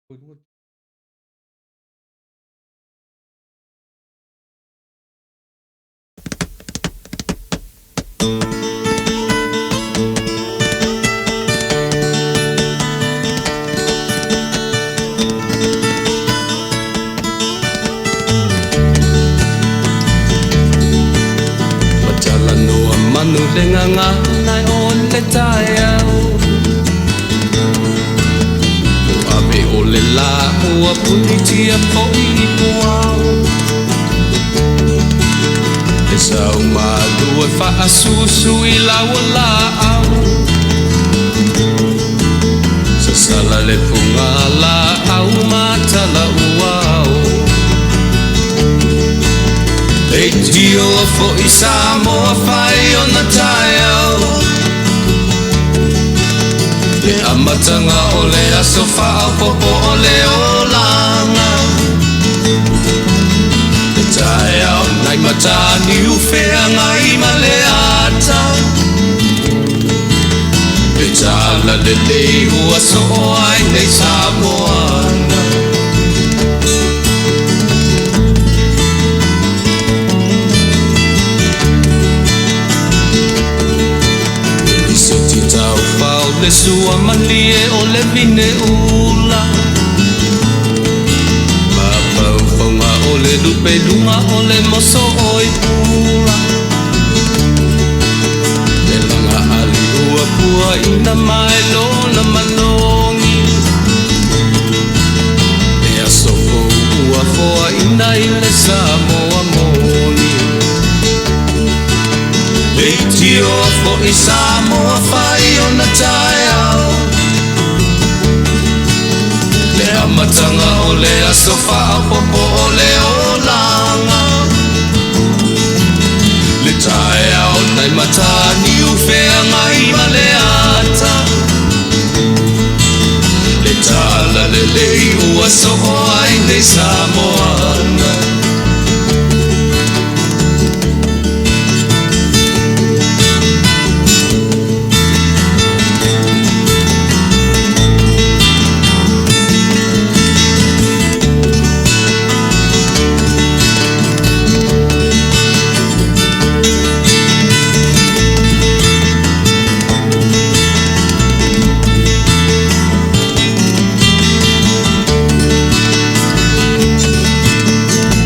Ua talanoa manu le gagana o le taeao Ua ave o le lā ua punitia foi i puao Le sau malu e faasusu i lau laau Sasala le fugalaau ma talauao Leitio foi Samoa fai ona taeao Le amataga o le aso faaopoopo o le olaga Le taeao nai Mataniu feagai ma le ata Le talalelei ua soo ai nei Samoana E lisiti taufao le sua malie o le vine ula Mafaufauga o le lupeluga o le moso oi pula Le laga ali ua puaina mai lona malogi Le aso fou ua foaina i le Samoa moni Leitioa foi Samoa fai ona taeao Le amataga o le aso faaopoopo o le olaga Le taeao nai Mataniu feagai ma le ata Le talalelei ua soo ai nei Samoana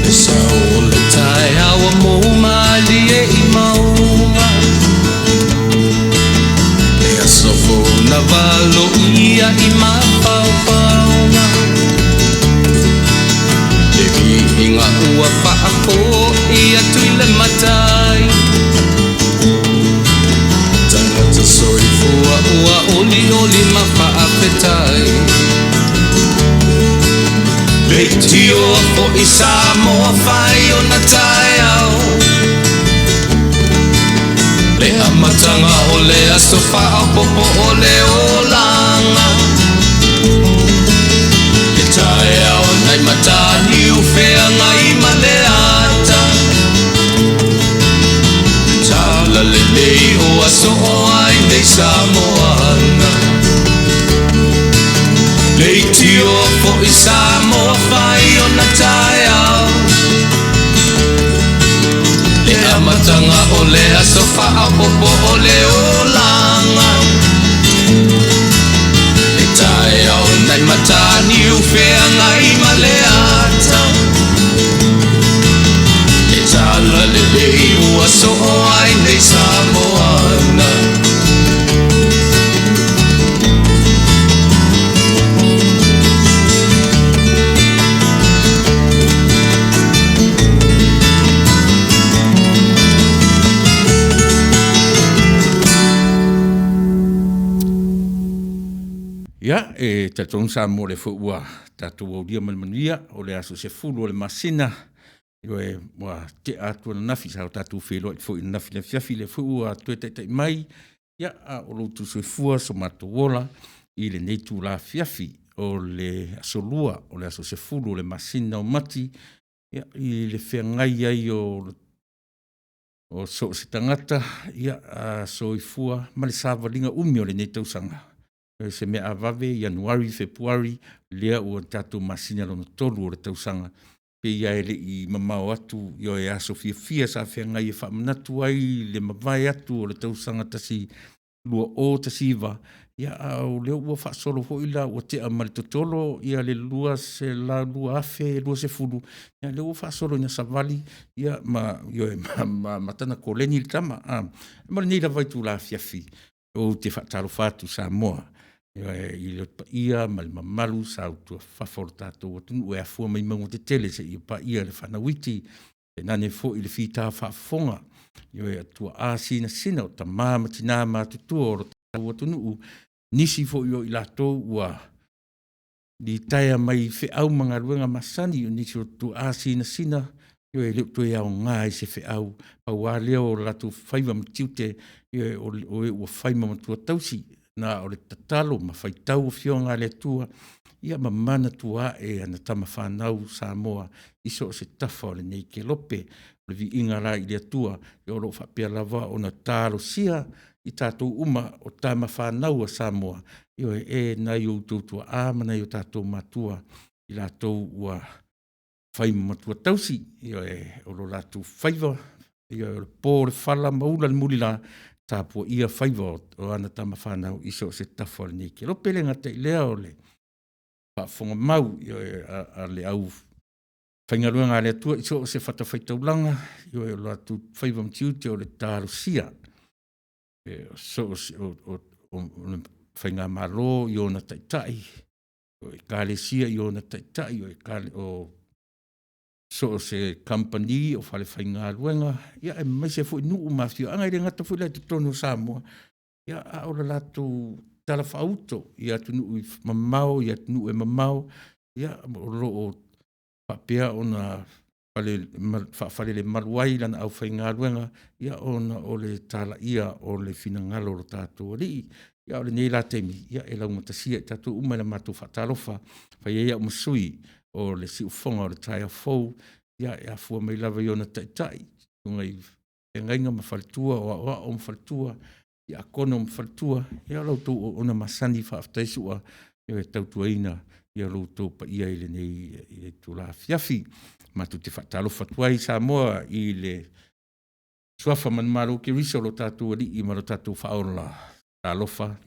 Le sao o le taeao ua mou malie i mauga Le aso fou na valoia i mafaufauga Le viiga ua faafoi atu i le Matai Tagata soifua ua olioli ma faafetai Leitioa foi Samoa fai ona taeao Le amataga o le aso faaopoopo o le olaga Le taeao nai Mataniu feagai ma le ata Le talalelei ua soo ai nei Samoana Leitioa foi Samoa fai ona taeao Le amataga o le aso faaopoopo o le olaga Le taeao nai Mataniu feagai ma le ata Le talalelei ua soo ai nei Samoana Ia, e talitonu Samoa o lea foi ua tatou aulia ma le manuia o le aso 10 o le masina Ioe, ua tea atu ananafi sa o tatou feiloai foi ananafi i le afiafi, lea foi ua toe taitai mai, ia, a o lo outou soifua so matou ola i lenei itula afiafi o le aso Lua o le aso 10 o le masina o Mati, ia, i le feagai ai o so o se tagata, ia, soifua ma le savaliga umi o lenei tausaga. Se mea a vave, Ianuari, Fepuari, lea ua tatou masina lona tolu o le tausaga, pei lava e le i mamao atu ioe aso fiafia sa feagai e faamanatu ai le mavae atu o le tausaga 2019, ia a o lea ua faasolo foi la ua tea ma le totolo ia le 2020, ia lea ua faasolo ina savali ia ma, ioe, ma matana koleni le tama. Ma lenei lava itula afiafi, ou te faatalofa atu Samoa, ioe, i le paia ma le mamalu saotuafafa o le tatou atunuu e afua mai mauga tetele seia paia le fanau iti, tainane foi le fita faafofoga, ioe, o tuaa sinasina, o tama ma tina matutua o le tatou atunuu, nisi foi o i latou ua litaea mai feau ma galuega masani, o nisi o tuaa sinasina, ioe, e le o toe aoga i se feau, pau lava lea o latou faiva ma tiute, ioe, o e ua fai ma matua tausi, na o le tatalo ma faitau afioaga a le Atua ia ma manatua ae ana tama fanau Samoa i so o se tafa o lenei kelope. O le viiga la i le Atua o lo o faapea lava ona talosia i tatou uma o tama fanau a Samoa, ioe, e nai o outou tuaa ma nai o tatou matua, i latou ua fai ma matua tausi, ioe, o lo latou faiva, ioe, o le po o le fala ma ula le mulila, tapuaia faiva o ana tama fanau i so o se tafa o lenei kelope. E le gata i lea o le faafofoga mau, ioe, a le aufaigaluega a le Atua i so o se fatafaitaulaga, ioe, o latou faiva ma tiute o le talosia o le faigamalo i ona taitai, o Ekalesia i ona taitai, o so o se kamupani, o falefaigaluega, aemaise foi nuu ma afioaga. E le gata foi la i totonu o Samoa, a o le latou talafaauto i atunuu mamao i atunuu e mamao, o lo o faapea ona faafalelemalu ai lana aufaigaluega, ona o le talaiina o le finagalo o lo tatou Alii. A o lenei la taimi, e laugatasia i tatou uma i la matou faatalofa, e fai ai au ma sui o le siufofoga o le taeao fou, e afua mai lava i ona taitai, susuga i feagaiga ma faletua, o aoao ma faletua, siakono ma faletua, ia o la outou auauna masani, faafetai Su'a e tautuaina lo outou paia i lenei itula afiafi. Matou te faatalofa atu ai Samoa i le suafa manumalo o Keriso o lo tatou Alii ma lo tatou Faaola, talofa,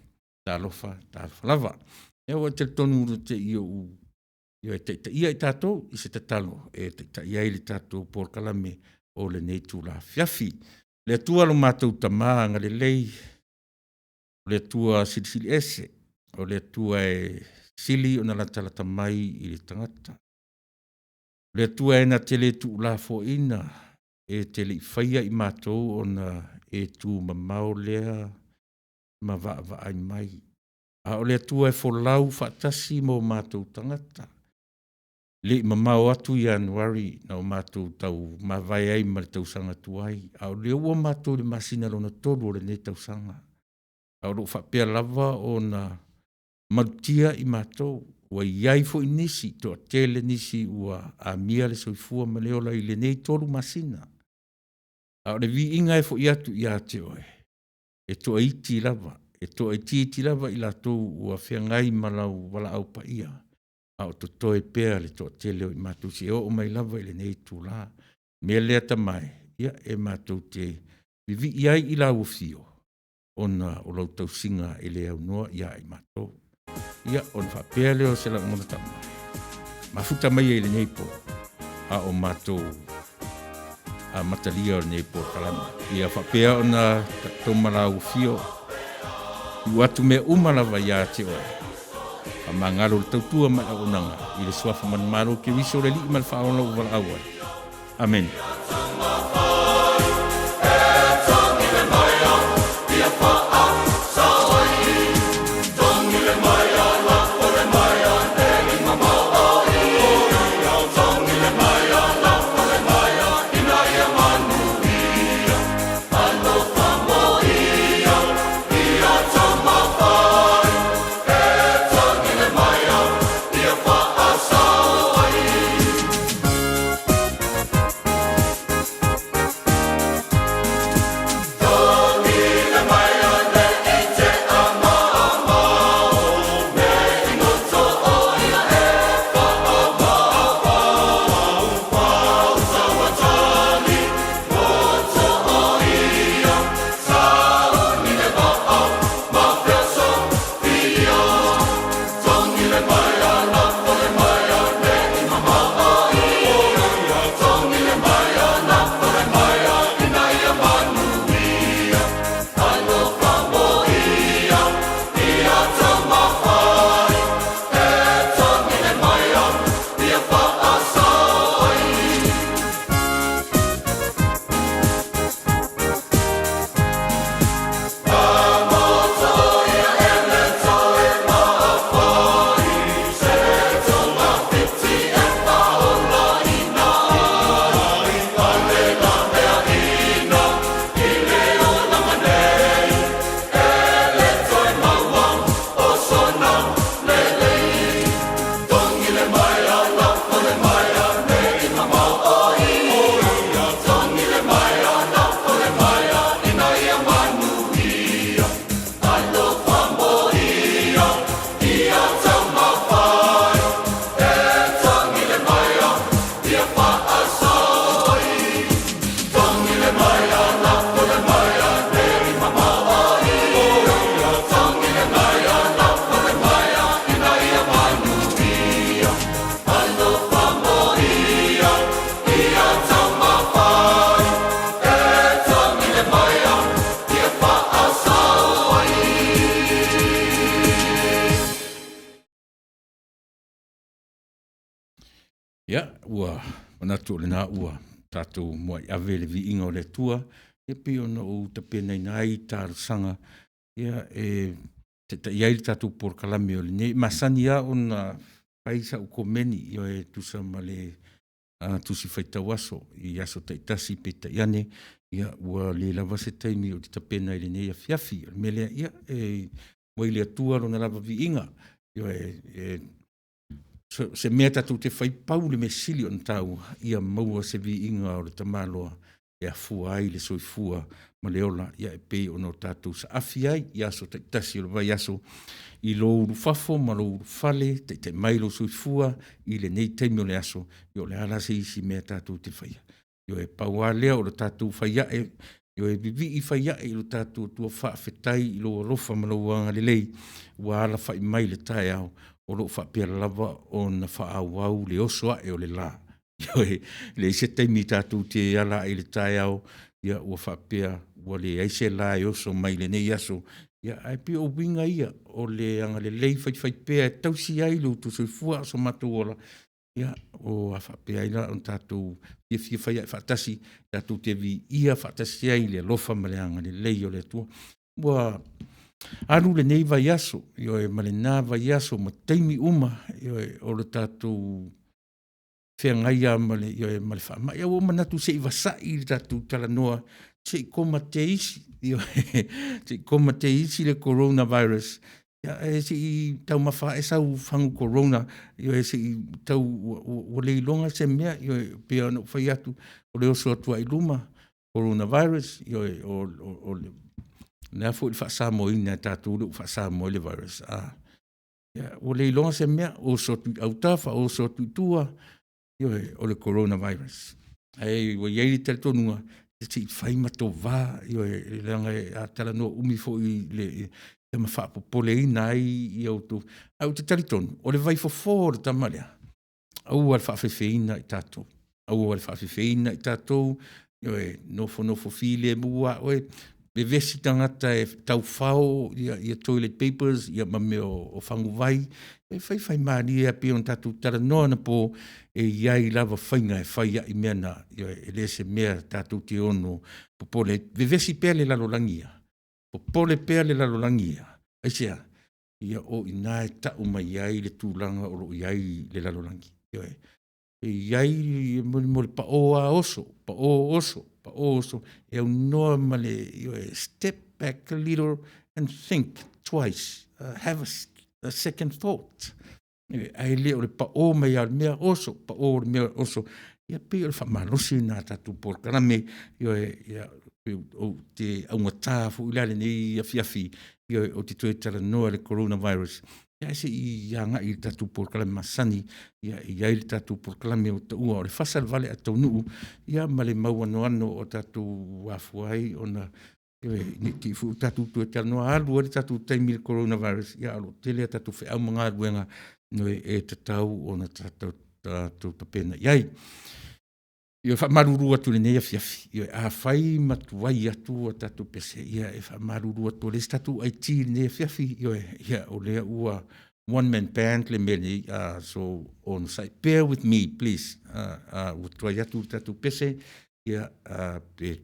talofa, talofa lava. Ia ua ou talitonu e te i ou taitaia i tatou i se tatalo e taitai ai le tatou polokalame o lenei itula afiafi. Le Atua lo matou Tama agalelei, o le Atua Silisili Ese, o le Atua e sili ona latalata mai i le tagata. O le Atua e na te le tuulafoaiina, e te le i faia i matou ona e tumamao lea ma vaavaai mai, a o le Atua e folau faatasi ma o matou tagata. E le i mamao atu Ianuari na o matou tau mavae ai ma le tausaga tuai, a o lea ua matou i le masina lona tolu o lenei tausaga, a o lo o faapea lava ona malutia i matou. Ua i ai foi nisi, toatele nisi ua amia le soifua ma le ola i lenei 3 masina, a o le viiga e foi atu ia te oe, e toaiti lava, e toaitiiti lava i latou ua feagai ma lau valaau paia, a o totoe pea le toatele o i matou seia oo mai lava i lenei itula. O le mea lea Tama e, ia, e matou te vivii ai i lau afio, ona o lau tausiga e le aunoa ia i matou. Ia, ona faapea lea o se lagona tama, mafuta maia i lenei po, a o matou amatalia o lenei polokalame. Ia faapea ona toma lau afio, tuu atu mea uma lava ia te oe, faamagalo le tautua ma le auaunaga i le suafa manumalo o Keriso le Alii ma le Faaola ua valaau ai. Amene. Ia, ua manatu o lena ua tatou muai ave le viiga o le Atua, e pei ona ou tapenaina ai talosaga, ia, e taitaia ai le tatou polokalame o lenei. E masani lava ona fai sau komeni, ioe, e tusa ma le Tusi Faitau Aso i aso taitasi, peitai ane, ia, ua le lava se taimi ou te tapena ai i lenei afiafi. O le mea lea, ia, e momoli i le Atua Lona lava viiga, ioe, so o se mea tatou te fai, pau le mea sili ona taua, ia maua se viiga o le tamaloa e afua ai le soifua ma le ola e pei ona tatou saafi ai i aso taitasi o le vaiaso i lou ulufafo ma lou ulufale, taitai mai lou soifua i lenei taimi o le aso. Ia o le a la se isi mea tatou te faia? Ioe, pau lava lea o le tatou fai ae, ioe, vivii fai ae i lo tatou Atua, faafetai i lou alofa ma lou agalelei ua alafai mai i le taeao o lo o faapea lava ona faaauau le oso ae o le la. Ioe, e leai se taimi tatou te ala ae i le taeao ua faapea ua leai se la e oso mai i lenei aso. Ae pei o uiga ia o le agalelei faifaipea e tausi ai lo outou soifua a o so matou ola, ia, ua faapea ai la ona tatou fiafia fai ae faatasi tatou te viia faatasi ai le alofa ma le agalelei o le Atua. Ua alu lenei vaiaso, ioe, ma lena vaiaso ma taimi uma, ioe, o le tatou feagai lava ma le, ioe, ma le faamai. Ae ua ou manatu se i vasai le tatou talanoa se i koma te isi, ioe, se i koma te isi le coronavirus, ae se i taumafa ae sau fagu corona, ioe, se i tau ua le iloga se mea. Ioe, e pei lava ona ou fai atu, o le oso atu lava i luma, coronavirus, ioe, o le a foi le faa-Samoa ina e tatou lea ua faa-Samoa ai le virus, ua le iloga se mea, oso atu i autafa oso atu i tua, ioe, o le coronavirus. Ae ua i ai le talitonuga, se i fai ma tovā, ioe, leaga a talanoa umi foi ma faapopoleina ai outou. Ae ou te talitonu, o le vaifofo o le tama lea, aua le faafefeina i tatou, aua le faafefeina i tatou, ioe, nofonofo filemu lava oe, vevesi tagata e taufao toilet papers ma mea o faguvai, e fai fai malie lava pei ona tatou talanoa anapo, e i ai lava faiga e fai ai mea na, ioe, e le o se mea tatou te ono popole ai. Vevesi pea le lalolagi ia, popole pea le lalolagi ia. Aisea? Ia o i ina e tau mai ai le tulaga o lo o i ai le lalolagi. Ioe. E i ai mo le pao lava oso, pao oso, pao oso, e aunoa ma le, ioe, step back a little and think twice, have a second thought. Ae le o le pao mai lava o le mea oso, pao o le mea oso. Ia pei o le faamalosi lena o tatou polokalame, ioe, ia, ou te augata foi la i lenei afiafi, ioe, ou te toe talanoa i le coronavirus, ae se i agai i le tatou polokalame masani. Ia, e i ai le tatou polokalame ua taua o le Fasa i le Vale ae Taunuu, ia ma le mau anoano o tatou afua ai ona, ioe, ne i te i foi ua tatou toe talanoa alu ai le tatou taimi i le coronavirus, ae o lo o tele a tatou feau ma galuega e tatau ona tatou tapena i ai. Ia, e faamalulu atu i lenei afiafi, ioe, afai ma tuai atu a tatou pese, ia e faamalulu atu ua leai se tatou IT i lenei afiafi, ioe, ia o lea ua one man band le mea nei, so onosai, bear with me please. Ua tuai atu le tatou pese, ia, pe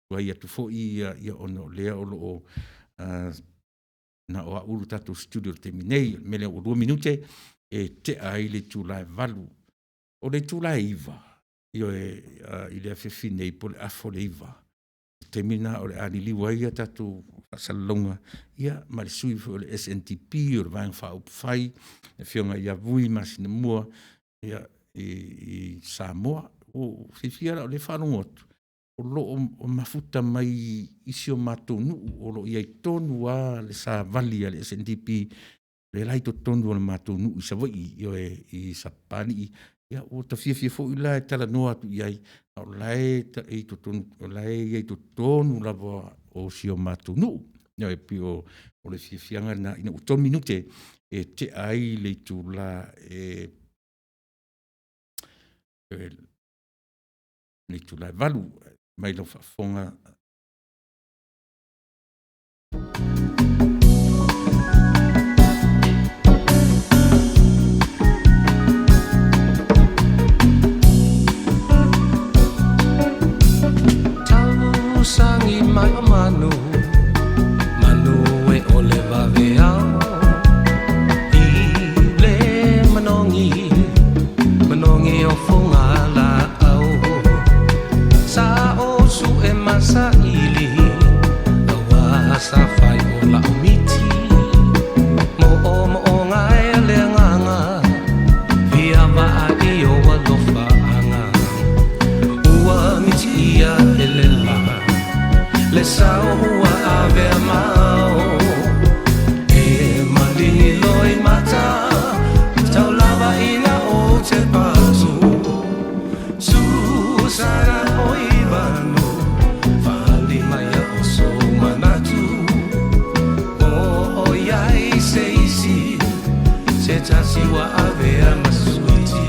tuai atu foi ona o lea o lo o na o au le tatou studio i le taimi nei. O le mea lea ua 2 minute e tea ai le itula e 8. O le itula e 9, ioe, i le afiafi nei po o le 8:30, o le taimi lena o le a liliu ai a tatou faasalalauga ma le sui foi o le SNDP o le Vaega Faaupufai, le Afioga ia Vui Masinamua i Samoa. Ua ou fiafia la o lea e faalogo atu o lo o mafuta mai i si o matou nuu o lo o i ai tonu lava le savali a le SNDP, lea la e i totonu o le matou nuu i Savaii, ioe, i Sapapalii. Ia ua ta fiafia foi la e talanoa atu i ai, a o la e i totonu, o la e i ai i totonu lava o si o matou nuu. Ioe, e pei o le fiafiaga lena ina ua 3 minute e tea ai le itula e 8 mai lau faafofoga. mai o manu, manu e o le vave ao. I le manogi, manogi o foga laau. Sa o su e masaili, aua sa fai o lau miti. Mo o mo o ngae le agaga, fia vaa i o alofaaga. Ua miti ia e le la, le sao ua avea mao. E maligi loi mata, tau lava ina o te patu. Susana oi vanu, fali mai o so manatu. O o iai se isi, se tasi ua avea ma suiti.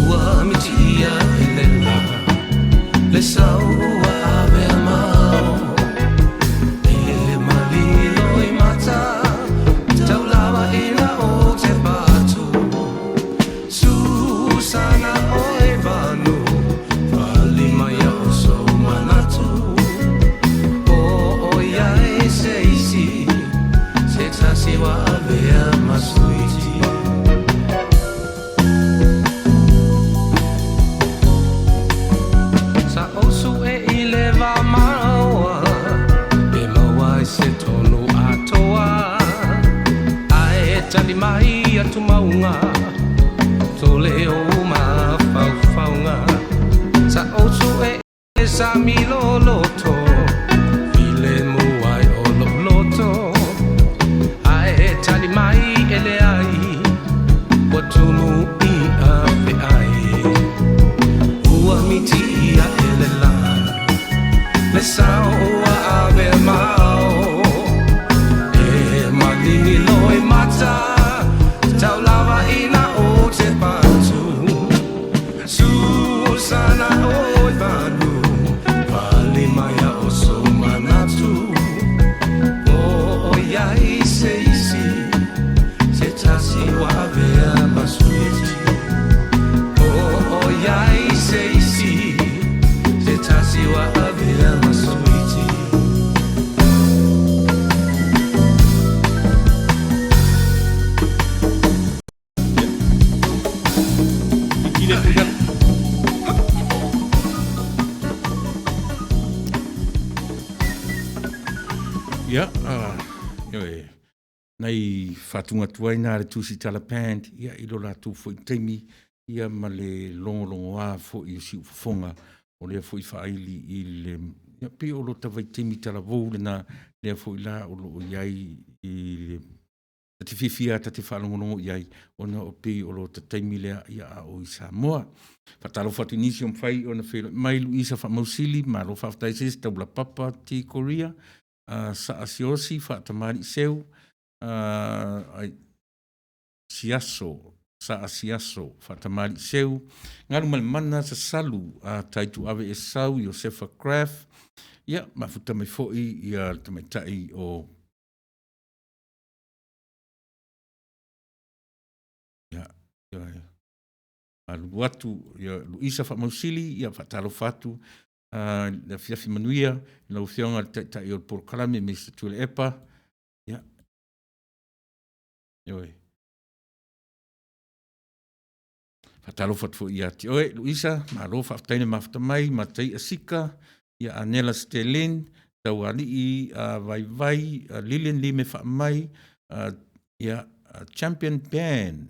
Ua miti ia e le la, le sau ua avea mao. E maligi loi mata, tau lava ina o te patu. Susana oi vanu, fali mai o so manatu. O o iai se isi, se tasi ua avea ma suiti. Sa osu e i le va maoa, e maua ai se tonu atoa. Ae tali mai atu maunga, tole o mafaufauga. Sa osu e sa miloloto, file muai o loto. Ae tali mai e le ai, ua tumu i a fe ai. Ua miti ia e le la, le sao ua ave mao. E maligi loi mata, tau lava ina o te patu. Susana oi vanu, fali mai o so manatu. O o iai se isi, se tasi ua avea ma suiti. O o iai se isi, se tasi ua avea ma suiti. Ia, ioe, nai faatuga atu ai nā le Tusitala Band, ia, i lo latou foi taimi, ia, ma le logologoa foi o siufofoga, o lea foi faaili i le, ia, pei o lo ta vaitaimi talavou lena, lea foi la o lo o i ai i le ta te fiafia ta te faalogologo i ai, ona o pei o lo ta taimi lea, ia, a o i Samoa. Faatalofa atu i nisi o mafai ona feiloai mai, Luisa Faamausili, malo faafetai se isi taula papa T Korea, Saasiosi Faatamali'i Seu, ai, Siaso, Saasiaso Faatamali'i Seu, Galumalemana Sasalu, Taituave Esau, Iosefa Craft, ia, mafuta mai foi ia le tamaitai o ia, ia, malulu atu ia Luisa Faamausili, ia faatalofa atu le afiafi manuia i lau Afioga i le Taitai o le Polokalame Mr. Tuilaepa, ia, ioe. Faatalofa atu foi ia te oe Luisa, malo faafetai le mafuta mai, Mataia Sika, ia Anela Stelin, Taualii Vaivai, Lilian Lime Faamai, ia Champion Band,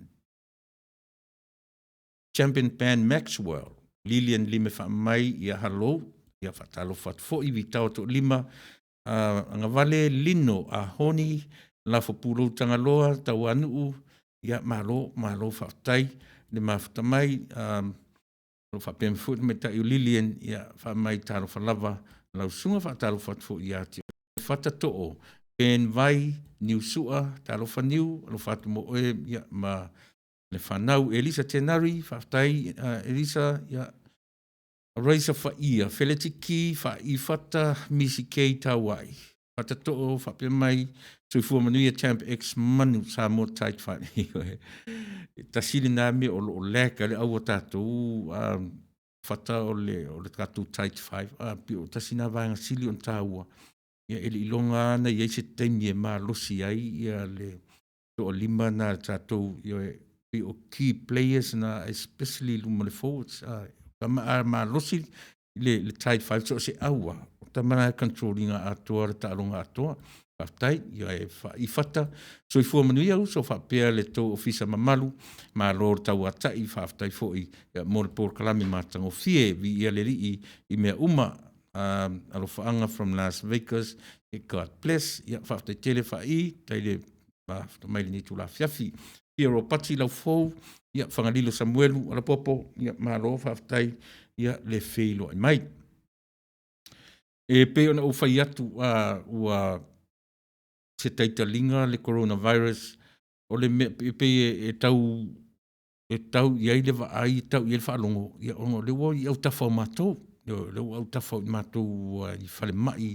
Champion Band Maxwell, Lilian Lime Faamai, ia hello, ia faatalofa atu foi Vitao Toalima, Agavale Lino Ahoni, Lafo Pulou Tagaloa, Tauanuu, ia malo, malo faafetai le mafuta mai. O lo o faapea mai foi le tamaitai o Lilian, ia, faamai talofa lava lau susuga, faatalofa atu foi ia te oe Fata Too, Ben Vai, Niu Sua, talofa Niu, alofa atu mo oe, ia, ma le fanau. Elisa Tenari, faafetai Elisa, ia, Raisa Faia, Feletiki, Faaifata, Misi K Tauai, Fata Too, faapea mai, Soifua Manuia Champ X Manu, Samoa Tight Five. E tasi lena mea o lo o lag ai le au a tatou fata o le, o le tatou Tight Five, pei o tasi lena vaega sili ona taua. Ia e le i iloga lava ona i ai se taimi e malosi ai ia le toalima na a tatou, ioe, pei o key players na, especially i luma o le forwards. A, tama a malosi le tight five so o se au lava, o tama na e control ina atoa le taaloga atoa. Faafetai, ioe, Faaifata, soifua manuia uso faapea le tou ofisa mamalu, malo le tauatai, faafetai foi mo le polokalame matagofie, viia le Alii i mea uma. Alofaaga from Las Vegas, God bless. Ia, faafetai tele Faai, tai le mafuta mai lenei itula afiafi. Fia Ropati Laufou, ia, Fagalilo Samuelu Alapopo, ia, malo faafetai, ia, le feiloai mai. E pei ona ou fai atu, ua se taitaliga le coronavirus, o le mea e pei e tau e tau i ai le vaai, e tau i ai le faalogo, ia ona o lea ua i autafa o matou. Ioe, o lea ua autafa o matou i falemai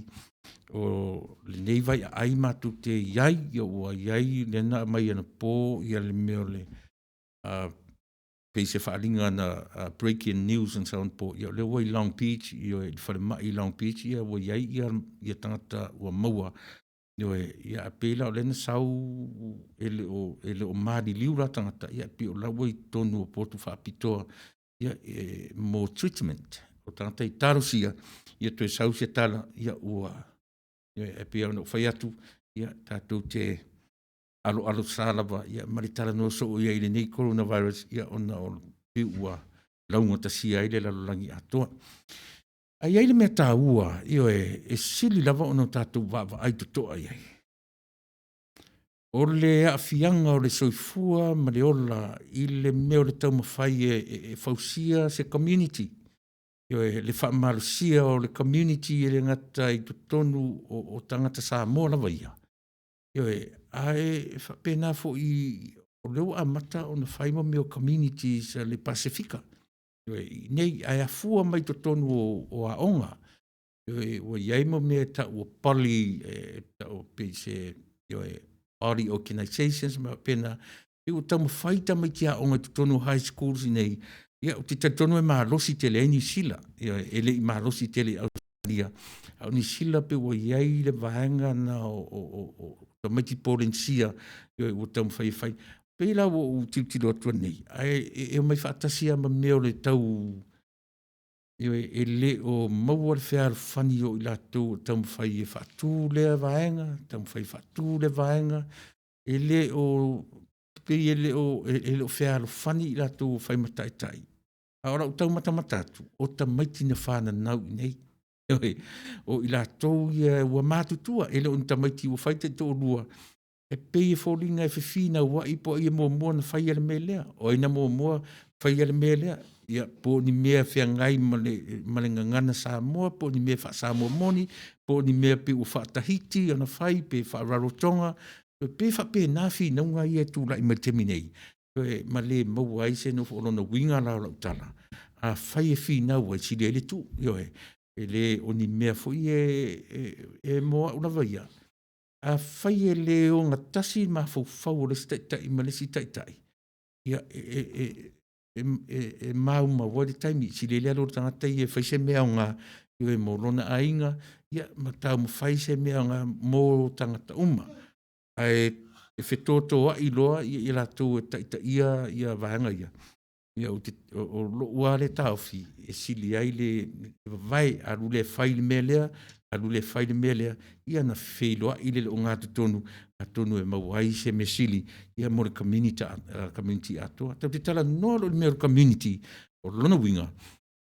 o lenei vaiaai matou te i ai, ia ua i ai lea na aumai anapo ia le mea o le pei se faaaliga na breaking news and so on po, ia o lea ua i Long Beach, ioe, i le falemai i Long Beach, ia ua i ai ia tagata ua maua. Ioe, ia ae pei la o lea na sau e le o, e le o maliliu la tagata, ia pei o la ua i totonu o potu faapitoa ia e, mo treatment. O tagata i talosia, ia toe sau se tala, ia ua, ioe, e pei ona ou fai atu, ia tatou te aloalosa lava ia ma le talanoa soo i ai i lenei coronavirus, ia ona o pei ua laugatasia ai le lalolagi atoa. Ae i ai le mea taua, ioe, e sili lava ona tatou vaavaai totoa i ai. O le aafiaga o le soifua ma le ola i le mea o le taumafai e, e fausia se community. Ioe, le faamalosia o le community e le gata i totonu o, o tagata Samoa lava ia. Ioe, ae faapena foi o lea ua amata ona fai mo mea o communities a le Pasefika. Ioe, nei, ae afua mai totonu o, o aoga. Ioe, ua i ai mo mea e tau o poly, e tau pei se, ioe, body organizations ma faapena. E ua taumafai tamaiti aoga i totonu o high schools nei, ia, ou te talitonu e malosi tele ai Niu Sila. Ioe, e le i malosi tele i Ausetalia, a o Niu Sila pei ua i ai le vaega na o, o, o, o tamaiti Polenisia, ioe, ua taumafai e fai. Pei la ua ou tilotilo atu nei, ae e, e omai faatasi lava ma mea o le tau, ioe, e le o maua le fealofani o i latou o taumafai e faatu lea vaega, taumafai e faatu lea vaega, e le o, pei e le o, e le o fealofani i latou o fai ma taitai. A o lau tau matamata atu, o tamaiti na fananau i nei. Ioe, o i latou ia ua matutua, e le o ni tamaiti ua fai taitoalua, e pei e foliga e fefinauai po o ai e muamua ona faia le mea lea, o ai na muamua faia le mea lea, ia po o ni mea feagai ma le, ma le gagana Samoa, po o ni mea faa-Samoa moni, po o ni mea pei ua faa-Tahiti ona fai pe faa-Rarotonga, e pei e faapena finauga ia e tulai mai i le taimi nei, ma le maua ai se nofo. O lona uiga la o lau tala, afai e finau ai, sili ai le tuu, ioe, e le o ni mea foi e, e, e mo au lava ia. Afai e le ogatasi le mafaufau o le isi taitai ma le isi taitai, ia e, e, e, e, e, e maumau ai le taimi, sili ai le alu o le tagata ia e fai se mea aoga, ioe, mo lona aiga, ia ma taumafai se mea aoga mo tagata uma. Ae e fetotoai loa ia i latou e taitaia ia vaega ia, ia ou te, o lou lava lea taofi, e sili ai le vavae, alu lea e fai le mea lea, alu lea e fai le mea lea, ia ona feiloai lea i le ogatotonu, atonu e maua ai se mea sili ia mo le community, community atoa. Tatou te talanoa loa i le mea o le community, o lona uiga,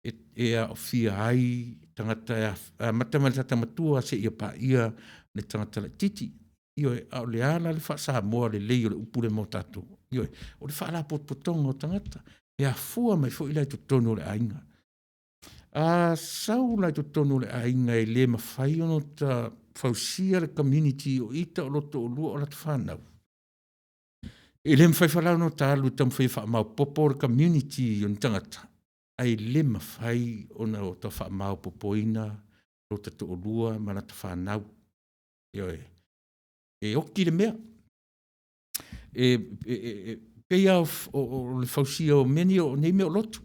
e, e aofia ai tagata e amata mai le tagata matua seia paia le tagata laitiiti. Ioe, a o le a la le faa-Samoa lelei o le upu lea mo tatou? Ioe, o le faalapotopotoga o tagata. E afua mai foi la i totonu o le aiga. A sau la i totonu o le aiga e le mafai ona ta fausia le community o i taoloto o lua o lata fanau, e le mafai foi la ona ta alu e taumafai e faamaopopo le community o ni tagata, ae le mafai ona ota faamaopopoina lota toalua ma lata fanau. Ioe, e oti le mea. E pei lava o le fausia o mea nei o lotu.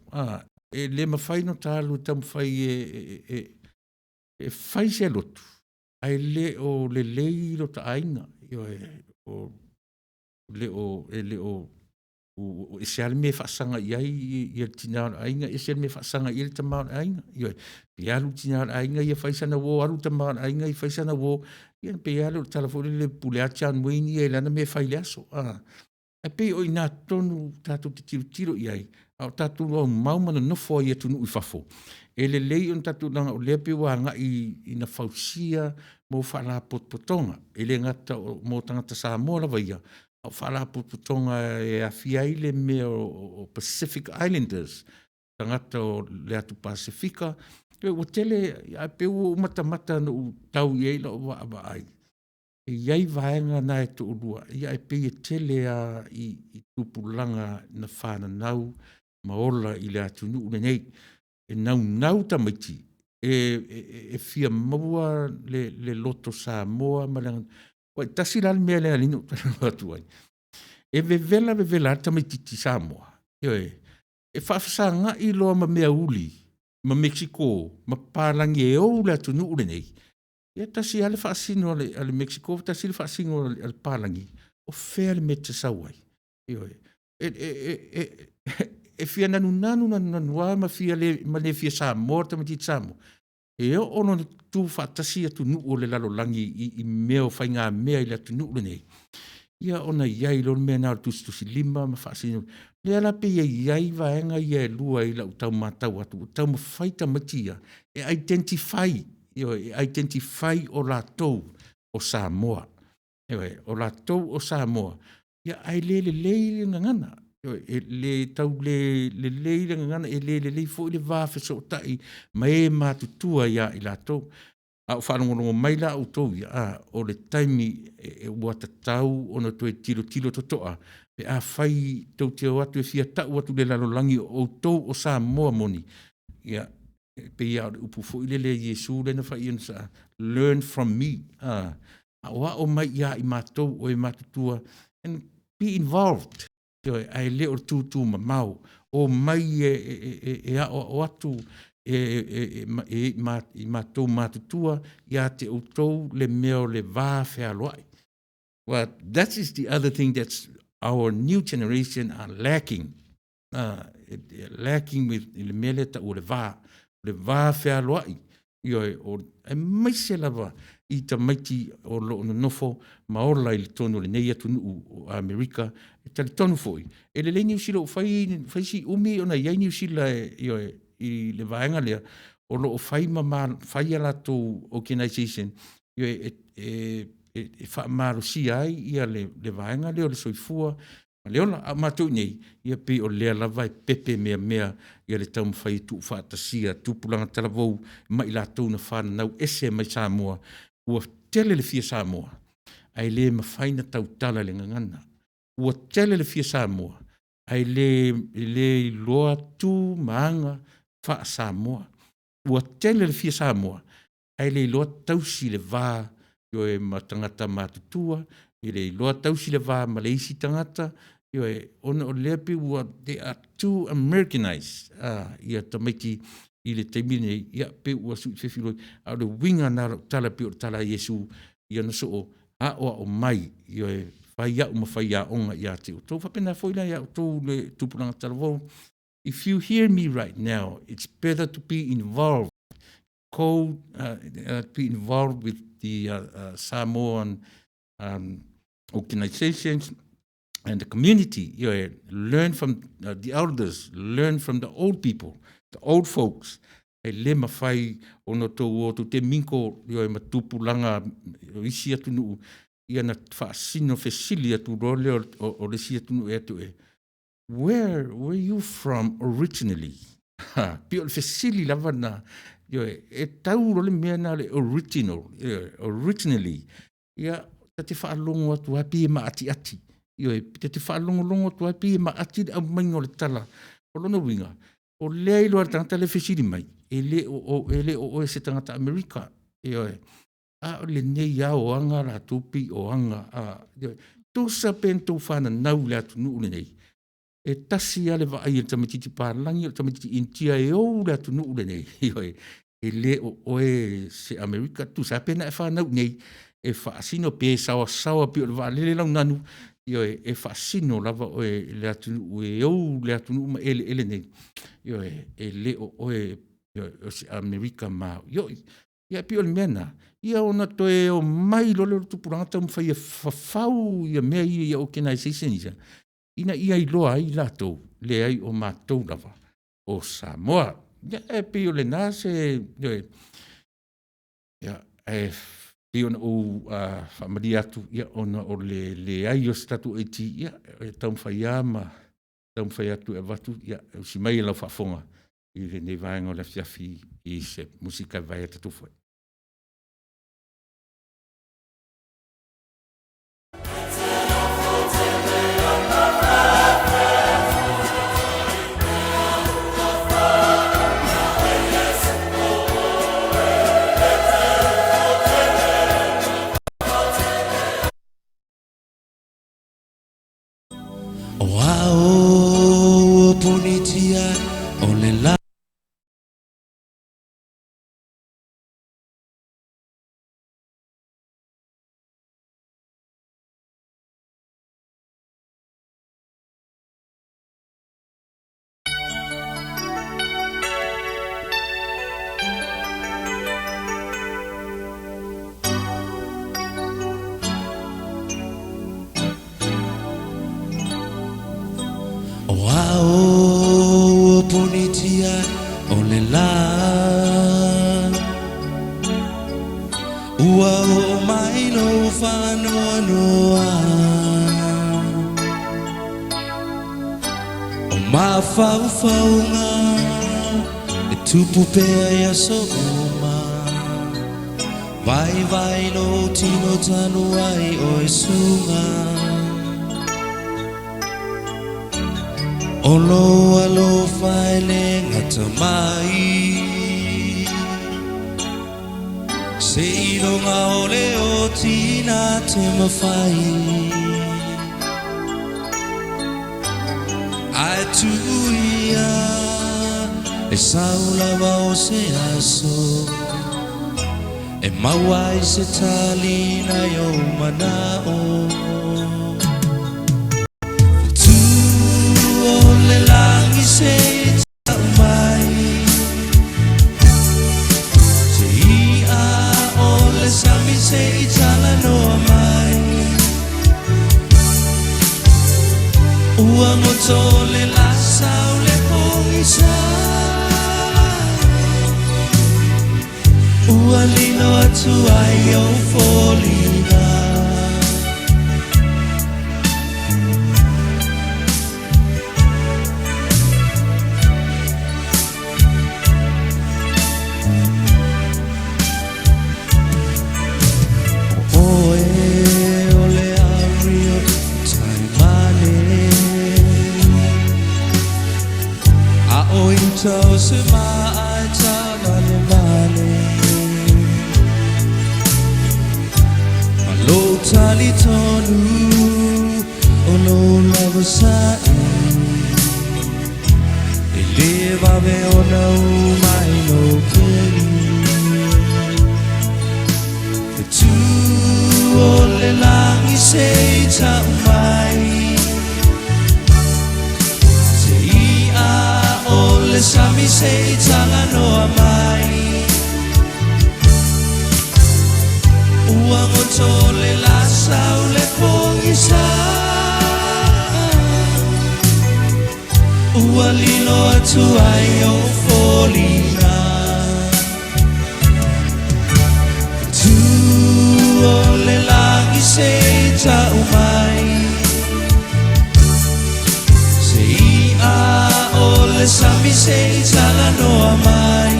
E le mafai ona ota alu e taumafai e fai se lotu, ae le o lelei lota aiga. Ioe, e le o ese lava le mea e faasaga i ai le tina o le aiga, ese le mea e faasaga i ai le tama o le aiga. Ioe, pe alu le tina o le aiga ia fai sana uo, alu le tama o le aiga ia fai sana uo, ia ona pei lava lea o le tala foi lele, e pule lava John Wayne ia i lana mea e fai i le aso. Ae pei o i ina tonu tatou te tilotilo i ai, a o tatou aumau ma nonofo ai i atunuu i fafo, e lelei ona tatou, leaga o lea e pei ua agai ina fausia mo faalapotopotoga. E le gata mo tagata Samoa lava ia, a o faalapotopotoga e aofia ai le mea o Pacific Islanders, tagata o le atu Pasefika. Ua tele, ae pei ua ou matamata na ou tau i ai lau vaavaai, e i ai vaega na e toalua, ae pei e tele lava i tupulaga na fananau ma ola i le atunuu lenei. E naunau tamaiti e fia maua le loto Samoa ma le aganuu. Aua e tasi la le mea lea e ala ai ona ou talanoa atu ai, e vevela vevela lava le tamaitiiti Samoa, ioe, e faafesagai loa ma meauli ma Mekisiko ma papalagi e ou le atunuu lenei, ia e tasi lava le faasino a le Mekisiko tasi le faasino a le papalagi, o fea le mea e te sau ai? Ioe. E fia nanunanu nanunanu lava ma le fia Samoa le tamaitiiti Samoa, e oo loa ina tutu faatasi atunuu o le lalolagi i mea o faigamea i le atunuu lenei, ia ona i ai loa lea o le mea lena o le tusitusilima ma faasino. O lea la e pei e i ai vaega ia e lua i lau tau matau atu, ua taumafai tamaiti ia e identify, ioe, e identify o latou o Samoa. Ioe, o latou o Samoa, ae le lelei le gagana. Ioe, e le tau lelei le gagana, e le lelei foi le va fesootai ma e matutua ia i latou. A o faalogologo mai la outou ia, o le taimi ua tatau ona toe tilotilo totoa pe afai tou te o atu e fia tau atu i le lalolagi o outou o Samoa moni, ia, e pei lava o le upu foi lele a Iesu lea na fai i ona learn from me, aoao mai ia i matou o e matutua and be involved. Ioe, ae le o le tutumamao, omai e aoao atu e i matou matutua ia te outou le mea o le vafealoai. But that is the other thing that our new generation are lacking, lacking with i le mea lea e tau o le va, o le va fealoai, ioe, aemaise lava i tamaiti o lo o nonofo ma ola i totonu o lenei atunuu o Amerika. E talitonu foi, e lelei Niu Sila ua fai si umi ona i ai Niu Sila ioe, i le vaega lea, o lo o fai ma fai a latou organization e faamalosia ai le vaega lea o le soifua ma le ola. A o matou i inei, ia pei o lea lava e pepe meamea le taumafai e tuufaatasia tupulaga talavou ma i latou na fananau ese mai Samoa, ua tele le fia Samoa, ae le mafai ona tautala i le gagana. Ua tele le fia Samoa, ae le iloa tu ma aga faa-Samoa. Ua tele le fia Samoa, ae le iloa tausi le va, ioe, ma tagata matutua, e le iloa tausi le va ma le isi tagata, ioe, ona o lea e pei ua they are too Americanize tamaiti i le taimi lenei, ia pei ua suifefiloi. A o le uiga lena o lau tala pei o le tala a Iesu i ana soo, aoao mai, ioe, fai au ma faiaoga ia te outou. E faapena foi la ia outou le tupulaga talavou, if you hear me right now, it's better to be involved, be involved with the Samoan organizations and the community. Ioe, learn from the elders, learn from the old people, the old folks. E le mafai ona outou o tou te minko, ioe, ma tupulaga o isi atunuu, ia ona faasino fesili atu loa lea o le isi atunuu ia te oe. Where were you from originally? Ha, pei o le fesili lava na, ioe, e tau loa le mea na le original, ioe, originally. Ia, ta te faalogo atu lava pei e maatiati. Ioe, ta te faalogologo atu lava pei e maati le aumaiga o le tala. O lona uiga, o lea e iloa e le tagata lea e fesili mai, e le o, e le o oe se tagata Amerika. Ioe, a o lenei lava o aga latou pei o aga a, ioe, tusa pe na tou fananau i le atunuu lenei, e tasi lava le vaai a le tamaitiiti palagi o le tamaitiiti Initia e ou le atunuu lenei, ioe, e le o oe se Amerika, tusa lava pe na e fanau i inei, e faasino pe saoasaoa pei o le vaalele lau nanu, ioe, e faasino lava oe i le atunuu e ou le atunuu ma eleele nei, ioe, e le o oe o se Amerika maoioi. Ia e pei o le mea lena, ia ona toe omai loa lea o le tupulaga taumafai e fafau mea ia i organization ia, ina ia iloa ai latou, leai o matou lava o Samoa. Ia e pei o lena se, ioe, ia, ae pei ona ou faamalie atu, ona o le leai o se tatou AT, ia e taumafai lava ma taumafai atu e avatu, ia e usi mai i lau faafofoga i lenei vaega o le afiafi i se musika e vaea foi. O a ua punitia o le la. O a ua punitia o le la. Ua oo mai lou faanoanoa. O mafaufauga e tupu pea i aso uma. Vaivai lou tino talu ai o e suga. O lou alofa e le gata mai. Seiloga o le oti na te mafai. Ae tuu ia e sau lava o se aso e maua ai se taliga i ou manao. Tu o le lagi se i tau mai, se i'a o le sami se i talanoa mai. Ua goto le lasa o le pogisa, ua lilo atu ai ou foliga. O oe o le Avril Taimane, a o i uta o se maa e tāmalemale. Ma lou talitonu o lou lava sa'i, e le vave ona uma i lou keli. E tu o le lagi se i tau mai, se i'a o le sami se i talanoa mai. Ua goto le lasa o le pogisa, ua lilo atu ai ou foliga. Tu o le lagi se i tau mai, se le sami se i talanoa mai.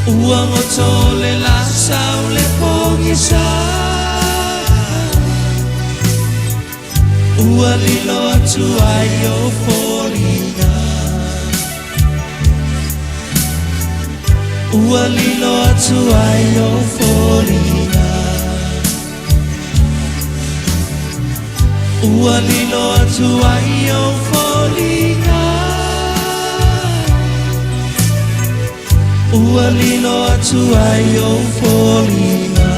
Ua goto le lā sau le pogisa. Ua lilo atu ai ou foliga. Ua lilo atu ai ou foliga. Ua lilo atu ai ou foliga. Ua lilo atu ai ou foliga.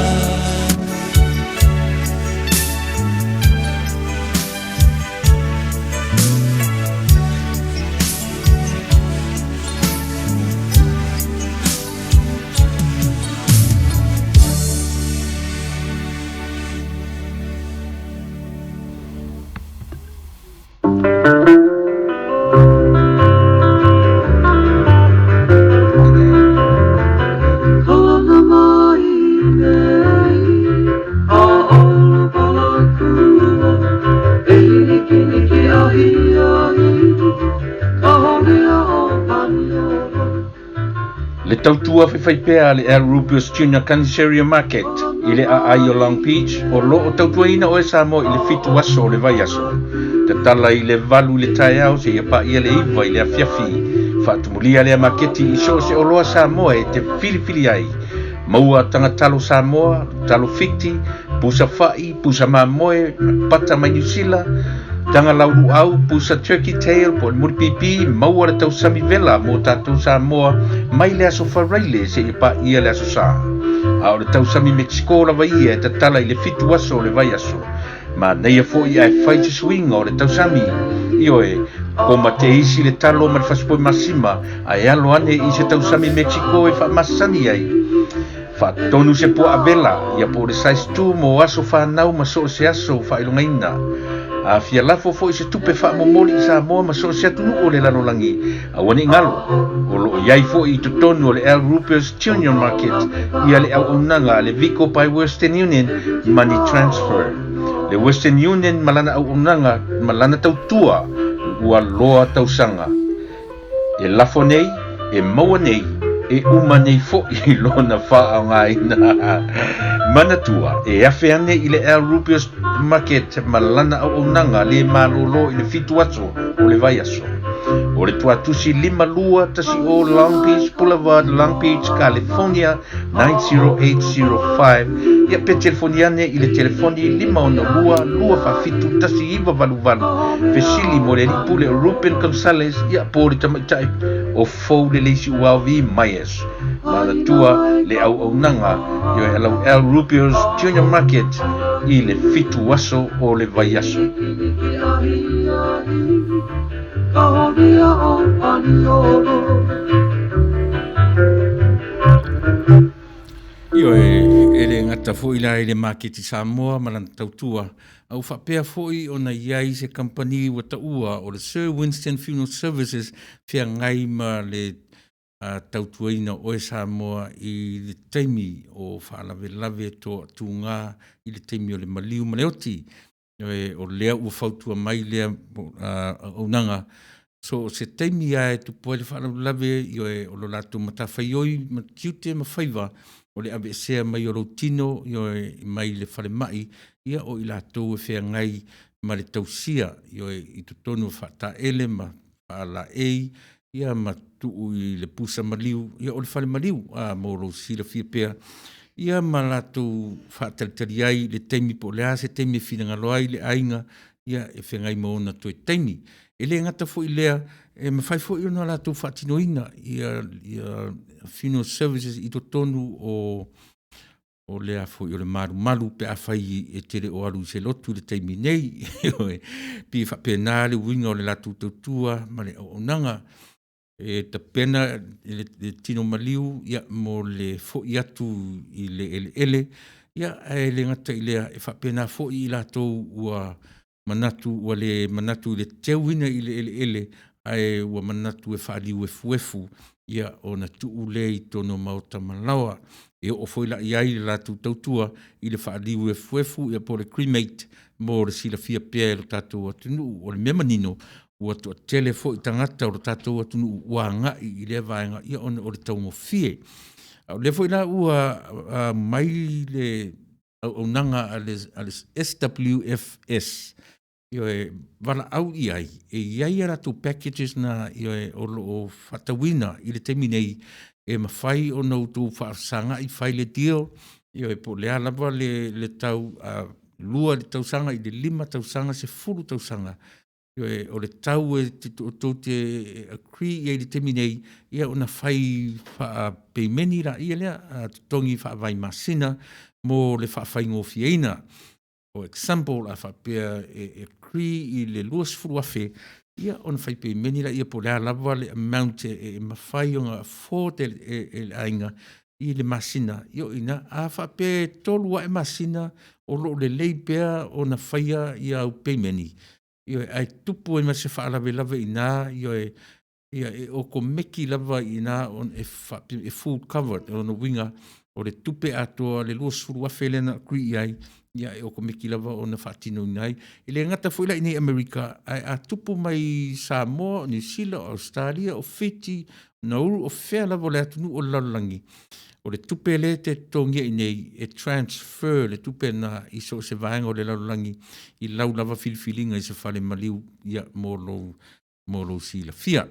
Le tautua faifaipea a le Al Rubius Junior Caniceria Market i le aai o Long Beach o lo o tautuaina oe Samoa i le fitu aso o le vaiaso. Tatala i le valu i le taeao seia paia le iva i le afiafi. Faatumulia lea maketi i so o se oloa Samoa e te filifili ai. Maua taga talo Samoa, talo Fiti, pusa fa'i, pusa mamoe, pata mai Niu Sila, taga laulu'au, pusa turkey tail po o le mulipipi, maua le tausami vela mo tatou Samoa mai le aso Faraile seia paia le aso Sa. A o le tausami Mexico lava ia e tatala i le fitu aso o le vaiaso. Manaia foi ae fai se suiga o le tausami. Ioe, koma te isi le talo ma le fasipoi masima ae alo ane i se tausami Mexico e faamasani ai. Faatonu se puaa vela, ia po o le size 2 mo aso fanau ma so o se aso faailogaina. A fia lafo foi se tupe faamomoli i Samoa ma so o se atunuu o le lalolagi, aua ne i galo, o lo o i ai foi i totonu o le Al Ruper's Junior Market ia le auaunaga a le Vico by Western Union Money Transfer. Le Western Union ma lana auaunaga ma lana tautua ua loa tausaga. E lafo nei, e maua nei, e uma nei foi lona faaaogaina. Manatua, e afe ane i le Al Rubios Market ma lana auaunaga le malōlō i le fitu aso o le vaiaso. O le tuatusi 5210 Long Beach Boulevard, Long Beach, California 90805. Ia pe telefoni ane i le telefoni 562 247 1988. Fesili mo le alii pule o Ruben Gonzalez, ia po o le tamaitai o Fou le Leisi Uaovi Myers. Manatua le auaunaga ioe alau Al Rubio's Junior Market i le fitu aso o le vaiaso. Ioe, e le gata foi la i le maketi Samoa ma lana tautua, a ua faapea foi ona i ai se kamupani ua taua o le Sir Winston Funeral Services feagai ma le tautuaina o oe Samoa i le taimi o faalavelave toatugā i le taimi o le maliu ma le oti. O lea ua fautua mai lea auaunaga, so o se taimi lava e tupu ai le faalavelave, ioe, o lo latou matafaioi ma tiute ma faiva o le aveesea mai o lou tino, ioe, mai le falemai, ia o i latou e feagai ma le tausia, ioe, i totonu o faataele ma faalaei, ia ma tuu i le pusa maliu, ia o le fale maliu, a, mo lou silafia pea, ia ma latou faatalitali ai i le taimi po o le a se taimi e finagalo ai le aiga, ia e feagai ma ona toe taimi. E le gata foi i lea, e mafai foi ona latou faatinoina ia, ia funeral services i totonu o o lea foi o le malumalu pe afai e te le o alu i se lotu i le taimi nei. Pei e faapena le uiga o le latou tautua ma le auaunaga. E tapena le, le tino maliu ia, mo le foi atu i le eleele, ia, ae le gata i lea, e faapena foi i latou ua manatu ua le manatu i le teuina i le eleele, ae ua manatu e faaliu efuefu. Ia, ona tuu lea i totonu o maota ma laoa. E oo foi la i ai le latou tautua i le faaliu efuefu ia po o le cremate mo le silafia pea e lo tatou atunuu. O le mea manino, ua toatele foi tagata o lo tatou atunuu ua agai i lea vaega ona o le taugofie. A o lea foi la ua aumai le auaunaga a le SWFS, ioe, valaau i ai, e i ai a latou packages na, ioe, o lo o faatauina i le taimi nei e mafai ona outou faafesagai fai le deal, ioe, po o le a lava le tau, 2 tausaga i le 5 tausaga, 10 tausaga. Ioe, o le tau tou te agree i ai i le taimi nei, ia ona fai faapemeni lea lea, totogi faavaimasina mo le faafaigofieina. For example, a faapea e agree i le $20,000, ia ona fai pemeni lea po o le a lava le amount e mafai ona afford e le aiga i le masina, ia o i ina. A faapea e 3 ae masina o lo o lelei pea ona faia au pemeni, ioe, ae tupu ai ma se faalavelave i ina, ioe, ia e okomeki lava i ina e full cover. O lona uiga, o le tupe atoa le $20,000 lea na agree i ai, ia e okomeki lava ona faatinoina ai. E le gata foi la i inei i Amerika, ae a tupu mai i Samoa, o Niu Sila, o Ausetalia, o Fiti, Nauru, o fea lava o le atunuu o le lalolagi, o le tupe lea e te totogia i inei, e transfer le tupe lena i so o se vaega o le lalolagi i lau lava filifiliga i se fale maliu, ia mo lou silafia.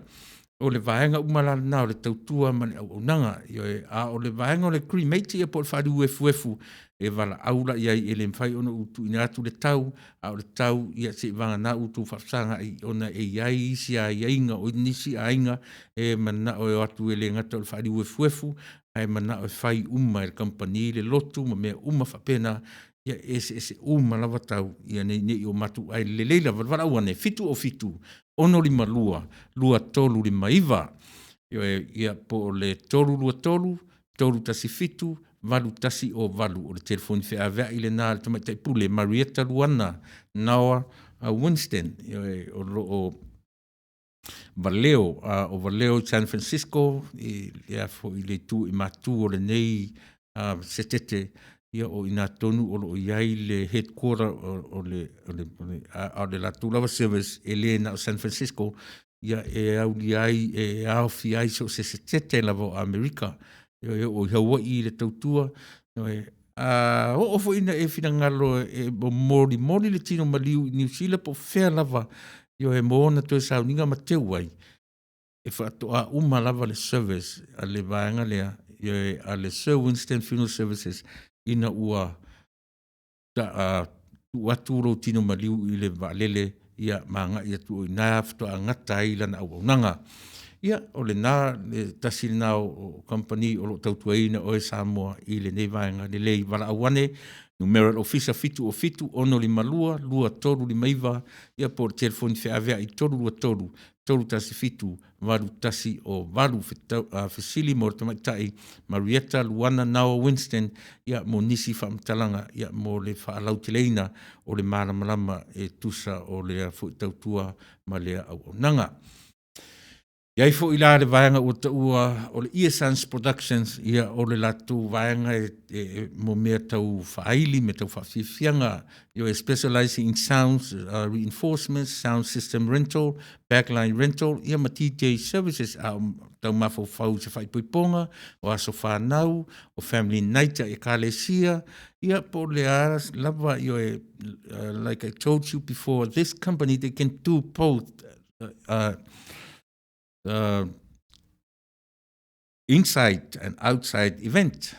O le vaega uma la lena o le tautua ma le auaunaga. Ioe, a o le vaega o le cremate ia po o le faaliu efuefu, e valaau la i ai, e le mafai ona ou tuuina atu le tau, a o le tau, ia seiavagana ua outou faafesagai ona e i ai isi aiaiga, o nisi aiga e mananao e o atu e le gata o le faaliu efuefu, ae manao e fai uma e le kamupani le lotu ma mea uma faapena. Ia e eseese uma lava tau, ina ne i o matou, ae lelei lava le valaau ane, 707 652 2359. Ioe, ia po o le 323 317 8108. O le telefoni feaveai lena a le Tamaitai Pule Marieta Luana Noah Winston, ioe, o lo o valeo, o valeo i San Francisco i le itu i matu o lenei sekete, ia o i ina tonu o lo o i ai le headquarter o le latou lava service, e le na o San Francisco, ia e aulia ai, e aofia ai so o se sekete lava o Amerika. E oo i Hawaii le tautua, ioe. A oo foi ina e finagalo e molimoli le tino maliu i Niu Sila po o fea lava, ioe, mo ona toe sauniga ma teu ai, e faatoa uma lava le service a le vaega lea, ioe, a le Sir Winston Funeral Services ina ua tuu atu lou tino maliu i le vaalele, ia ma agai atu o i ina faatoa gata ai lana auaunaga. Ia, o lena, le tasi lena o kamupani o lo o tautuaina oe Samoa i lenei vaega lelei, valaau ane, numera o le ofisa 707 652 2359, ia po o le telefoni feaveai 323 317 8108. Fesili mo le tamaitai Marieta Luana Naoa Winston, ia mo nisi faamatalaga mo le faalauteleina o le malamalama e tusa o lea foi tautua ma lea auaunaga. E i ai foi la le vaega ua taua o le Ear Sans Productions, ia o le latou vaega mo mea tau faaili, mea tau faafiafiaga, ioe, specializing in sounds reinforcement, sound system rental, backline rental, ia ma DJ services. A o tau mafaufau i se faaipoipoga, o aso fanau, o family night a ekalesia, ia po o le a lava, ioe, like I told you before, this company they can do both inside and outside event,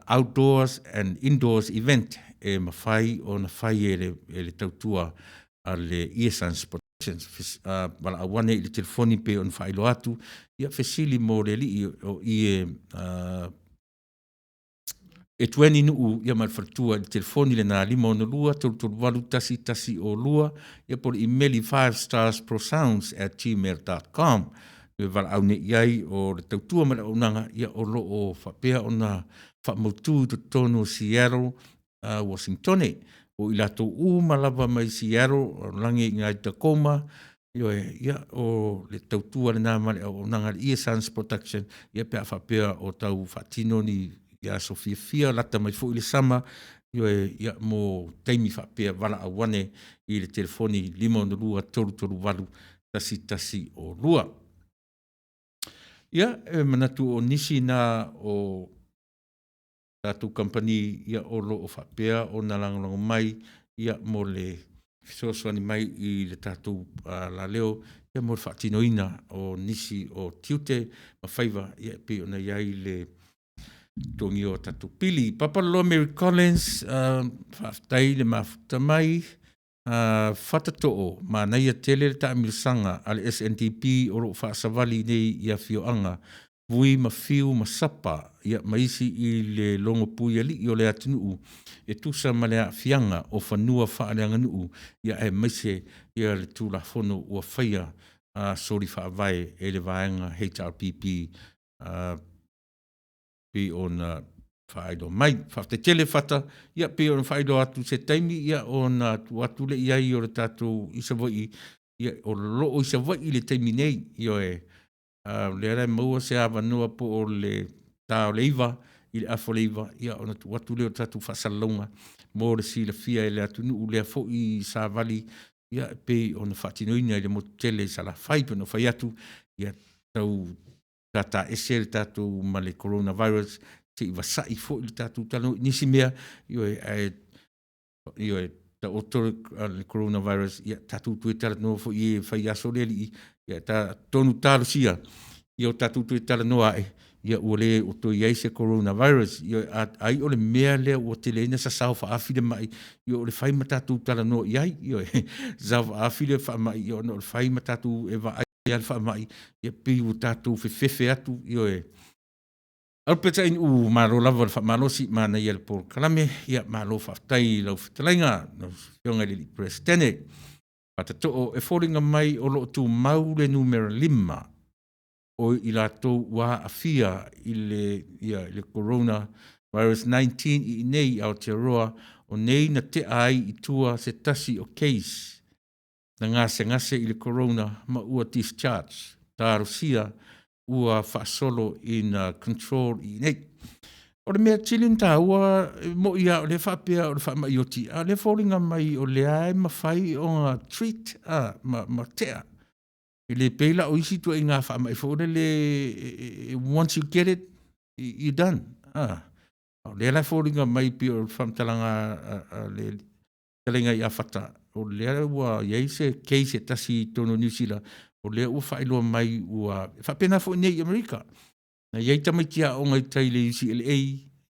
outdoors and indoors event e mafai ona fai e le tautua a le Ear Sans Productions. Valaau ane i le telefoni pei ona faailoa atu, ia fesili mo le alii o i e Etueni Nuu ia ma le faletua i le telefoni lena 562 338 1102, ia po o le imeli 5starsprosounds@gmail.com. E valaau nei i ai o le tautua ma le auaunaga, ia o lo o faapea ona faamautu i totonu o Seattle, Uasinitone. O i latou uma lava mai Seattle, o lagi i ina i Tacoma, Ioe, ia, o le tautua lena ma le auaunaga a le Ie Sans Production, ia pe a faapea o tau faatino ni aso fiafia, lata mai foi le sama, ioe, ia, mo taimi faapea, valaau ane i le telefoni 562 338 1102. Ia, e manatu o nisi na o tatou kamupani o lo o faapea ona lagolago mai mo le fesoasoani mai i le tatou laleo mo le faatinoina o nisi o tiute ma faiva e pei ona i ai le totogia o tatou pili. Papaloloa Mary Collins, faafetai le mafuta mai. Fatatoo, manaia tele le taamilosaga a le SNDP o lo o faasavali nei i afioaga, Vui ma Fiu ma Sapa ma isi i le Logopui alii o le atunuu e tusa ma le aafiaga o fanua faaleaganuu aemaise le Tulafono ua faia soli faavae e le vaega HRPP pei ona faailoa mai. Faafetai tele Fata, ia pei ona faailoa atu i se taimi ona tuu atu lea i ai o le tatou i Savaii, o lo o i Savaii i le taimi nei, ioe, o lea la e maua se avanoa po o le ta o le 9:00 i le 8:30 ona tuu atu lea o tatou faasalalauga mo le silafia e le atunuu lea foi savali e pei ona faatinoina i le motu tele i Salafai. E pei ona ou fai atu, ia tau tata ese le tatou ma le coronavirus se i vasai foi le tatou talanoa i nisi mea, ioe, ae taoto le coronavirus, ia tatou toe talanoa foi i ai e fai aso le alii, atonu talosia ia o tatou toe talanoa ae ua le o toe i ai se coronavirus. Ioe, ai o le mea lea ua tele ai ona sasao faaafi le mai, o le fai ma tatou talanoa i ai, ioe, sasao faaafi le faamai ona o le fai ma tatou e vaai lava le faamai, e pei ua tatou fefefe atu, ioe. Alopeta Inu, malo lava le faamalosi, manaia le polokalame, malo faafetai i lau fetalaiga lau Afioga i le Peresetene. Fatatoo, e foliga mai o lo o tumau le numera 5 o i latou ua aafia i le coronavirus 19 i inei i Aotearoa, o nei na tea ai i tua se tasi o case na gasegase i le corona ma ua discharge. Talosia ua faasolo ina control i inei. O le mea sili ona taua, e moni lava o lea e faapea o le faamai oti, a o lea e foliga mai o lea lava e mafai ona treat ma tea. E le pei la o isi ituaiga faamai foi lele once you get it, you done. A o lea la e foliga mai pei o le faamatalaga a le fetalaiga ia Fata, o lea ua i ai se case se tasi i totonu o Niu Sila, o lea ua faailoa mai ua… E faapena foi i inei i Amerika. Na i ai tamaiti aoga i tai i le UCLA,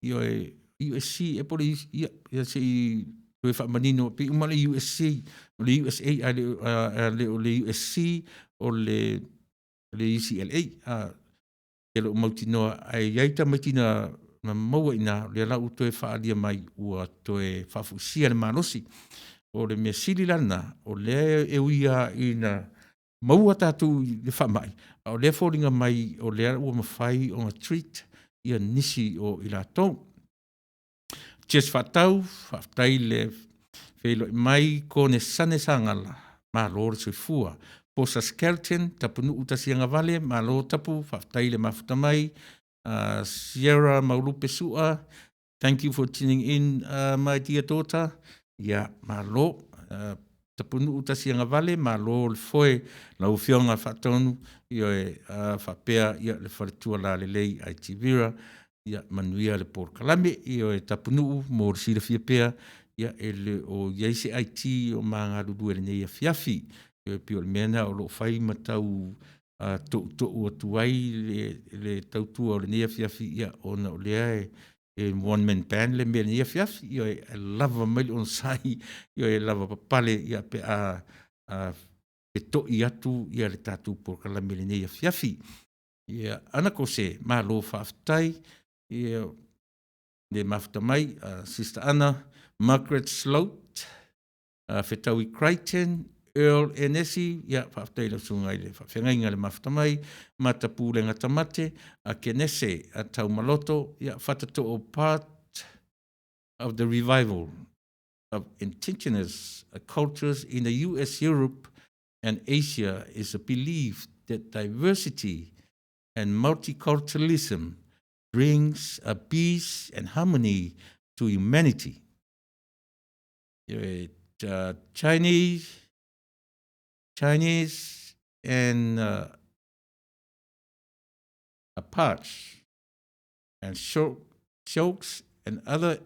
ioe, USC ea po o le… ia se i toe faamanino, pei uma lava o le USC, o le USA ae le o le USC o le UCLA. Ou te le o mautinoa ae i ai tamaiti na maua i ina, o lea la ua toe faaalia mai ua toe faafoisia le malosi. O le mea sili la lena, o lea e ui lava ina maua tatou i le faamai, a o lea e foliga mai o lea ua mafai ona treat nisi o i latou. Jess Faaatau, faafetai le feiloai mai. Konesane Sagala, malo le soifua. Posa Skelton Tapunuu Tasiagavale, malo Tapu, faafetai le mafuta mai. Sierra Maulupe Sua, thank you for tuning in my dear daughter. Ia, malo. Tapunuu Tasiagavale, malo le foe lau Afioga Faatonu, ioe, faapea le faletua lalelei IT Vera, ia manuia le polokalame. Ioe Tapunuu, mo le silafia pea, e le o i ai se IT o ma galulue i lenei afiafi. E pei o le mea lena o lo o fai ma tau toutou atu ai le tautua o lenei afiafi, ona o lea e one man band le mea i lenei afiafi. Ioe, e lava mai le onosai, ioe, lavapapale pe a feto'i atu le tatou polokalame i lenei afiafi. Ia, Ana Kose, malo faafetai le mafuta mai Sister Ana, Margaret Sloat, Fetaui Crichton, Earl Enesi, ia faafetai i lau susuga i le faafeagaiga i le mafuta mai, Matapulega Tamate, Akenese Taumaloto, ia Fatatoo, part of the revival of indigenous cultures in the US, Europe and Asia is a belief that diversity and multiculturalism brings a peace and harmony to humanity. Chinese, Chinese and Apache and Sioux and other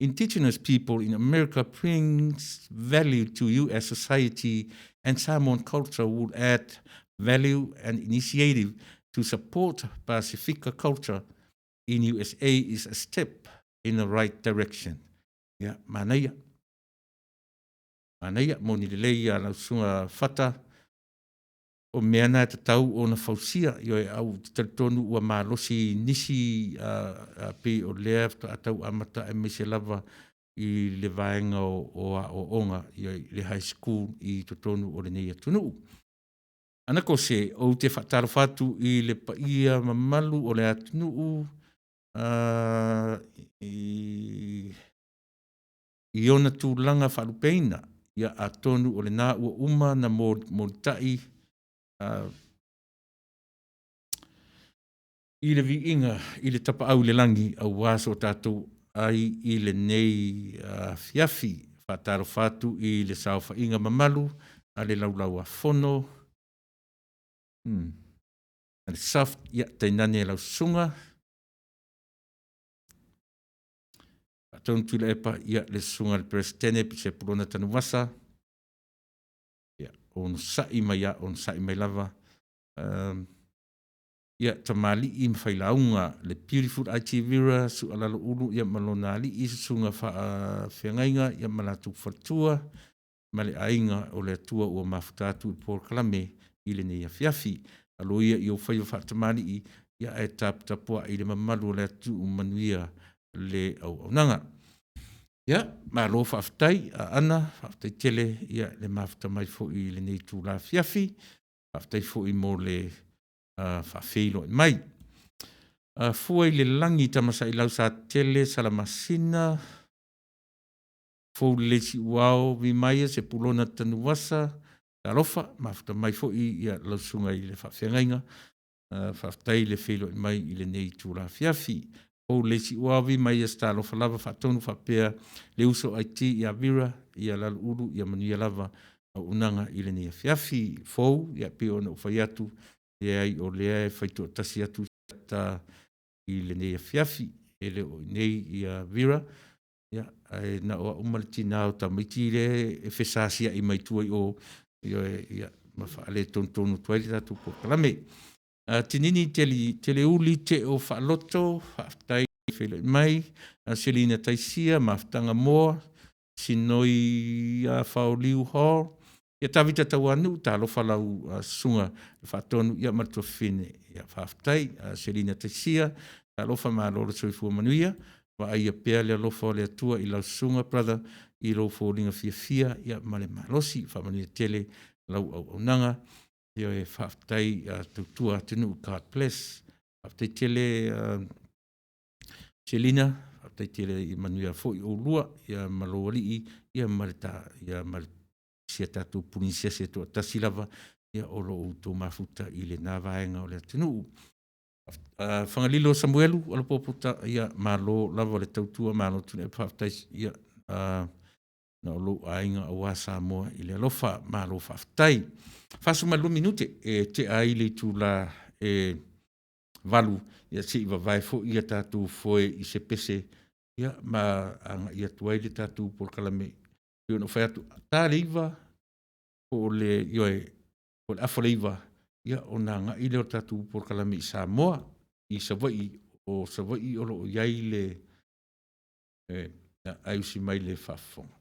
indigenous people in America brings value to U.S. society and Samoan culture would add value and initiative to support Pasifika culture in USA is a step in the right direction. Ia, manaia. Manaia, moni lelei ia lau susuga Fata, o mea na e tatau ona fausia, ioe, a ou te talitonu ua malosi nisi a pei o lea faatoa tau amata aemaise lava i le vaega o aoaoga i le high school i totonu o lenei atunuu. Ana Kose, ou te faatalofa atu i le paia mamalu o le atunuu i ona tulaga faalupeina, ia atonu o lena ua uma ona molitai i le viiga i le Tapaau i le Lagi aua so tatou ai i lenei afiafi. E faatalofa atu i le saofaiga mamalu a le Laulau-a-Fono a le SAFPRM, ia tainane lau Susuga Faatonu Tuilaepa, ia le Susuga i le Peresetene Sepulona Tanuvasa, ia onosai mai a onosai mai lava. Ia tamalii ma failauga, le beautiful IT Vera Sualalo Ulu ia ma lona alii, susuga faafeagaiga ia ma latou faletua ma le aiga o le Atua ua mafuta atu i le polokalame i lenei afiafi. Alo ia i ou faiva faatamalii ia ae taputapuai le mamalu o le atunuu manuia le auaunaga. Ia, malo faafetai Aana, faafetai tele i le mafuta mai foi i lenei itula afiafi, faafetai foi mo le faafeiloai mai. Fua i le lagi Tamasailau Satele Salamasina Foulelei Siuao Vimaia Sepulona Tanuvasa, talofa, mafuta mai foi lau susuga i le faafeagaiga, faafetai le feiloai mai i lenei itula afiafi. Foulelei Siuao Vimaia, se talofa lava faatonu faapea le uso IT ia Vera ia Laloulu, ia manuia lava auaunaga i lenei afiafi. Fou, ia pei ona ou fai atu, leai o lea e fai toatasi atu ta i lenei afiafi, e le o i inei ia Vera, ae na o au ma le tina o tamaiti lea e fesasiai mai tua i o, ioe, ia, ma faaletonu atu ai le tatou polokalame. Tinini Teleuli Teo Faaloto, faafetai le feiloai mai. Selina Taisia Mafutaga Moa, Sinoi Faoliu Hall, ia Tavita Tauanuu, talofa lau susuga i le Faatonu ma le Tuafafine, ia faafetai. Selina Taisia, talofa malo le soifua manuia, vaaia pea le alofa o le Atua i lau susuga brother i lou foliga fiafia ma le malosi. Faamanuia tele lau auaunaga. Ioe, faafetai tautua atunuu, God bless. Faafetai tele Selina, faafetai tele ia manuia foi oulua ma lou alii ma si a tatou Polenisiase e toatasi lava o lo o outou mafuta i lena vaega o le atunuu. Fagalilo Samuelu Alapopo, ia malo lava le tautua malo Tuilaepa, faafetai na o lou aiga aua Samoa i le alofa, malo faafetai. 42 minute e tea ai le itula e 8, ia se i vavae foi a tatou foe i se pese ma agai atu ai le tatou polokalame. E pei ona ou fai atu, a ta le 9 po o le, ioe, po o le 8:30 ona agai lea o le tatou polokalame i Samoa, i Savaii, o Savaii o lo o i ai le ae usi mai le faafofoga.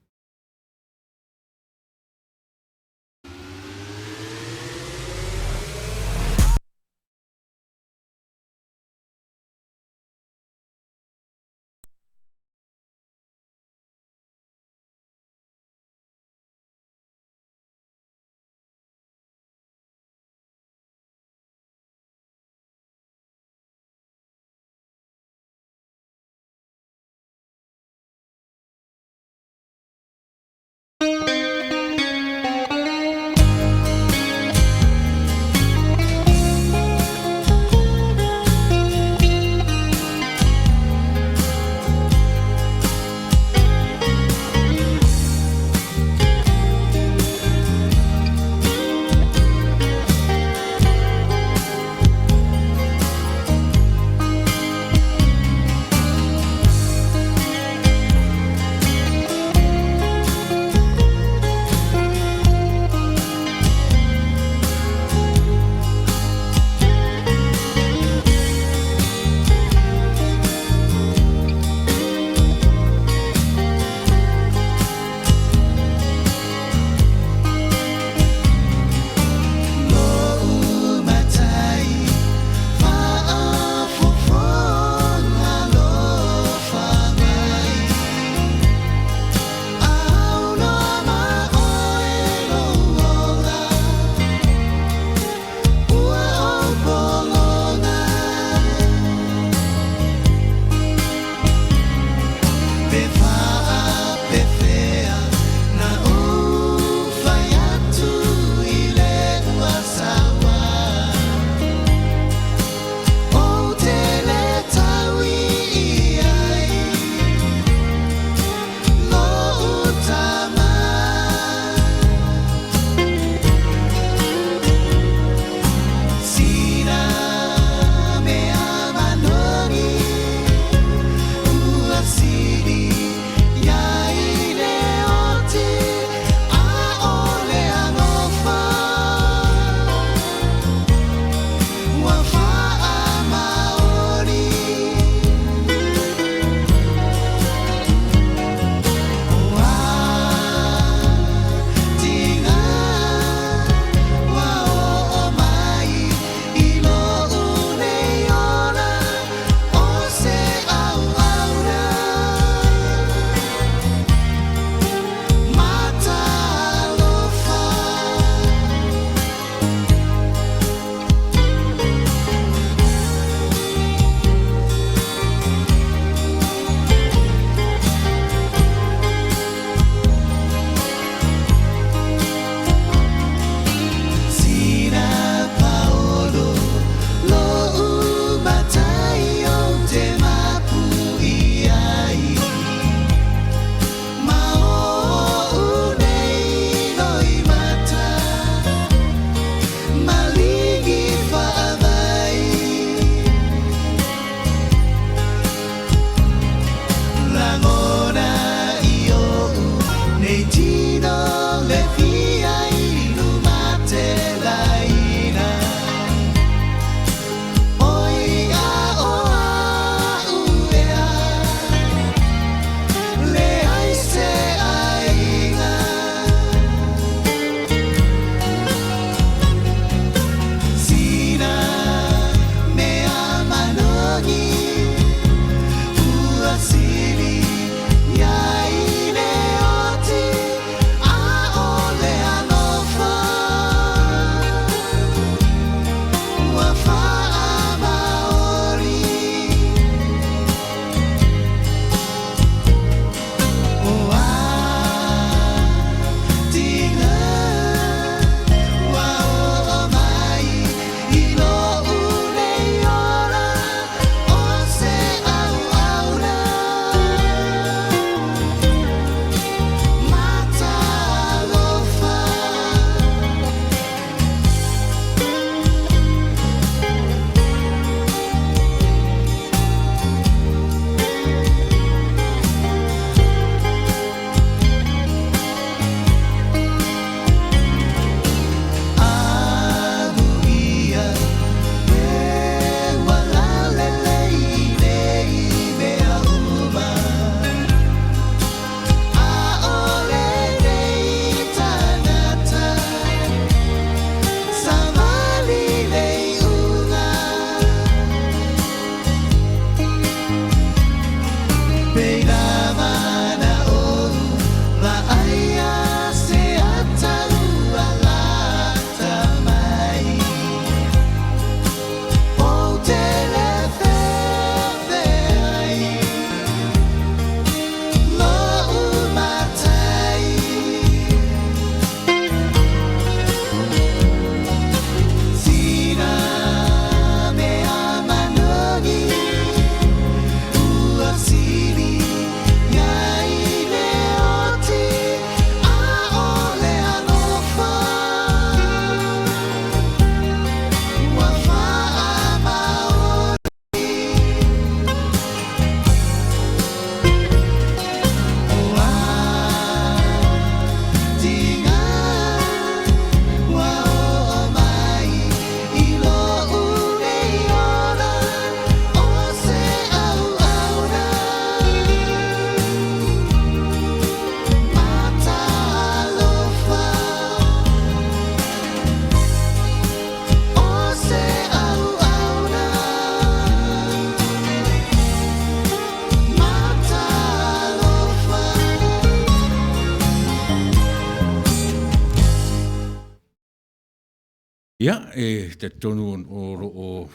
Ia, e talitonu o lo o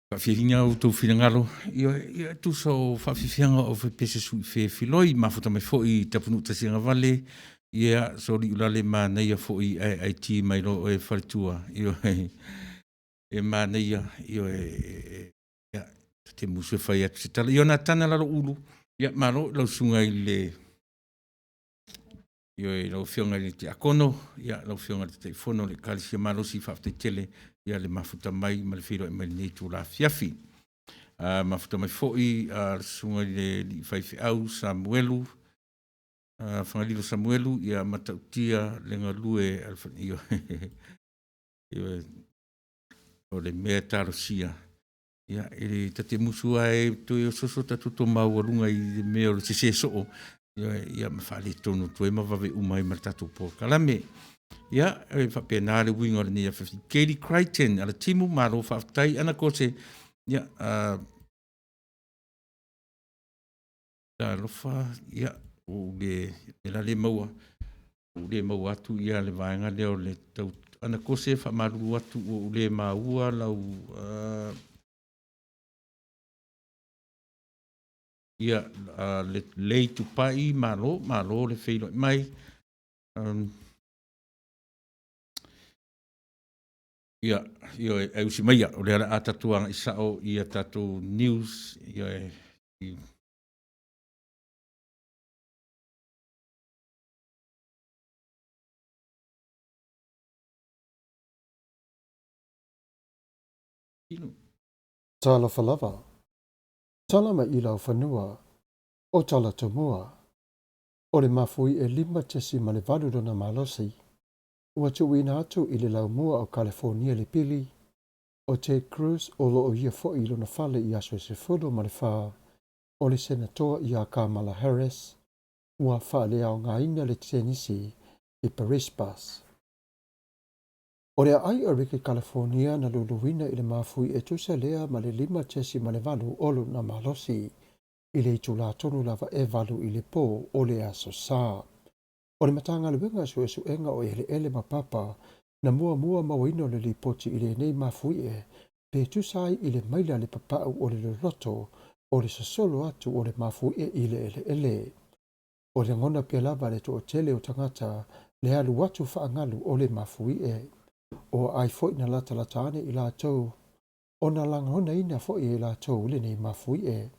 faafiafiaina outou finagalo, ia, ia tusa o faafiafiaga o faipese sui fefiloi, mafuta mai foi i Tapunuu Tasiagavale, ia, soliulale manaia foi ae ti mai loa oe faletua, ioe, e manaia, ioe, ia, ta te musu e fai atu se tala. Ionatana Laloulu, ia malo i lau susuga i le Ioe, lau Afioga i le Tiakono, ia, lau Afioga i le Taitaifono o le Ekalesia Malosi, faafetai tele ia le mafuta mai ma le feiloai mai i lenei itula afiafi. Mafuta mai foi le susuga i le alii faifeau Samuelu, Fagalilo Samuelu, ia matautia le galue a le ioe, ioe, o le mea e talosia, ia, e le ta te musu lava e toe ososo ta toto maualuga i le mea o le sese soo, ioe, ia ma faaletonu atu ai ma vave uma ai ma le tatou polokalame. Ia, e faapena le uiga o lenei afiafi. Katie Crichton, Alatimu, malo faafetai. Ana Kose, ia, talofa, ia, ua ou le, o le a le maua, ua ou le maua atu ia le vaega lea o le tau, Ana Kose, faamalulu atu ua ou le maua lau, ia, le Lei Tupai, malo, malo le feiloai mai. Ia, ioe, ae usi maia, o lea o le a tatou agai sao i a tatou news, ioe, i Talofa lava. Tala mai i Laufanua, o Talatomua. O le mafuie 5.8 lona malosi, ua tuuina atu i le laumua o Kalifonia le pili, o Ted Cruz o lo o ia foi i lona fale i aso e 14, o le Senatoa ia Kamala Harris, ua faaleaogaina le Senisi i Parispas. O le aai o Ricky California na luluina i le mafui e tusa lea ma le 5.8 o lona malosi i le itulā tonu lava e 8 i le pō o le Aso Sa. O le Matagaluega o Suesuega o Eleele ma Papa na muamua mauaina o le lipoti i lenei mafuie pe tusa ai i le maila le papau o le loloto o le sosolo atu o le mafuie i le eleele. O le lagona pea lava a le toatele o tagata le alu atu faagalu o le mafuie. O aai foi na latalata ane i latou, ona lagonaina foi e latou lenei mafuie.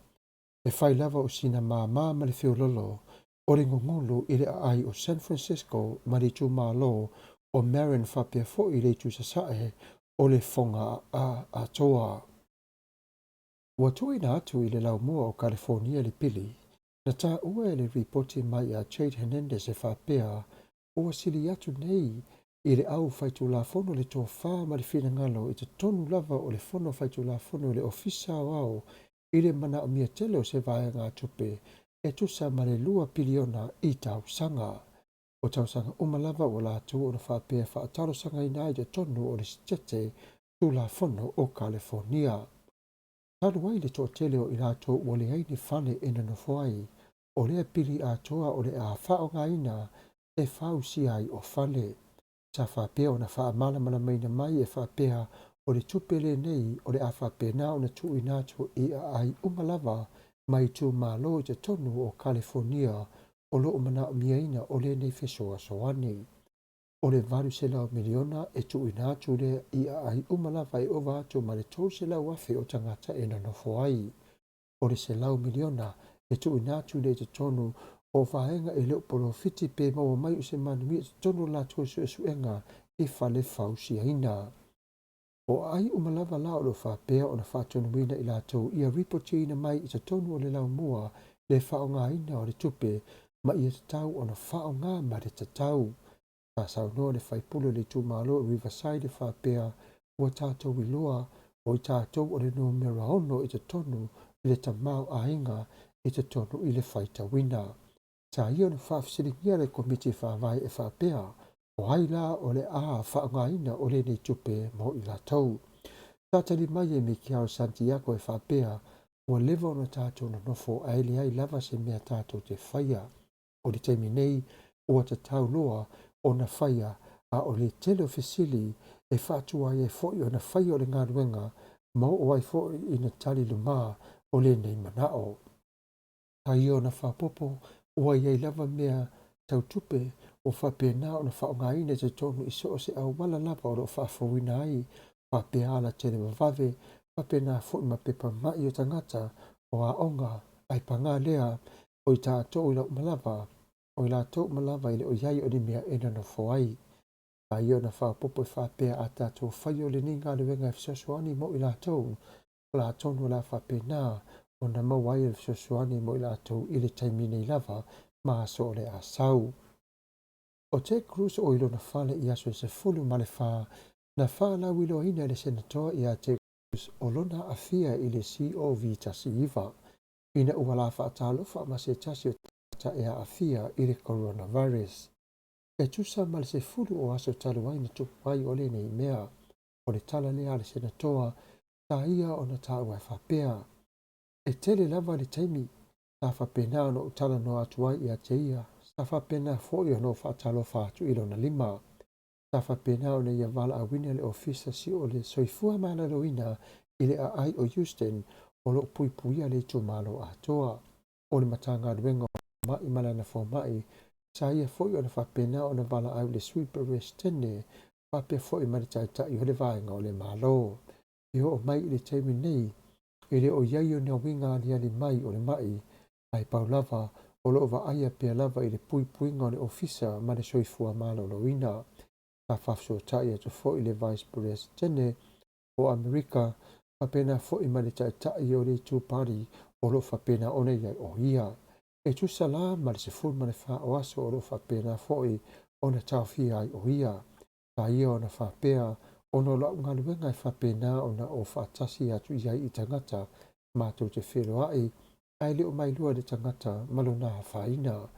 E fai lava o sina māmā ma le feololo o le gugulu i le aai o San Francisco ma le itumalo o Marin faapea foi i le itu sasae o le Foga Atoa. Ua tuuina atu i le laumua o Kalifonia le pili na taua e le ripoti mai a Jade Hernandez e faapea ua sili atu nei i le au faitulafono le tofa ma le finagalo i totonu lava o le Fono Faitulafono i le Ofisa Aoao i le manaomia tele o se vaegatupe e tusa ma le $2 piliona i tausaga. O tausaga uma lava ua latou ona faapea e faatalosagaina ai totonu o le Setete Tulafono o Kalifonia. Talu ai le toatele o i latou ua leai ni fale e nonofo ai, o lea pili atoa o le a faaaogaina e fausia ai o fale. Sa faapea ona faamalamalamaina mai e faapea o le tupe lenei o le a faapena ona tuuina atu i aai uma lava mai itumalo i totonu o Kalifonia o lo o manaomiaina o lenei fesoasoani. O le $800 miliona e tuuina atu lea i aai uma lava e ova atu ma le 300,000 o tagata e nonofo ai. O le $100 miliona e tuuina atu lea i totonu o vaega e le o polofiti pe maua mai o se manuia i totonu o latou suesuega i fale fausiaina. O aai uma lava la o lo o faapea ona faatonuina i latou ia ripotiina mai i totonu o le laumua le faaaogaina o le tupe ma ia tatau ona faaaoga ma le tatau. Sa saunoa le faipule o le itumalo o Riverside e faapea ua tatou iloa o i tatou o le numera 6 i totonu i le tamaoaiga i totonu i le faitauina. Sa ia ona faafesiligia le Komiti Faavae e faapea o ai la o le a faaaogaina o lenei tupe mo i latou. Sa tali mai e Mikel Santiago e faapea ua leva ona tatou nonofo ae leai lava se mea tatou te faia. O le taimi nei ua tatau loa ona faia a o le tele o fesili e faatuai ai foi ona faia o le galuega ma oo ai foi ina tali lumā o lenei manao. A ia ona faaopoopo, ua i ai lava mea tau tupe ua faapena ona faaaogaina i totonu i so o se auala lava o lo o faafouina ai, faapea ala televavave, faapena foi ma pepa ma'i o tagata, o aoga, ae paga lea, o i tatou uma lava, o i latou uma lava e le o i ai o ni mea e nonofo ai. A ia ona faaopoopo e faapea a tatou faia o lenei galuega e fesoasoani mo i latou, o le a atonu o le a faapena ona maua ai le fesoasoani mo i latou i le taimi nei lava ma aso o le a sau. O Ted Cruz o i lona fale i aso e 14 na faalauiloaina e le Senatoa ia Ted Cruz o lona aafia i le COVID-19 ina ua la faatalofa ma se tasi o tagata e aafia i le coronavirus. E tusa ma le 10 o aso talu ai na tupu ai o lenei mea. O le tala lea a le Senatoa sa ia ona taua e faapea, E tele lava le taimi sa faapena ona ou talanoa atu ai ia te ia, sa faapena foi ona ou faatalofa atu i lona lima. Sa faapena ona ia valaauina le Ofisa Sili o le Soifua Maloloina i le aai o Houston o lo o puipuia le itumalo atoa. O le Matagaluega o Ma'i ma lana fomai, sa ia foi ona faapena ona valaau i le Sui Peresetene faapea foi ma le Taitai o le Vaega o le Malo. E oo mai i le taimi nei, e le o i ai ona uiga aliali mai o le ma'i, ae pau lava, o lo o vaaia pea lava i le puipuiga o le Ofisa ma le Soifua Maloloina. Sa faafesootai atu foi le Vice Peresetene o Amerika faapena foi ma le Taitai o le Itu Party o lo o faapena ona i ai o ia. E tusa la ma le 14 o aso o lo o faapena foi ona taofia ai o ia. Sa ia ona faapea, ona o lau galuega e faapena ona ou faatasi atu i ai i tagata matou te feiloai, ae le o mailoa le tagata ma lona afaina.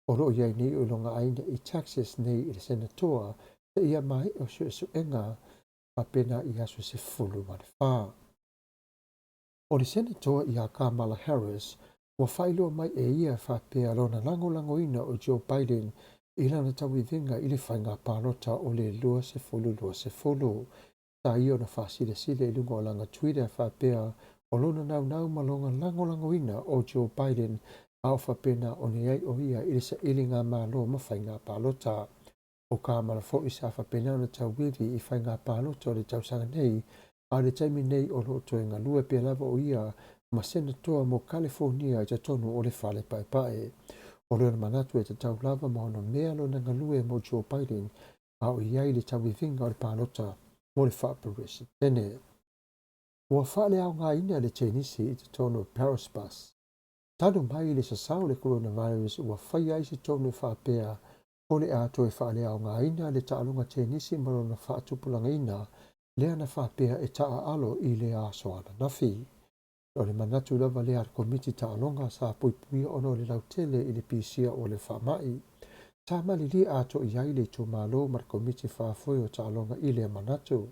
O lo o i ai nei o lona aiga i Texas nei i le Senatoa seia maea o suesuega faapena i aso 14. O le Senatoa ia Kamala Harris, ua faailoa mai e ia faapea lona lagolagoina o Joe Biden i lana tauiviga i le faiga palota o le 2020. Sa ia ona faasilasila i luga o lana Twitter faapea o lona naunau ma lona lagolagoina o Joe Biden a o faapena ona i ai o ia i le sailiga malo ma faiga palota. O Kamala foi sa faapena ona tauivi i faiga palota o le tausaga nei, a o le taimi nei o lo o toe galue pea lava o ia ma Senatoa mo Kalifonia i totonu o le Fale Paepae. O lona manatu e tatau lava ma onomea lona galue mo Joe Biden a o i ai le tauiviga o le palota mo le faaperesetene. Ua faaleaogaina le tenisi i totonu o Paris Bus. Talu mai le sasao o le coronavirus ua faia ai se tonu e faapea o le a toe faaleaogaina le taaloga tenisi ma lona faatupulagaina lea na faapea e taaalo i le aso ananafi. O le manatu lava lea a le Komiti Taaloga sa puipuia ona o le lautele i le pisia o le faamai. Sa malilie atoa i ai le itumalo ma le Komiti Faafoe o Taaloga i lea manatu.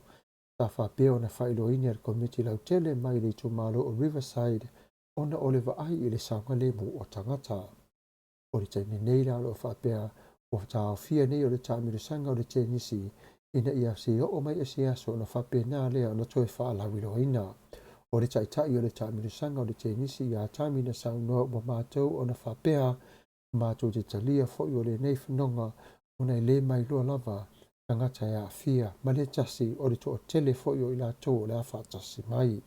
Sa faapea ona faailoaina e le Komiti Lautele mai le itumalo o Riverside ona o le vaai i le saogalemu o tagata. O le taimi nei la o lo o faapea ua taofia nei o le taamilosaga o le tenisi ina ia se oo mai se aso ona faapena lea ona toe faalauiloaina. O le taitai o le taamilosaga o le tenisi ia Tami na saunoa ua matou ona faapea matou te talia foi o lenei fanoga ona e le mailoa lava tagata e aafia ma le tasi o le toatele foi o i latou o le a faatasi mai.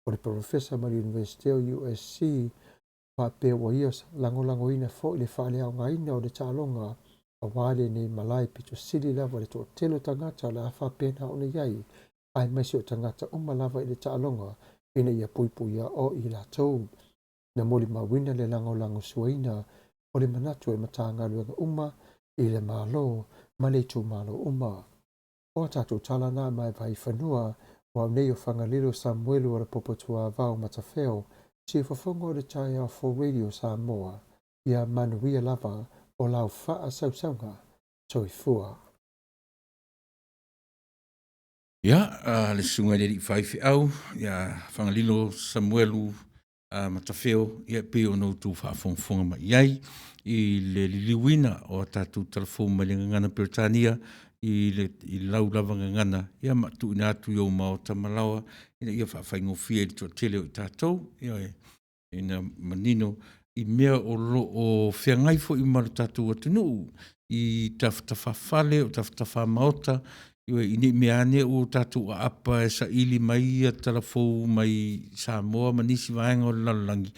O le Polofesa mai le Iunivesite o USC faapea ua ia lagolagoina foi le faaleaogaina o le taaloga aua lenei malae pito sili lava le toatele o tagata o le a faapena ona i ai aemaise o tagata uma lava i le taaloga ina ia puipuia o i latou. Na molimauina le lagolagosuaina o le manatu e Matagaluega uma i le Malo ma le itumalo uma. O a tatou tala na mai Vaifanua, o au nei o Fagalilo Samuelu o le Popo Tuavao Matafeo, siufofoga o le taeao fou Radio Samoa, ia manuia lava o lau faasausauga. Soifua. Ia, le susuga i le alii faifeau, ia Fagalilo Samuelu Matafeo, ia pei ona outou faafogafoga mai i ai i le liliuina o a tatou talafou mai le gagana Peretania. i le i lau lava gagana, ia ma tuuina atu i ou maota ma laoa ina ia faafaigofie i le toatele o i tatou, ioe, ina manino i mea o lo o feagai foi ma le tatou atunuu i tafatafafale, o tafatafamaota, ioe, i nei mea ane ua tatou aapa e saili mai ia talafou mai Samoa ma nisi vaega o le lalolagi,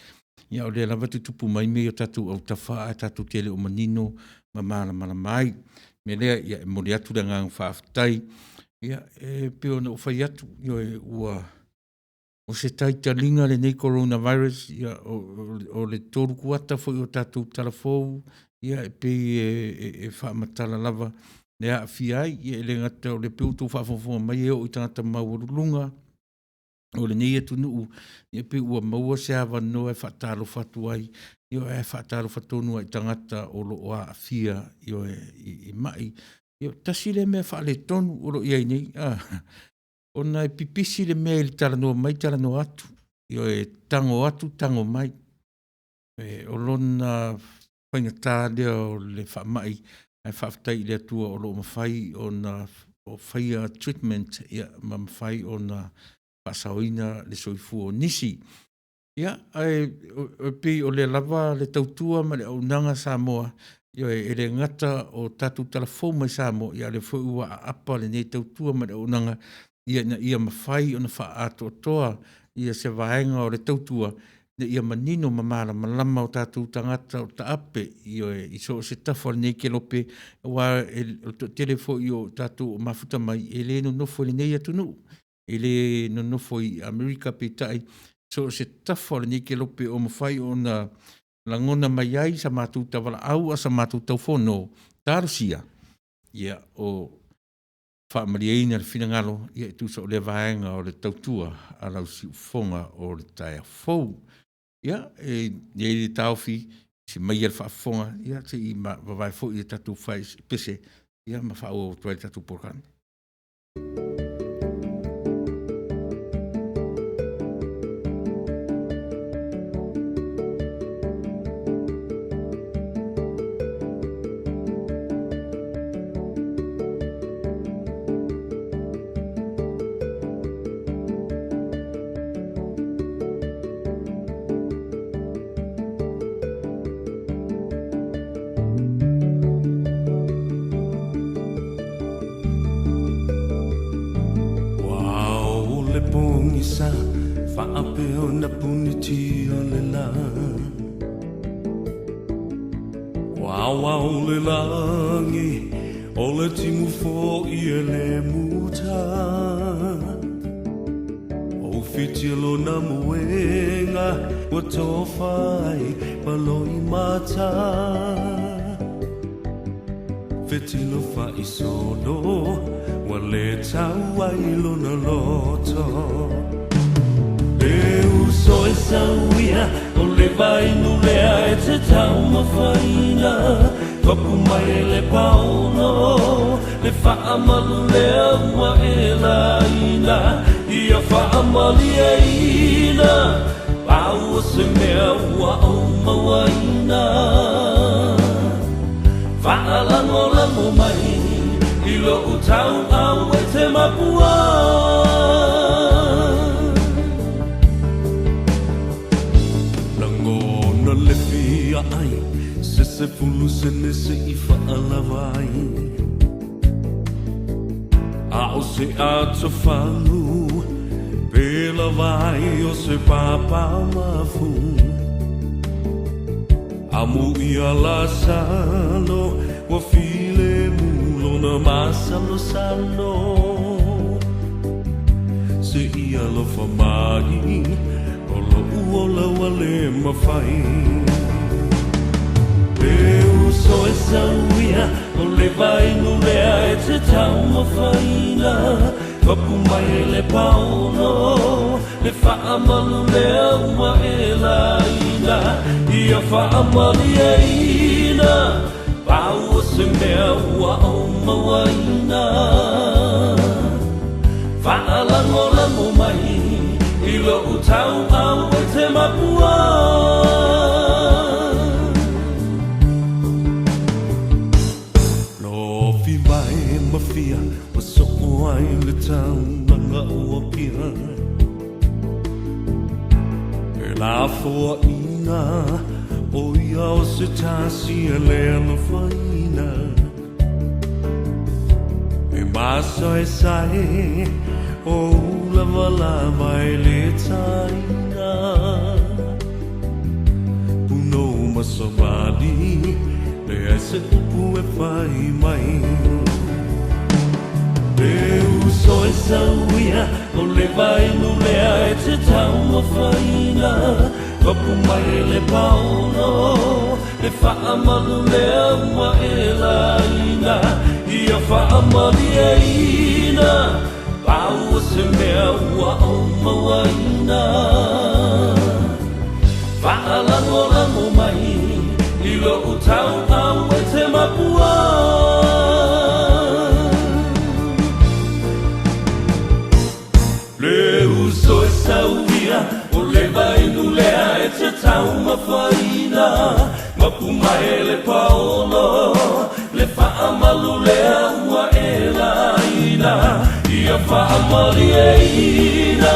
ia o lea lava e tutupu mai mea i o tatou autafa ae tatou te le o manino ma malamalama ai. O le mea lea, ia e momoli atu le agaga faafetai, ia e pei ona ou fai atu, ioe, ua o se taitaliga lenei coronavirus, ia o le 3 kuata foi o tatou talafou, ia e pei e faamatala lava le aafia ai. Ia e le gata o lea pei ua outou faafogafoga mai e oo i tagata maualuluga o lenei atunuu, ia pei ua maua se avanoa e faatalofa atu ai, ioe, ae faatalofa tonu lava i tagata o lo o aafia, ioe, i mai. Ia tasi lea mea faaletonu o lo o i ai nei, ona e pipisi le mea i le talanoa mai talanoa atu, ioe, tago atu tago mai. E, o lona faigata lea o le faamai, ae faafetai i le Atua o lo o mafai ona faia treatment ia, ma mafai ona faasaoina le soifua o nisi. Ia, ae e pei o lea lava le tautua ma le auaunaga a Samoa, ioe, e le gata o tatou tala fou mai Samoa, ia a o lea foi ua aapa lenei tautua ma le auaunaga ia ina ia mafai ona faaatoatoa ia se vaega o le tautua ina ia manino ma malamalama o tatou tagata o taape, ioe, i so o se tafa o lenei kelope, aua o le toatele foi o tatou o mafuta mai, e le nonofo i lenei atunuu, e le nonofo i Amerika, peitai, so o se tafa o lenei kelope o mafai ona lagona mai ai sa matou tavalaau a o sa matou taufono, talosia ia o faamalieina le finagalo ia e tusa o lea vaega o le tautua a lau siufofoga o le taeao fou. Ia, e i ai le taofi, se maia le faafofoga, ia se i vavae foi le tatou pese ia ma faaauau atu ai le tatou polokalame. Ua ao le pogisa faapea ona punitia le la. Ua ao le lagi o le timu fo'i e le muta. O whiti lona moenga ua tofa ai ma loimata. Fetilo fa'isolo ua le tau ai lona loto. E uso e sauia o le vainu lea e te taumafaina. Papu mai le paono le fa'amalu lea ua e laina. Ia fa'amalieina pau o se mea ua ou mauaina. Fa'alagolago mai i lo'u tau'au e te mapua. Lagona le fia ai se 10 sene se i fa'alava ai. A o se atofalu pe lava ai o se pāpāmafu. Amu ia Lasalo ua filemu lona masalosalo. Se i alofa mai o lo'u ola ua le mafai. E uso e sauia o le vainu lea e te taumafaina. Papu mai le paono le fa'amalu lea ua e laina. Ia fa'amalieina pau o se mea ua ou mauaina. Fa'alagolago mai i lo'u tau'au e te mapua. Lofi mai ma ai le taulaga o Apia. E lafoaiina ʻo ia o se tasi e le alofaina. E masaesae o ulavalava e le taina. Punou ma savali, leai se upu e fai mai. E uso e sauia, o le vainu lea e te taumafaina. Mapu mai le paolo, le faamalu lea ua e laina. Ia faamalieina, pau o se mea ua ou mauaina. Faalagolago mai i lou tauau e te mapua. Le uso e sauia, o le vainu lea e te taumafaina. Mapu mai le paolo, le faamalu lea ua e laina. Ia faamalieina,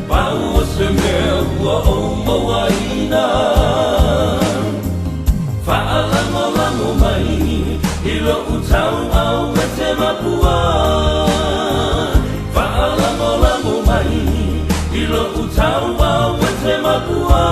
pau o se mea ua ou mauaina. Faalagolago mai i lou tauau e te mapua. Faalagolago mai i lou tauau e te mapua.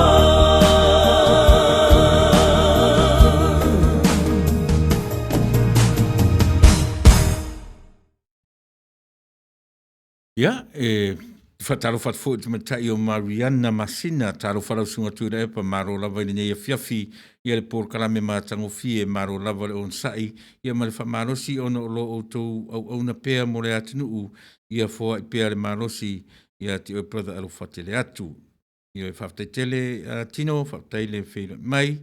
Ia, e faatalofa atu foi i le tamaitai o Mariana Masina, talofa lau Susuga Tuilaepa, malo lava i lenei afiafi, ia le polokalame matagofie, malo lava le onosai, ia ma le faamalosi ona o lo outou auauna pea mo le atunuu, ia foai pea le malosi ia te oe brother alofa tele atu. Ia faafetai tele Tino, faafetai le feiloai mai.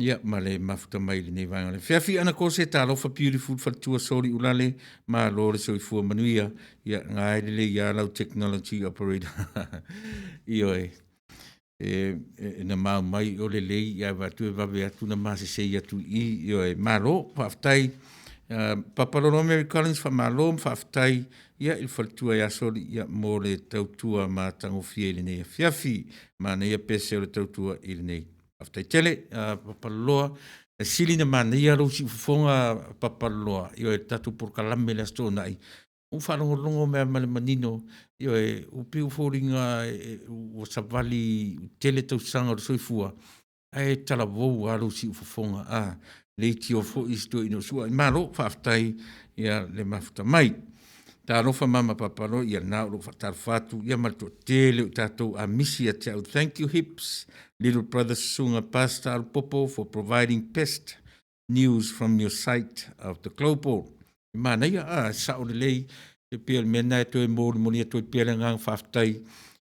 Ia, ma le mafuta mai i lenei vaega o le afiafi. Anakose, talofa beautiful faletua Soli Ulale, malo le soifua manuia. Ia, na e lelei lava lau technology operator. Ioe, e, e, na mau mai o lelei, ae vaai atu e vave atu na masesei atu i i. Ioe, malo, faafetai. Papa Lolo Mary Collins, faamalo ma faafetai ia i le faletua ia Soli ia, mo le tautua matagofie i lenei afiafi. Manaia pese o le tautua i lenei Faafetai tele, Papaloloa. E sili ona manaia lou siufofoga Papaloloa, ioe, le tatou polokalame i le Aso Toonai, ua faalogologo mai lava ma le manino, ioe, ua pei ua foliga ua savali tele tausaga o le soifua, ae talavou lava lou siufofoga, a leitio foi si toeaina o Su'a. Malo faafetai ia le mafuta mai. Talofa mama Papaloloa, ia lena o lo o faatalofa atu ia ma le toatele o tatou amisi ia te au. Thank you heaps, little brother Susuga Pastor Alupopo for providing best news from your site of the global. E manaia, a, sao lelei, e pei o le mea lena e toe molimoli atu ai pea le agaga faafetai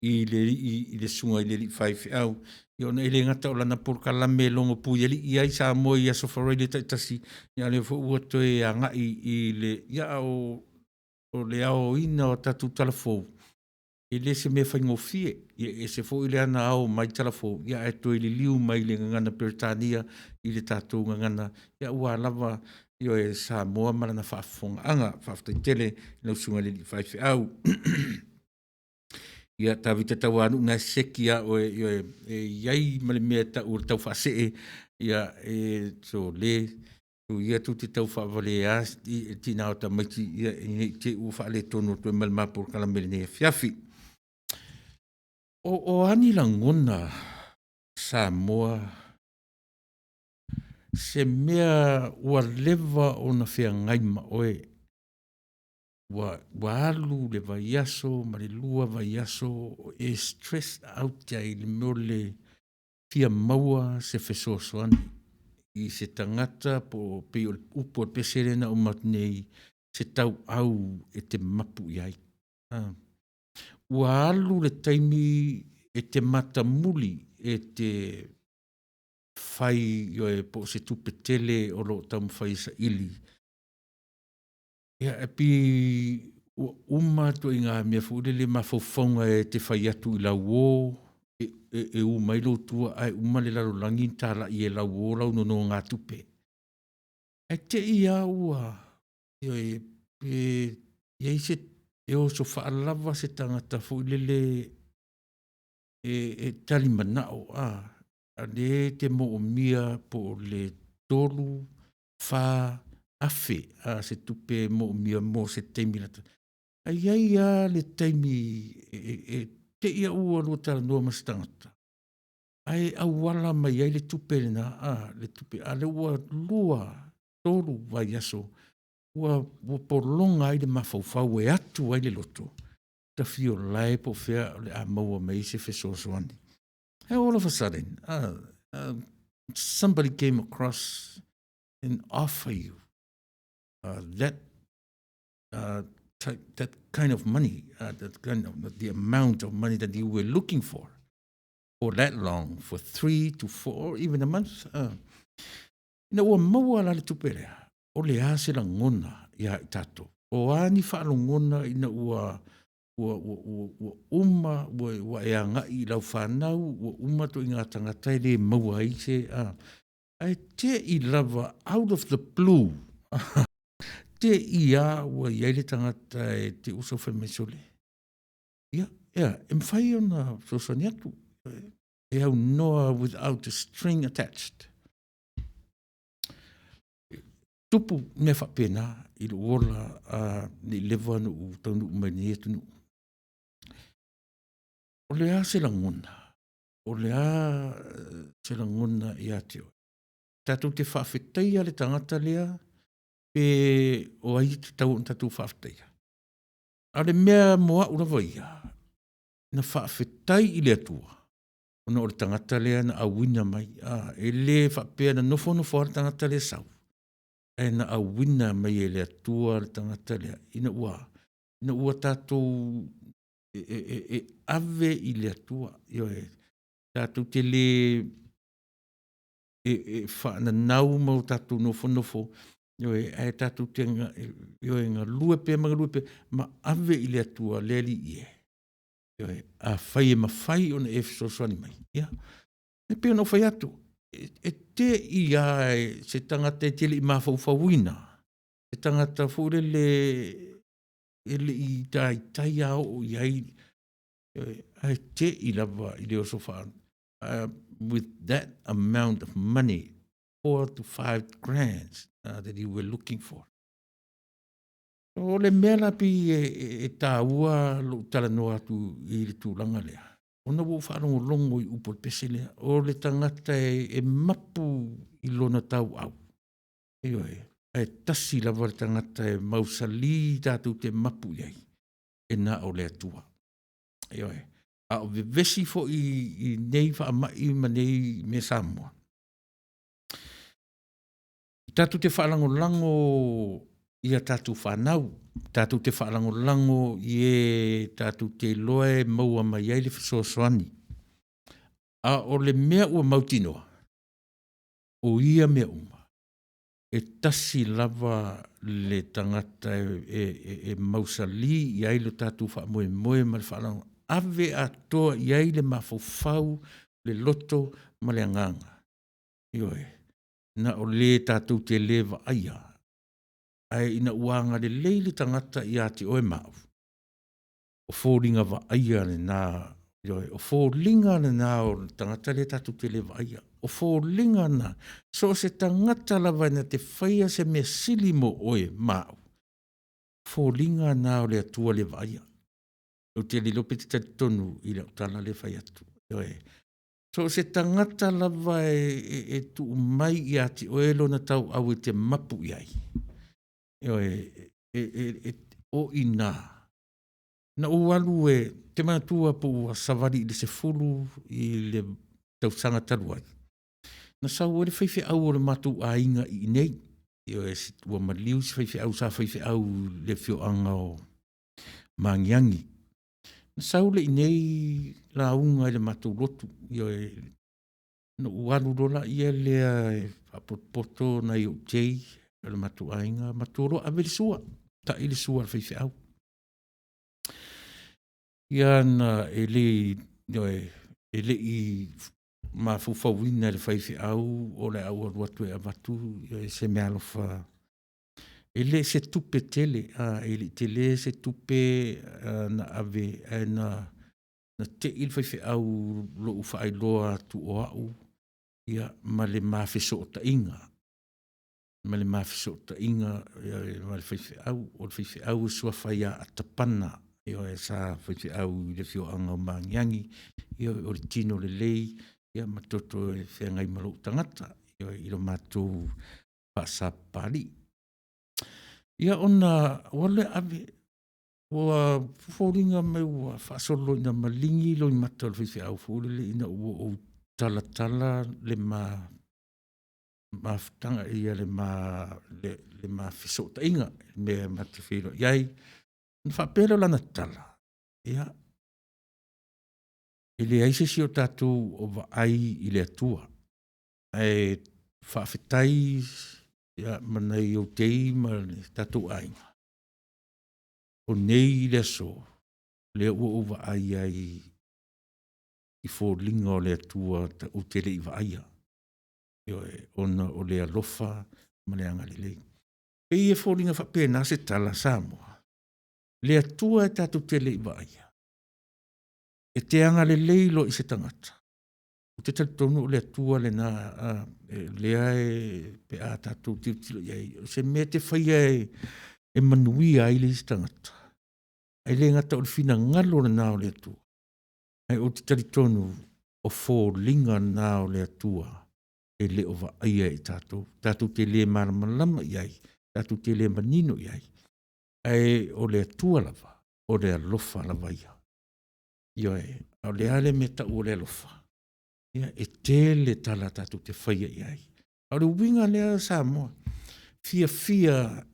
i le alii, i le susuga i le alii faifeau, ia ona e le gata o lana polokalame e logo puialii ai Samoa i Aso Faraile taitasi, ia a o lea foi ua toe agai i le, ia a o le aoina o tatou talafou, e le se mea faigofie. Ia e ese foi le ana ao mai talafou, ia ae toe liliu mai le gagana Peretania i le tatou gagana, ia aua lava ioe, Samoa ma lana faafofogaaga. Faafetai tele i lau Susuga i le Alii Faifeau. Ia, Tavita Tauanuu, na e seki lava oe, ioe, e i ai ma le mea e tau o le taufaasee, ia, e sole, ia tou te tau faavalea le tina o tamaiti, ia, ne i te i ua faaletonu atu ai ma le ma polokalame i lenei afiafi. O a ni lagona Samoa, se mea ua leva ona feagai ma oe, ua, ua alu le vaiaso ma le lua vaiaso o e stress out ai i le mea o le fia maua se fesoasoani i se tagata po o pei o le upu a le pese lea na uma atu nei, se tauau e te mapu i ai. Ua alu le taimi e te matamuli e te fai ioe po o se tupe tele o lo o taumafai e saili. Ia, e pei ua uma ituaiga mea foi lele mafaufauga e te fai atu i lau uo, e, e, e u mai lou tua ae uma le lalolagi na talai e lau uo lau nonogatupe. Ae te i lava ua, ioe, pe I ai se e oso faalava se tagata foi lele e, e tali manao a a lea e te moomia po o le tolu fa afe a se tupe e moomia mo se taimi lata. Ae i ai lava le taimi e, e, e te i au ua lua talanoa ma se tagata, ae auala mai ai le tupe lena, a, le tupe, a lea ua lua, tolu vaiaso ua, ua pologa ai le mafaufau e atu ai le loto, ta fia olae po o fea o le a maua mai ai se fesoasoani. And all of a sudden, somebody came across and offer you that type, that kind of money, that kind of the amount of money that you were looking for for that long, for three to four, or even a month. Ina ua maua la le tupe lea, o le a se lagona iā i tatou? O a ni faalogona ina ua ua, ua, ua, ua uma, ua, ua e agai i lau fanau, ua uma ituaiga tagata e le maua ai se, a, ae te i lava out of the blue, te i a ua i ai le tagata e te uso fai mai sole. Ia, ea, e mafai ona fesoasoani atu. E aunoa without a string attached. Tupu mea faapena i lou ola a nei leva ona ou taunuu mai lenei atunuu. O le a se lagona? O le a se lagona ia te oe? Tatou te faafetaia le tagata lea pe o ai e tatau ona tatou faafetaia? A o le mea mo au lava ia, na faafetai i le Atua ona o le tagata lea na auina mai. A, e le faapea na nofonofo lava le tagata lea sau, ae na auina mai e le Atua le tagata lea ina ua, ina ua tatou e, e, e, e ave i le Atua. Ioe, tatou te le e, e faananau ma o tatou nofonofo, ioe, ae tatou te ioe, galue pea ma galue pea, ma ave i le Atua le Alii e. Ioe, afai e mafai ona e fesoasoani mai, ia, e pei ona ou fai atu, e, e te i lava e se tagata e te le i mafaufauina, se tagata foi lele e le i taitai lava oo i ai, ioe, ae te i lava i le oso faa, with that amount of money, 4 to 5 grands that you were looking for. O le mea la pei e, e, e taua lou talanoa atu i le tulaga lea, ona ua ou faalogologo i upu o le pese lea, o le tagata e, e mapu i lona tauau. Ioe, ae tasi lava le tagata e mausali tatou te mapu i ai, e na o le Atua. Ioe, a o vevesi foi i nei faamai ma nei mea Samoa, tatou te faalagolago i a tatou fanau, tatou te faalagolago i e tatou te iloa e maua mai ai le fesoasoani. A o le mea ua mautinoa, o ia mea uma, e tasi lava le tagata e, e, e, e mausali i ai lo tatou faamoemoe ma le faalago, ave atoa i ai le mafaufau, le loto ma le agaga. Ioe, na o le tatou te le vaaia, ae ina ua agalelei le tagata ia te oe ma au, o foliga vaaia lena, ioe, o foliga lena o le tagata lea tatou te le vaaia. O foliga na, so o se tagata lava na te faia se mea sili mo oe ma au, foliga na o le Atua le vaaia. Ou te le iloa pe te talitonu i lau tala lea e fai atu. Ioe. So o se tagata lava e, e, e tuu mai ia te oe lona tauau e te mapu i ai. Ioe, e, e, e, o i nā. Na ou alu e, te manatua po ua savali i le 10 i le tausaga talu ai. Na sau ai le faifeau o le matou aiga i inei. Ioe, ua maliu se faifeau sa faifeau i le afioaga o Magiagi. Na sau le inei lauga i le matou lotu, ioe, na ou alu loa laia lea e faapotopoto nai ou tei o le matou aiga, matou o loa ave le sua, ta'i le sua a le faifeau. Ia na e le, ioe, e le i mafaufauina e le faifeau o le a ou alu atu e avatu se meaalofa. E le se tupe tele, a, e le i telē se tupe na ave, ae na tei le faifeau i lou faailoa atu o au ia ma le ma fesootaiga, ma le ma fesootaiga ma le faifeau. O le faifeau e suafa ia Atapana, ioe, sa faifeau i le afioaga o Magiagi, ioe, o le tino lelei ma toto e feagai ma lou tagata, ioe, i lo matou faa-Sapapalii. Ia ona ou alu lea ave, ua foliga mai ua faasolo ina maligi loimata o le faifeau foi lele ina ua ou talatala le ma mafutaga, ia le ma fesootaiga i le mea ma te feiloai ai. Ona faapea lea o lana tala, ia, e leai se isi o tatou o vaai i le Atua, ae faafetai ma nai ou tei ma le tatou aiga, o nei i le aso, lea ua ou vaai ai i foliga o le Atua ou te le i vaaia, ioe, ona o le alofa ma le agalelei. E pei e foliga faapena se tala Samoa, le Atua e tatou te le i vaaia, e te agalelei loa i se tagata, ou te talitonu o le Atua lena lea pe a tatou tilotilo i ai, o se mea e te faia e manuia ai le isi tagata, ae le gata o le finagalo lena o le Atua, ae ou te talitonu o foliga na o le Atua e le o vaaia e tatou, tatou te le malamalama i ai, tatou te le manino i ai, ae o le Atua lava, o le alofa lava ia. Ioe. A o le a le mea e tau o le alofa? Ia, e tele tala tatou te faia i ai, a o le uiga lea Samoa, fiafia,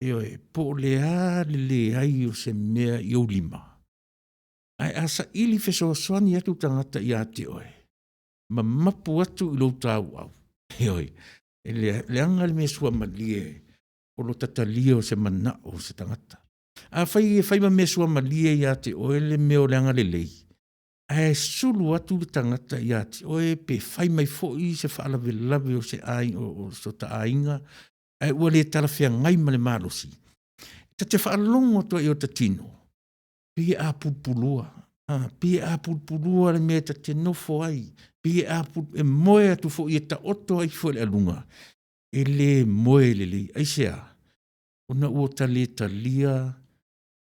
ioe, po o le a le leai o se mea i ou lima, ae a saili fesoasoani atu le tagata ia te oe, ma mapu atu i lou tauau, ioe, e leaga le mea suamalie o lo ta talia o se manao o se tagata. Afai e fai ma mea suamalie ia te oe le mea o le agalelei, ae sulu atu le tagata ia te oe pe fai mai foi se faalavelave o so ta aiga ae ua le talafeagai ma le malosi, ta te faalogo atu lava i ota tino, pei e apulupulua, pei e apulupulua le mea ta te nofo ai, pei e moe atu foi e taoto ai ifo i le aluga, e le moe lelei. Aisea? Ona ua ta le talia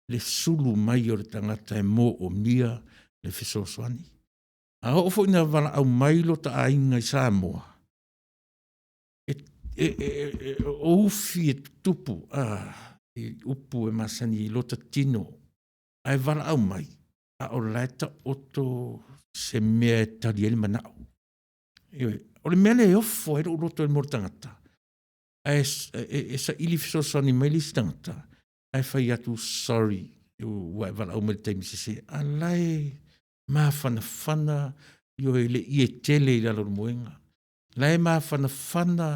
le sulu mai o le tagata e moomia le fesoasoani. A oo foi ina valaau mai lo ta aiga i Samoa, o ufi e tutupu i upu e masani i lota tino, ae valaau mai, a o la e taoto se mea e tali ai le manao. Ioe. O le mea lea e ofo ai lou loto i le mea o le tagata, ae e saili fesoasoani mai le isi tagata, ae fai atu, sorry, ua e valaau mai i le taimi sese, a o la e mafanafana ioe, le ie tele i lalo o le moega, la e mafanafana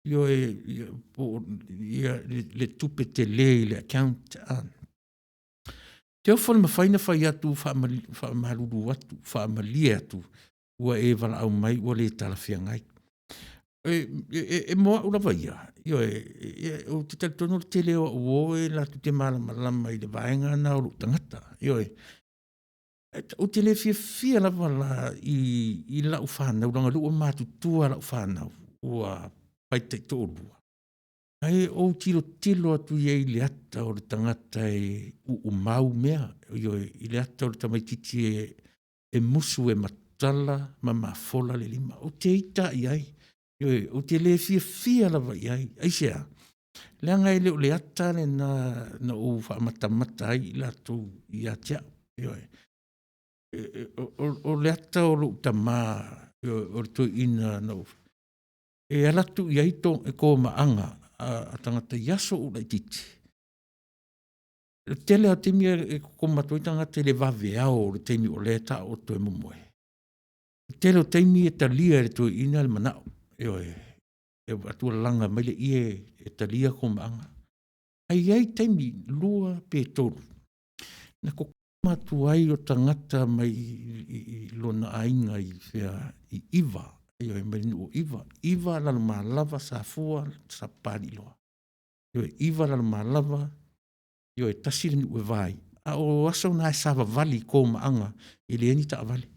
ioe, po o le tupe tele i le account. Ou te ofo i le mafai ona fai atu faamalulu atu, faamalie atu, ua e valaau mai ua le talafeagai. E mo au lava ia, ioe, ou te talitonu o le tele o au uo e latou te malamalama i le vaega lena o lou tagata, ioe. Ou te le fiafia lava la i lau fanau, leaga o lea ua matutua lau fanau, ua fai taitoalua, ae ou tilotilo atu i ai i le ata o le tagata e uumau mea, ioe, i le ata o le tamaitiiti e musu e matala ma mafola le lima. Ou te ita lava i ai, ioe, ou te le fiafia lava i ai. Aisea? Leaga e le o le ata lena na ou faamatamata ai i latou ia te au, ioe. O le ata o lou tama, o le toeaina na ou… e alu atu i ai tomaaga a tagata i aso o ou laitiiti, o le tele lava o taimi e kokoma atu ai tagata i le vaveao o le taimi o la e taooto e momoe. O le tele o taimi e talia e le toeaina le manao, ioe, e vaai atu ua laga mai le ie e talia komaaga. Ae i ai taimi, 2 pe 3, na kokoma atu ai o tagata mai lona aiga i fea i Iva, ioe, mai le nuu o Iva, Iva, Lalomalava, Safua, Sapapalii loa. Ioe, 9 Lalomalava, ioe, 1 le nuu e va ai. A o aso na e savavali i komaaga e leai ni taavale.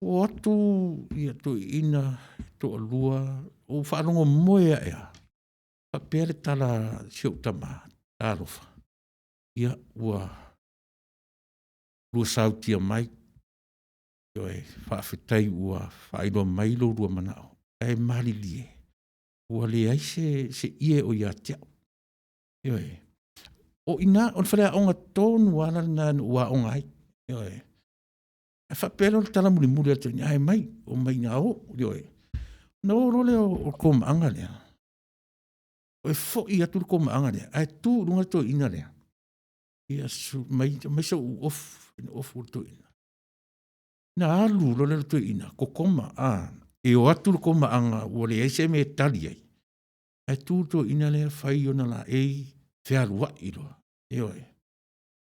O atu ia toeaiina e toalua, ou faalogo moe ae lava, faapea le tala a si ou tama, talofa, ia ua lua sautia mai, ioe, faafetai ua faailoa mai lo oulua manao, ae malilie, ua leai se ie o ia te au. Ioe. O i ina, o le faleaoga tonu lava la lena na ou aoga ai. Ioe. Ae faapea lea o le tala mulimuli a le toeaina, ae omai, omai ina o, ioe. Ona o loa lea o le komaaga lea, e foi atu le komaaga lea, ae tu i luga le toeaina lea, ia aumai sou ofu, ona ofu e le toeaina. Ona alu loa lea o le toeaina kokoma, e o atu le komaaga ua leai se mea e tali ai, ae tu le toeaina lea fai ona laei, fealuai loa, ioe.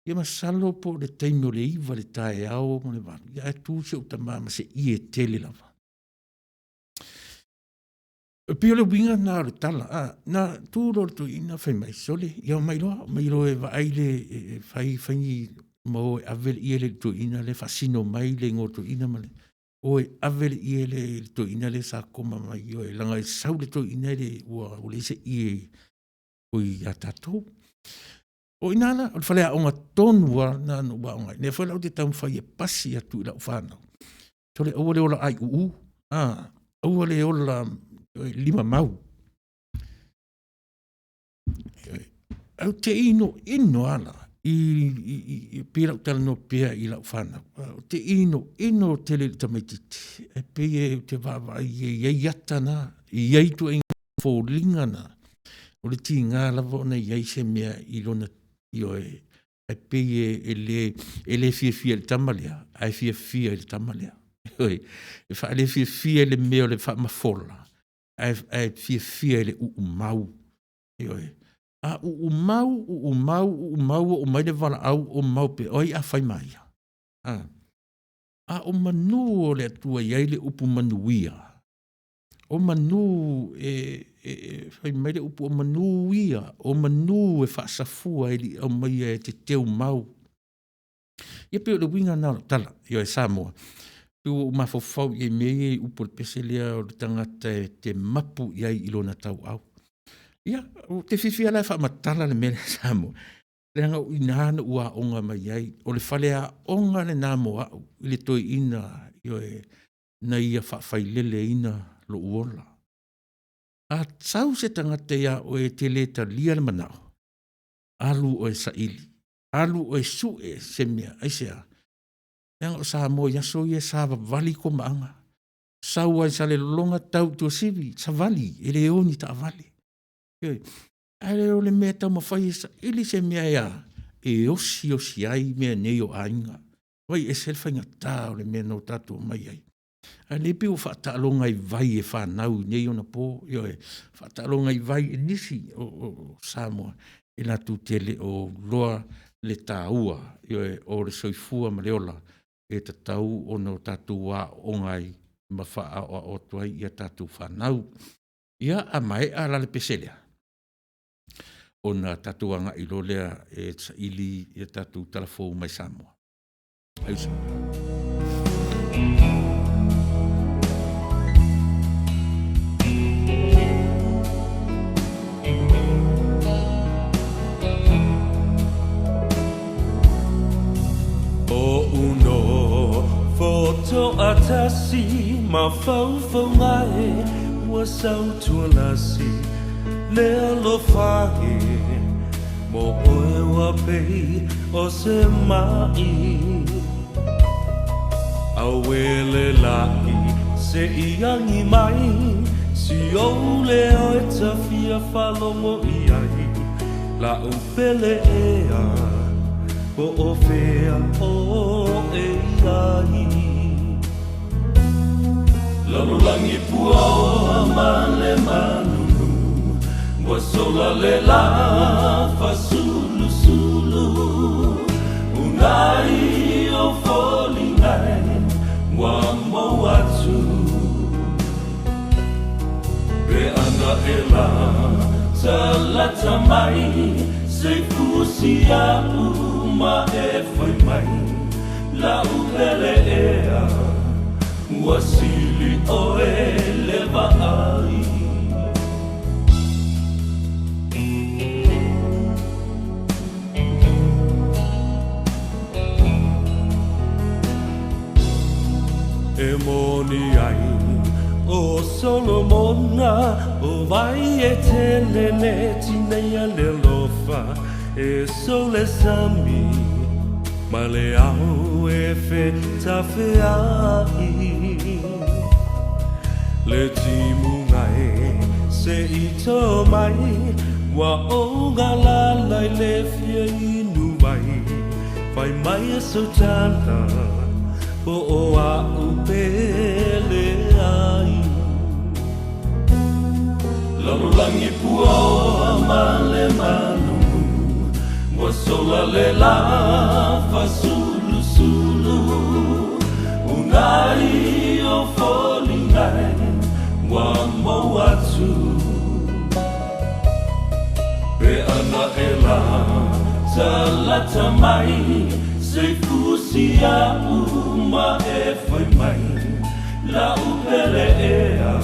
Ia masalo po o le taimi o le 9 i le taeao ma le 8, ae tu si ou tama ma se ie tele lava. E pei o le uiga lena o le tala, na tu loa le toeaina fai mai, sole, ia omai loa, omai loa e vaai le, e fai fai ni, ma o e ave le ie lea i le toeaina lea, faasino mai le igoa o le toeaina ma le, o e ave le ie lea i le toeaina lea sa koma mai, ioe, leaga e sau le toeaina ua leai se ie o ia tatou. O i ina la, o le faleaoga tonu lava lena na ou aoga ai. O lea foi la ou te taumafai e pasi atu i lau fanau, sole aua le ola aiuu, aua le ola limamau. Ae ou te inoino lava la, e pei o le a ou talanoa pea i lau fanau, ou te inoino tele i le tamaitiiti, ae pei ou te vaavaai e i ai ata na, e i ai ituaiga foliga na, o le tiga lava ona i ai se mea i lona, ioe, ae pei e le fiafia i le tama lea, ae fiafia i le tama lea. Ioe, e faalefiafia i le mea o le faamafola, ae fiafia i le uumau. Ioe. A uumau, uumau, uumau, oo mai le valaau o mau pea, o ai o le a fai ma ia? A o manu o le Atua e i ai le upu manuia, o manu e fai mai le upu o manu ia, o manu e faasafua e le i aumaia e te teumau. Ia pei o le uiga lena o lau tala, ioe Samoa, pei ua ou mafaufau i mea ia i upu o le pese lea o le tagata e te mapu i ai i lona tauau. Ia, ou te fiafia la e faamatala le mea lea Samoa, leaga o i ina na ou aoga mai ai, o le faleaoga lena mo au i le toeaina, ioe, na ia faafaileleina lou ola. A sau se tagata ia oe e te le talia le manao, alu oe e saili, alu oe e sue se mea. Aisea? Leaga o Samoa i aso ia e savavali komaaga, sau lava i Salelologa tau i Tuasivi, savali, e le o i ni taavale. Ioe. Ae o le mea e taumafai e saili se mea e a? E osiosi ai mea nei o aiga. Vaai e ese le faigata o le mea na o tatou omai ai. A o lenei pei ua faataaloga i vai e fanau i nei ona po, ioe, faataaloga i vai e nisi o Samoa e latou te le o iloa le taua, ioe, o le soifua ma le ola e tatau ona tatou aooga ai ma faaaoao atu ai i a tatou fanau. Ia, a maea la le pese lea, ona tatou agai loa lea e saili a tatou talafou mai Samoa. Oʻu nofo toatasi mafaufauga e ua sautualasi le alofa e mo oe ua pei o se maʻi Auē le laʻi se i agi mai si ou leo e ta fia faalogo i ai La'u pele ea po o fea ʻoe i ai Lalolagi puaoa ma le malulu Ua sola le lā fasulusulu Unai o foliga e ua mou atu Pe ana e la Talata mai se fusi a'u ma e fai mai la'u pele ea ua sili oe le vaai. E moni ai ʻo Solomona o wai e tele le tineia le alofa e sou le sami ma le ao e fetafeaʻi le timuga e se i tō mai ua ou galala i le fia inu wai fai mai e sau tala po o a'u pele ai. Lalolagi puaoa ma le malulu ua sola le lā fasulusulu unai o foliga e ua mou atu. Pe ana e la talata mai se fusi a'u ma e fai mai la'u pele ea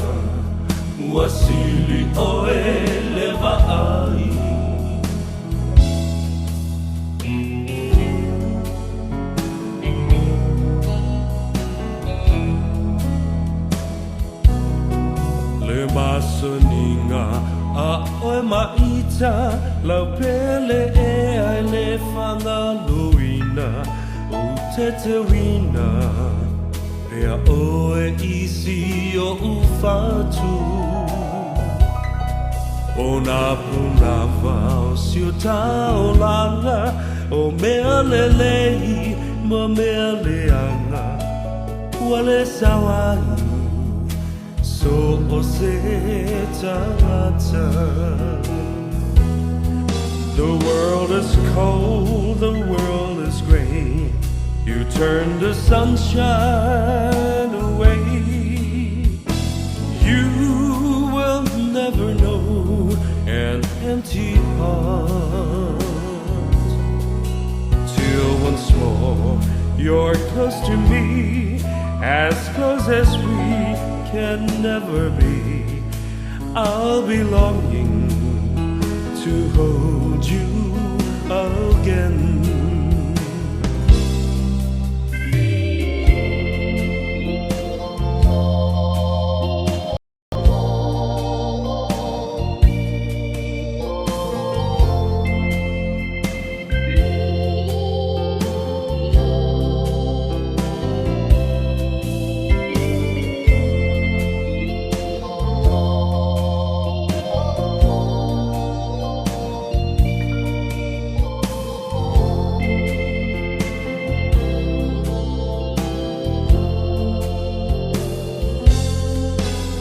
ua sili oe le vaai. Le masaniga a oe maita lau pele ea e le fagaloina ou teteuina pea oe i si oʻu fatu. O nā pūnawa o si o taolaga o mea lelei ma mea leaga ua le sao ai so o se tagata. The world is cold, the world is gray. You turn the sunshine away. You will never know an empty heart till once more you're close to me, as close as we can never be. I'll be longing to hold you again.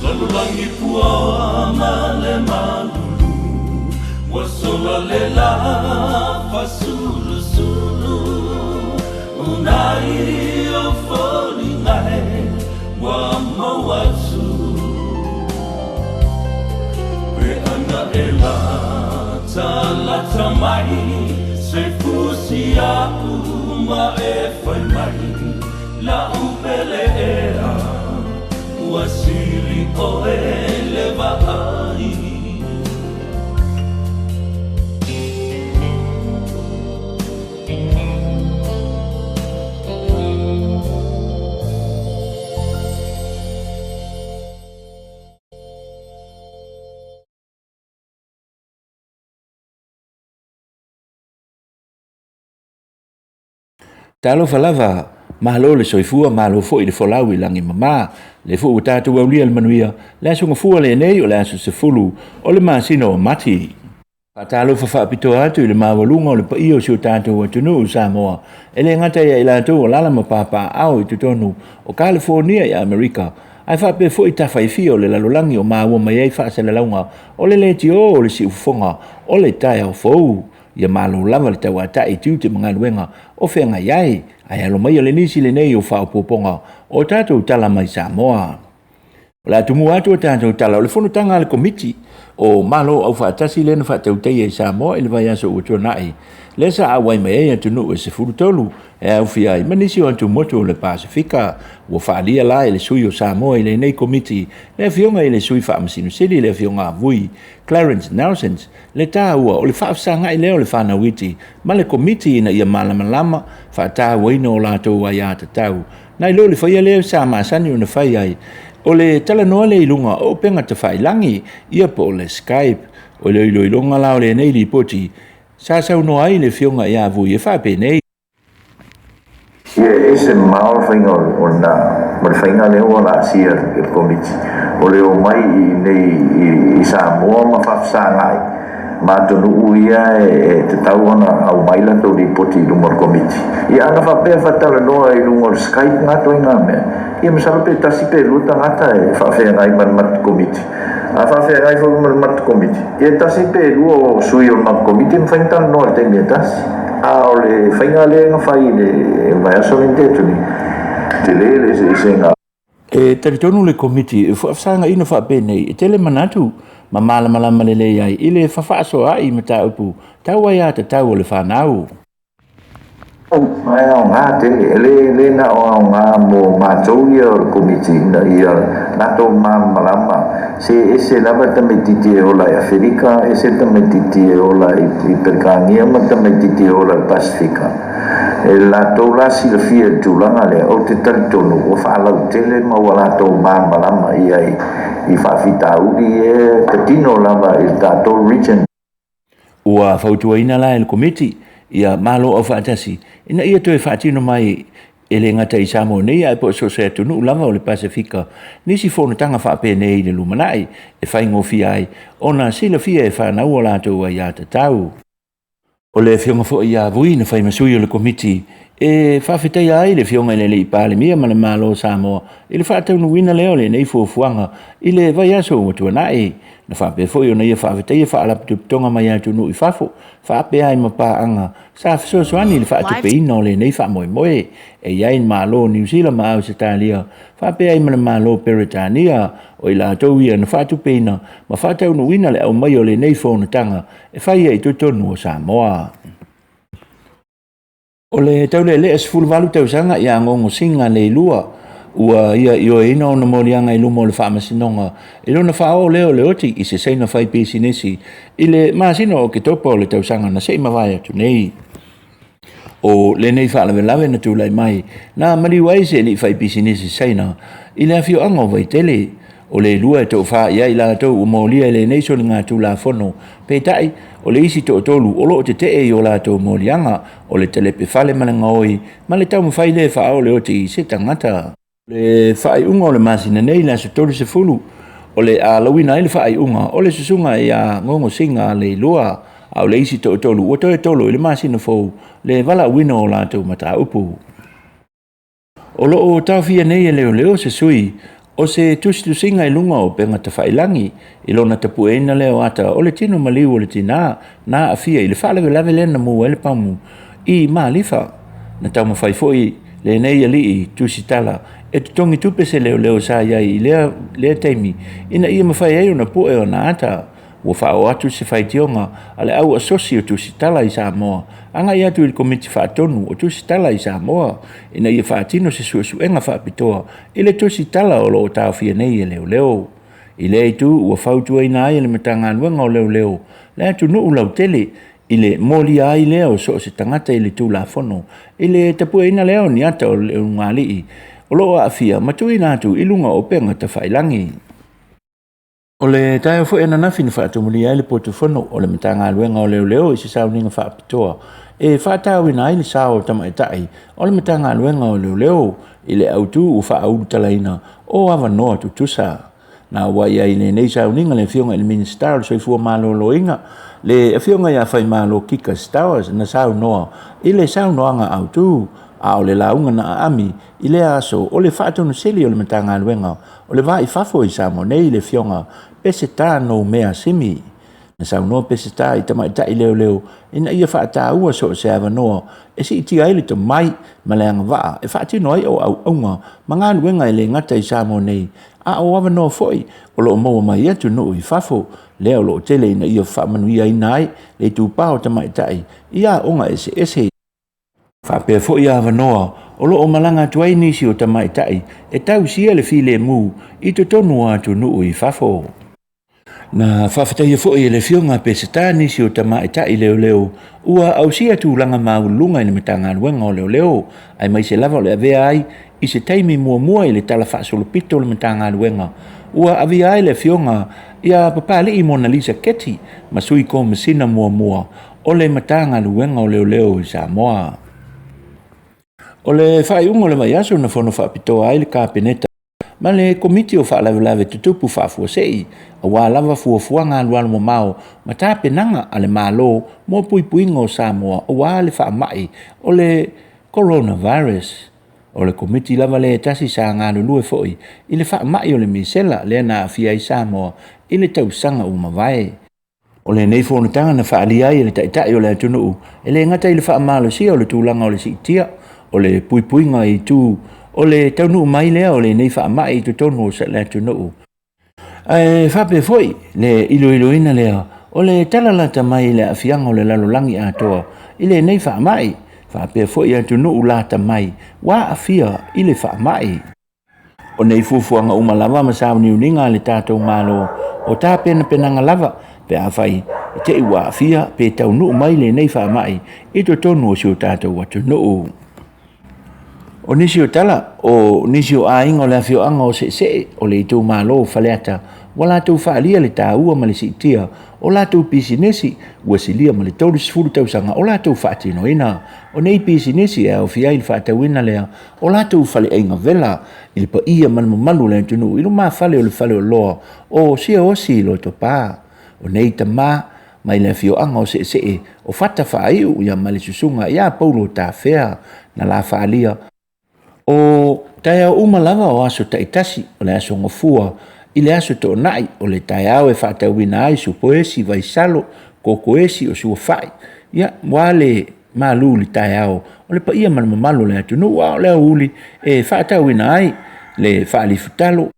Lalolagi puaoa ma le malulu ua sola le lā fasulusulu unai o foliga e ua mau atu. Pe ana e la talata mai se fusi a'u ma e fai mai la'u pele ea ua sili oe le vaai. Talofa lava, malo le soifua, malo foi le folau i lagi mama. Le foi ua tatou aulia le manuia, le aso gafua lenei o le aso 10 o le masina o Mati. Faatalofa faapitoa atu i le maualuga o le paia o si o tatou atunuu Samoa, e le gata ia i latou o lala ma papaaao i totonu o Kalifornia i Amerika, ae faapea foi tafa e fia o le lalolagi o maua mai ai faasalalauga o le leitio o le siufofoga o le taeao fou. Ia malo lava le tauatai i tiute ma galuega o feagai ai, ae alo maia le nisi lenei o faaopoopoga o tatou tala mai Samoa. O le a tumua atu a tatou tala o le fonotaga a le Komiti o Malo Aufaatasi lea na faatautaia i Samoa i le vaiaso ua tuanai, lea sa auai mai ai atunuu e 13 e aofia ai ma nisi o atumotu o le Pasefika. Ua faaalia la e le sui o Samoa i lenei Komiti, le Afioga i le Sui Faamasino Sili, le Afioga a Vui Clarence Nelson, le taua o le faafesagai lea o le fanau iti ma le Komiti ina ia malamalama faatauaina o latou aiatatau nai lo le faia lea sa masani ona fai ai o le talanoa lea i luga o upega tafailagi ia po o le Skype. O le iloiloga la o lenei lipoti sa saunoa ai le Afioga ia Vui e faapenei. Ia e ese mamao le faiga o lena ma le faiga lea ua laasia e le Komiti o le omai i inei i Samoa ma faafesagai ma atunuu ia e tatau ona aumai latou lipoti i luma o le Komiti. Ia ana faapea e faatalanoa i luga o le Skype na ituaiga mea, ia masalo pe tasi pe lua tagata e faafeagai ma le matou Komiti. A faafeagai foi ma le matou Komiti, ia tasi pe lua o sui o le matou Komiti e mafai ona talanoa i le taimi e tasi. A o le faiga lea na fai i le vaiaso lea na tea atu nei, tele le eseesega. E talitonu le Komiti e faafesagaina faapenei e tele manatu ma malamalama lelei ai i le fafaasoaai mataupu tau aiatatau o le fanau. E aoga tele, e le na o aoga mo matou ia o le Komiti ina ia latou malamalama se ese lava le tamaitiiti e ola i Aferika, ese le tamaitiiti e ola i Peretania ma le tamaitiiti e ola i le Pasefika. E latou la silafia i le tulaga lea, ou te talitonu ua faalautele ma ua latou malamalama i ai i faafitauli ia e patino lava i le tatou region. Ua fautuaina la e le Komiti ia Malo Aufaatasi ina ia toe faatino mai e le gata i Samoa nei ae po o so o se atunuu lava o le Pasefika nisi fonotaga faapenei i le lumanai e faigofie ai ona silafia e fanau o latou aiatatau. O le Afioga foi ia Vui na fai ma sui o le Komiti e faafetaia ai le Afioga i le Alii Palemia ma le Malo o Samoa i le faataunuuina lea o lenei fuafuaga i le vaiaso ua tuanai. Na faapea foi ona ia faafetaia faalapotopotoga mai atunuu i fafo faapea ai ma paaga sa fesoasoani i le faatupeina o lenei faamoemoe e i ai le Malo o Niu Sila ma Ausetalia faapea ai ma le Malo o Peretania, o i latou ia na faatupeina ma faataunuuina le aumaia o lenei fonotaga e fai ai i totonu o Samoa. O le taulealea 18 tausaga ia Gogo Singa Leilua ua ia ioeina ona moliaga i luma o le Faamasinoga i lona faaoo lea o le oti i se Saina fai pisinisi i le masina o Oketopa o le tausaga na se i mavae atu nei. O lenei faalavelave na tulai mai na maliu ai se alii fai pisinisi Saina i le afioaga o Vaitele. O le lua e toafa i ai latou ua molia i lenei soligatulafono, peitai o le isi toatolu o lo o tetee i o latou moliaga, o le talepe fale ma le gaoi ma le taumafai lea e faaoo le oti i se tagata. O le faaiuga o le masina nei i le aso 30, o le a lauina ai le faaiuga o le susuga ia Gogo Singa Leilua, a o le isi toatolu ua toe tolo i le masina fou le valaauina o latou mataupu. O lo o taofia nei e leoleo se sui o se tusitusiga i luga o upega tafailagi i lona tapueina lea o ata o le tino maliu o le tinā na aafia i le faalavelave lea na mu ai le pamu i Malifa. Na taumafai foi lenei alii tusitala e totogi tupe se leoleo sa i ai i lea taimi ina ia mafai ai ona pue ona ata. Ua faaoo atu se faitioga a le au asosi o tusitala i Samoa agai atu i le Komiti Faatonu o Tusitala i Samoa ina ia faatino se suesuega faapitoa i le tusitala o lo o taofia nei e leoleo. I lea itu ua fautuaina ai e le Matagaluega o Leoleo le atunuu lautele i le molia ai lea o so o se tagata i le Tulafono i le tapueina lea o ni ata o le ulugalii o lo o aafia ma tuuina atu i luga o upega tafailagi. O le taeao foi ananafi na faatumulia ai le potu fono o le Matagaluega o Leoleo i se sauniga faapitoa e faatauaina ai le sao o tamaitai o le Matagaluega o Leoleo i le autu ua faaulutalaina o avanoa tutusa. Na auai ai i lenei sauniga le Afioga i le Minisita o le Soifua Maloloina, le Afioga ia Faimalo Kika Stowers na saunoa i le saunoaga autu, a o le lauga na aami i lea aso o le Faatonusili o le Matagaluega o le Va i Fafo i Samoa nei, le Afioga Peseta Noumea Simi. Na saunoa Peseta i tamaitai leoleo ina ia faataua so o se avanoa e siitia ai le tomai ma le agavaa e faatino ai auaunaga ma galuega e le gata i Samoa nei, a o avanoa foi o lo o maua mai atunuu i fafo, lea o lo o tele ina ia faamanuiaina ai le itupa o tamaitai i aoga eseese. Faapea foi avanoa o lo o malaga atu ai nisi o tamaitai e tausia le filemu i totonu o atunuu i fafo. Na faafetaia foi e le Afioga a Peseta nisi o tamaitai leoleo ua ausia tulaga maualuluga i le Matagaluega o Leoleo, aemaise lava o le avea ai i se taimi muamua i le Tala Faasolopito o le Matagaluega ua avea ai le Afioga ia Papali'i Monalisa Keti ma Sui Komesina muamua o le Matagaluega o Leoleo i Samoa. O le faaiuga o le vaiaso na fono faapitoa ai le Kapeneta ma le Komiti o Faalavelave Tutupu Faafuasei aua lava fuafuaga alualu mamao ma tapenaga a le Malo mo puipuiga o Samoa aua le faamai o le coronavirus. O le Komiti lava lea e tasi sa galulue foi i le faamai o le misela lea na aafia ai Samoa i le tausaga ua mavae. O lenei fonotaga na faaalia ai e le Taitai o le atunuu e le gata i le faamalosia o le tulaga o le siitia o le puipuiga i itu o le taunuu mai lea o lenei faamai i totonu o le atunuu, ae faapea foi le iloiloina lea o le tala lata mai i le aafiaga o le lalolagi atoa i lenei faamai, faapea foi atunuu lata mai ua aafia i le faamai. O nei fuafuaga uma lava ma sauniuniga a le tatou Malo o tapenapenaga lava pe afai e te i ua aafia pe taunuu mai lenei faamai i totonu o si o tatou atunuu. O nisi o tala o nisi o aiga o le afioaga o Seesee o le itumalo o Faleata ua latou faaalia le taua ma le siitia o latou pisinisi ua silia ma le 30 tausaga o latou faatinoina. O nei pisinisi e aofia ai le faatauina lea o latou faleaiga vela i le paia ma le mamalu o le atunuu i lumafale o le faleoloa o Siaosi i Lotopa. O nei tama mai le afioaga o Seesee o Fata Faaiu ia ma le susuga ia Paulo Tafea na la faaalia o taeao uma lava o aso taitasi o le aso Gafua i le aso Toonai o le taeao e faatauina ai supoesi, vaisalo, kokoesi o suafai ia ua le malu i le taeao o le paia ma le mamalu o le atunuu, a o le aoauli e faatauina ai le faalifutalo,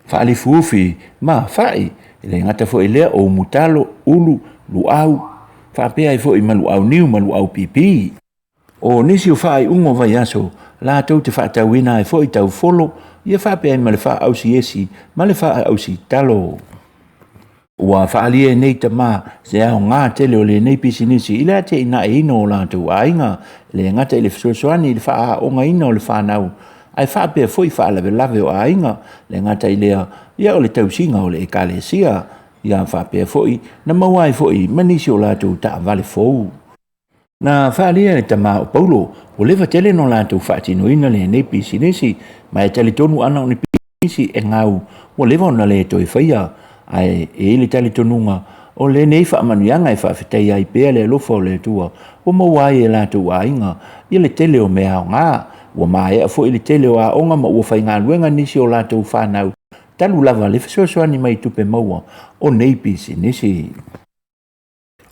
faalifuufi ma fa'i. E le gata foi i lea o umutalo, ulu, luau, faapea ai foi ma luau niu ma luau pipi. O nisi o faaiuga o vaiaso latou te faatauina ai foi taufolo ia faapea ai ma le faaausiesi ma le faaausi talo. Ua faaalia e nei tama se aoga tele o lenei pisinisi i le atinaeina o latou aiga, e le gata i le fesoasoani i le faaaogaina o le fanau, ae faapea foi faalavelave o aiga, le gata i lea ia o le tausiga o le ekalesia, ia faapea foi na maua ai foi ma nisi o latou taavale fou. Na faaalia e le tama o Paulo ua leva tele no latou faatinoina lenei pisinisi, ma e talitonu ana o ni pisinisi e gau ua leva ona le toe faia, ae e i ai le talitonuga o lenei faamanuiaga e faafetaia ai pea le alofa o le Atua ua maua ai e latou aiga i le tele o mea aoga. Ua maea foi le tele o aoga ma ua faigaluega nisi o latou fanau talu lava le fesoasoani mai tupe maua o nei pisinisi.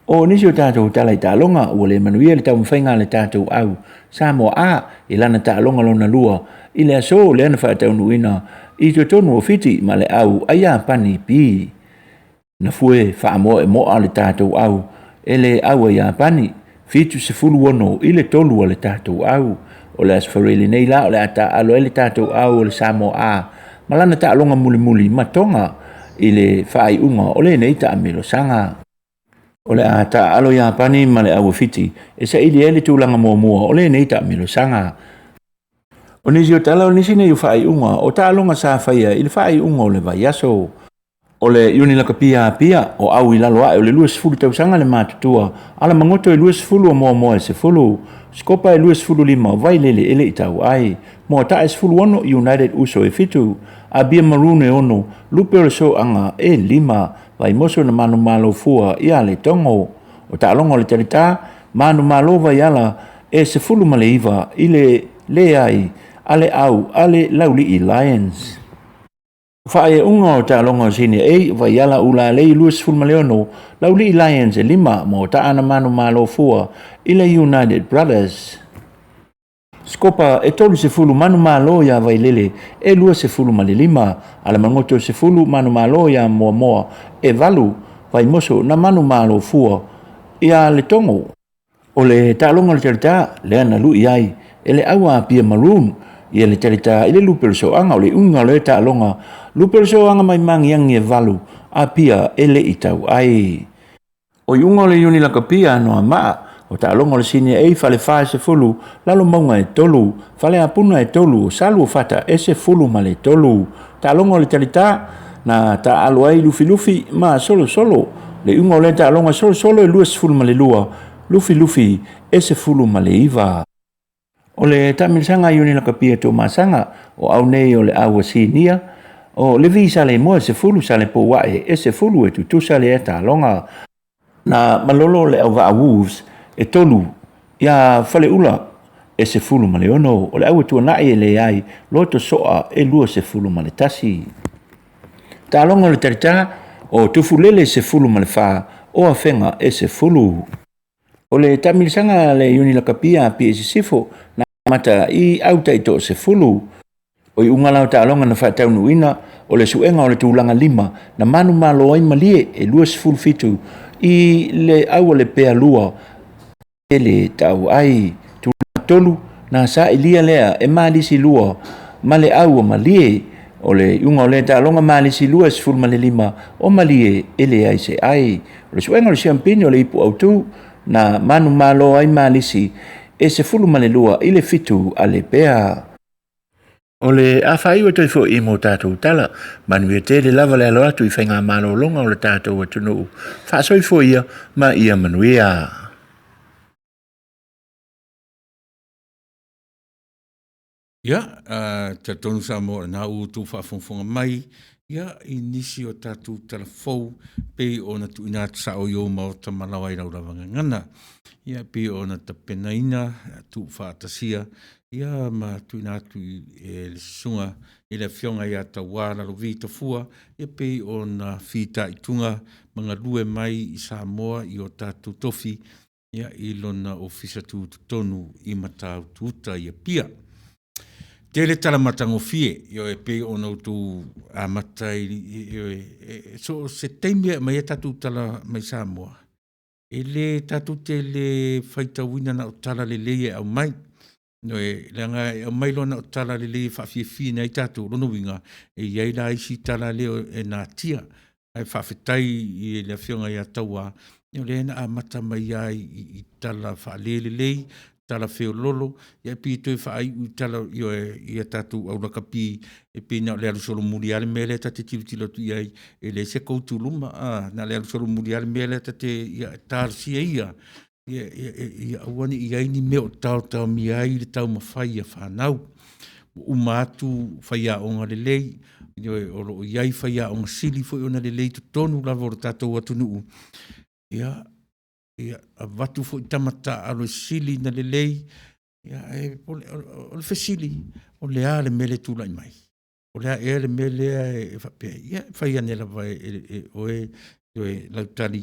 O nisi o tatou tala i taaloga, ua le manuia le taumafaiga a le tatou au Samoa A i lana taaloga lona lua i le aso lea na faataunuuina i totonu o Fiti ma le au a Iapani B. Na fue faamoemoa le tatou au e le au a Iapani 76-3 a le tatou au. O le Aso Faraile nei la o le a taaalo ai le tatou au o le Samoa A ma lana taaloga mulimuli ma Toga i le faaiuga o lenei taamilosaga. O le a taaalo Iapani ma le au a Fiti e saili ai le tulaga muamua o lenei taamilosaga. O nisi o tala o nisi nei o faaiuga o taaloga sa faia i le faaiuga o le vaiaso. O le Iuni Lakapi a Apia o au i lalo ae o le 20 tausaga le matutua, Alamagoto e 20 o Moamoa e 10, Sikopa e 25 o Vailele e le i tauai, Moatae 16, United Uso e 7, Apia Maroon e 6, Lupe o le Soaga e 5, Vaimoso na manumalo fua ia Letogo. O taaloga o le Talita, manumalo Vaiala e 19 i le leai a le au a le Laulii Lions. Faaiuga o taaloga o Senior A, Vaiala Ulalei 26, Laulii Lions e 5 mo Taana Manumalo fua i le United Brothers. Scopa e 30 manumalo iā Vailele e 25, Alamagoto e 10 manumalo iā Moamoa e 8, Vaimoso na manumalo fua iā Letogo. O le taaloga o le Talita lea na lui ai e le au a Apia Maroon ia le Talita i le lupe o le soaga. O le iuga o lea taaloga, lupe o le soaga mai Magiagi e 8, Apia e le i tau ai. O iuga o le Iuni Lakapia Anoamaa, o taaloga o le Senior A Fale 40, Lalomauga e 3, Faleapuna e 3, Salu o Fata e 13. Taaloga o le Talita na taaalo ai Lufilufi ma Solosolo. Le iuga o lea taaloga Solosolo e 22, Lufilufi e 19. O le taamilosaga a Iuni Lakapia Tuamasaga, o au nei o le au a Sinia, o Levi Saleimoa e 10, Salepouae e 10 e tutusa lea taaloga. Na malolo le auvaa Wolves e 3 iā Faleula e 16, o le au e tuanai e leai Loto Soa e 21. Taaloga o le Talita, o Tufulele 14, o Afega e 10. O le taamilosaga a le Iuni Lakapia Apia i Sisifo na amata i au taitoo 10. O iuga la o taaloga na faataunuuina o le suega o le tulaga 5 na manumalo ai Malie e 27 i le au a le pea 2 e le tau ai. Tulaga 3 na sailia lea e Malisi 2 ma le au a Malie. O le iuga o lea taaloga Malisi 2 e 15 o Malie e leai se ai. O le suega o le siampini o le ipu autu na manumalo ai Malisi e 12 i le 7 a le pea. O le a faaiu atu ai foi mo tatou tala, manuia tele lava le alo atu i faigamalologa o le tatou atunuu. Faasoifua ia ma ia manuia. Ia, talitonu Samoa o lena ua outou faafogafoga mai, ia, i nisi o tatou tala fou pei ona tuuina atu sao i ou maota ma laoa i lau lava gagana. Ia, pei ona tapenaina, tuufaatasia, ia, ma tuuina atu i le susuga i le Afioga ia Tauā Lalovi Tafua, ia pei ona fitaituga ma galue mai i Samoa i o tatou tofi, ia, i lona ofisa tutotonu i Matautu-uta i Apia. Tele tala matagofie, ioe, pei ona outou amata i, ioe, so o se taimi e aumai ai tatou tala mai Samoa, e le tatou te le faitauina na o tala lelei e aumai. Ioe, leaga e aumai loa na o tala lelei e faafiafia ai tatou, lona uiga, e i ai la isi tala lea e natia. Ae faafetai i le Afioga ia Tauā, o lea na amata mai lava i tala faalelelei, tala feololo, ia pei e toe faaiu i tala i a tatou au lakapi, e pei na o le alu solomuli lava le mea lea ta te tilotilo atu i ai, e leai se go to luma, a, na o le alu solomuli lava le mea lea ta te, ia talosia ia, ia aua ne i i ai ni mea o taotaomia ai le taumafai a fanau. Ua uma atu faiaoga lelei, ioe, o lo o i ai faiaoga sili foi ona lelei i totonu lava o le tatou atunuu, ia, ia avatu foi tama taaalo e sili ona lelei, ia, ae o le fesili, o le a le mea lea e tulai mai? O le a ea le mea lea e faapea ai? Ia, fai ane lava e oe lau tali,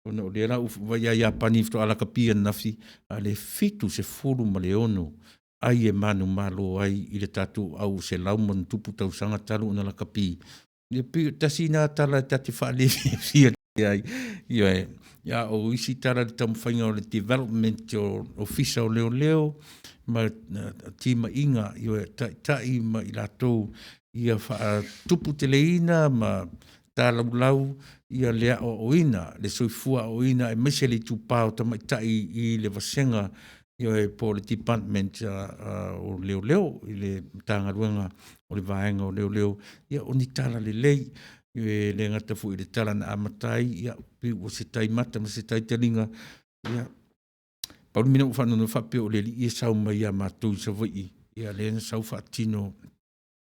ona o lea la ua vaai ia Iapani faatoa lakapi ananafi, a o le 76 ai e manumalo ai i le tatou au 100+ tausaga talu ona lakapi. Ia pei tasi lena tala ta te faalefiafia ai. Ioe, a o isi tala i le taumafaiga o le development o ofisa o leoleo ma timaiga, ioe, taitai ma i latou ia faatuputeleina ma talaulau ia le aoaoina, le soifua aoaoina aemaise le itupa o tamaitai i le vasega, ioe, po o le department o leoleo i le Matagaluega o le Vaega o Leoleo. Ia, o ni tala lelei, e le gata foi i le tala na amata ai, ia, pei ua se tai mata ma se tai taliga. Ia, pau le mea na ou faanoanoa faapea o le alii e sau mai ia matou i Savaii, ia lea na sau faatino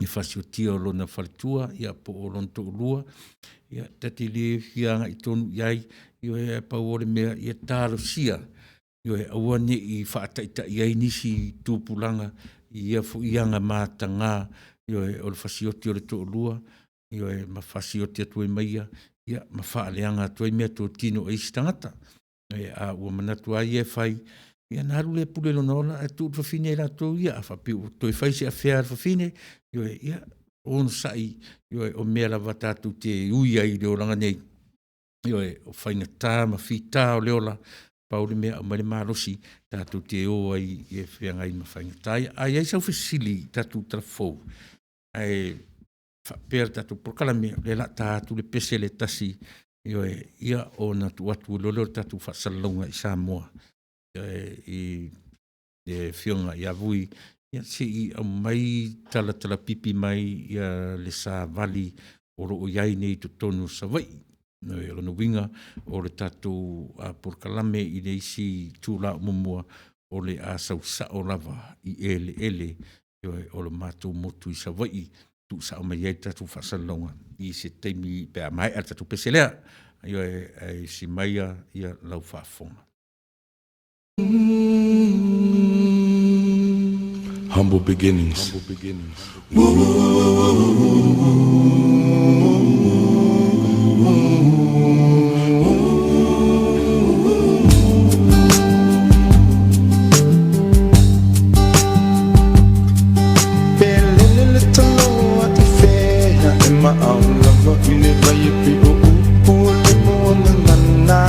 i fasiotia o lona faletua, ia po o lona toalua, ia ta te le fia agai tonu i ai, ioe, ae pau o le mea ia talosia, ioe, aua ne i faataitai ai nisi tupulaga i ia foi aga mataga, ioe, o le fasioti o le toalua. Ioe, ma fasioti atu ai ma ia, ia, ma faaleaga atu ai meatotino a isi tagata. E, a ua manatu lava ia e fai, ia na alu lea e pule lona ola ae tuu le fafine ia i latou ia. A faapea ua toe fai se afea a le fafine, ioe, ia, onosai, ioe, o mea lava tatou te ui ai i le olaga nei, ioe, o faigata ma fita o le ola, pau le mea aumai le malosi tatou te o ai e feagai ma faigata ia. A i ai sau fesili i tatou tala fou, ae faapea le tatou polokalame, o lea o le a ta atu le pese lea e tasi, ioe, ia ona tuu atu loa lea o le tatou faasalalauga i Samoa i le Afioga ia Vui, ia se i aumai talatalapipi mai le savali o lo o i ai nei i totonu o Savaii. O lona uiga, o le tatou polokalame i le isi itula o muamua, o le a sau sao lava i eleele o le matou motu i Savaii, tuusao mai ai le tatou faasalalauga i se taimi pe a maea le tatou pese lea. Ioe, ae si maia lau faafofoga. Humble beginnings. Pe lele le talo a te fea e maau lava i le vai e pei o upu o le moana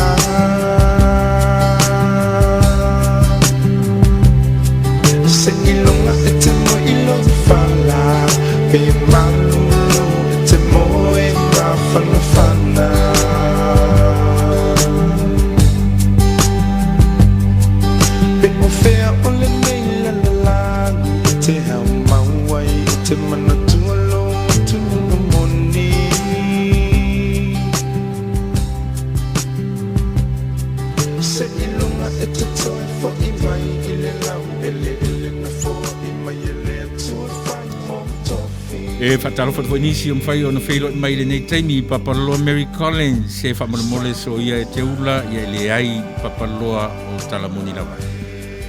Se iloga e te moe i lou fala Pe malulu e te moe mafanafana Pe o fea o lenei lalolagi e te hao mau ai e te manatua lou atunuu moni Se iloga e te toe fo'i mai i le lau eleele na foai mai e le Atua e fai mo tofi. E faatalofa atu foi nisi o mafai ona feiloai mai i lenei taimi, Papaloloa Mary Collins, se faamolemole soia e te ula, ia e leai Papaloloa o tala moni lava.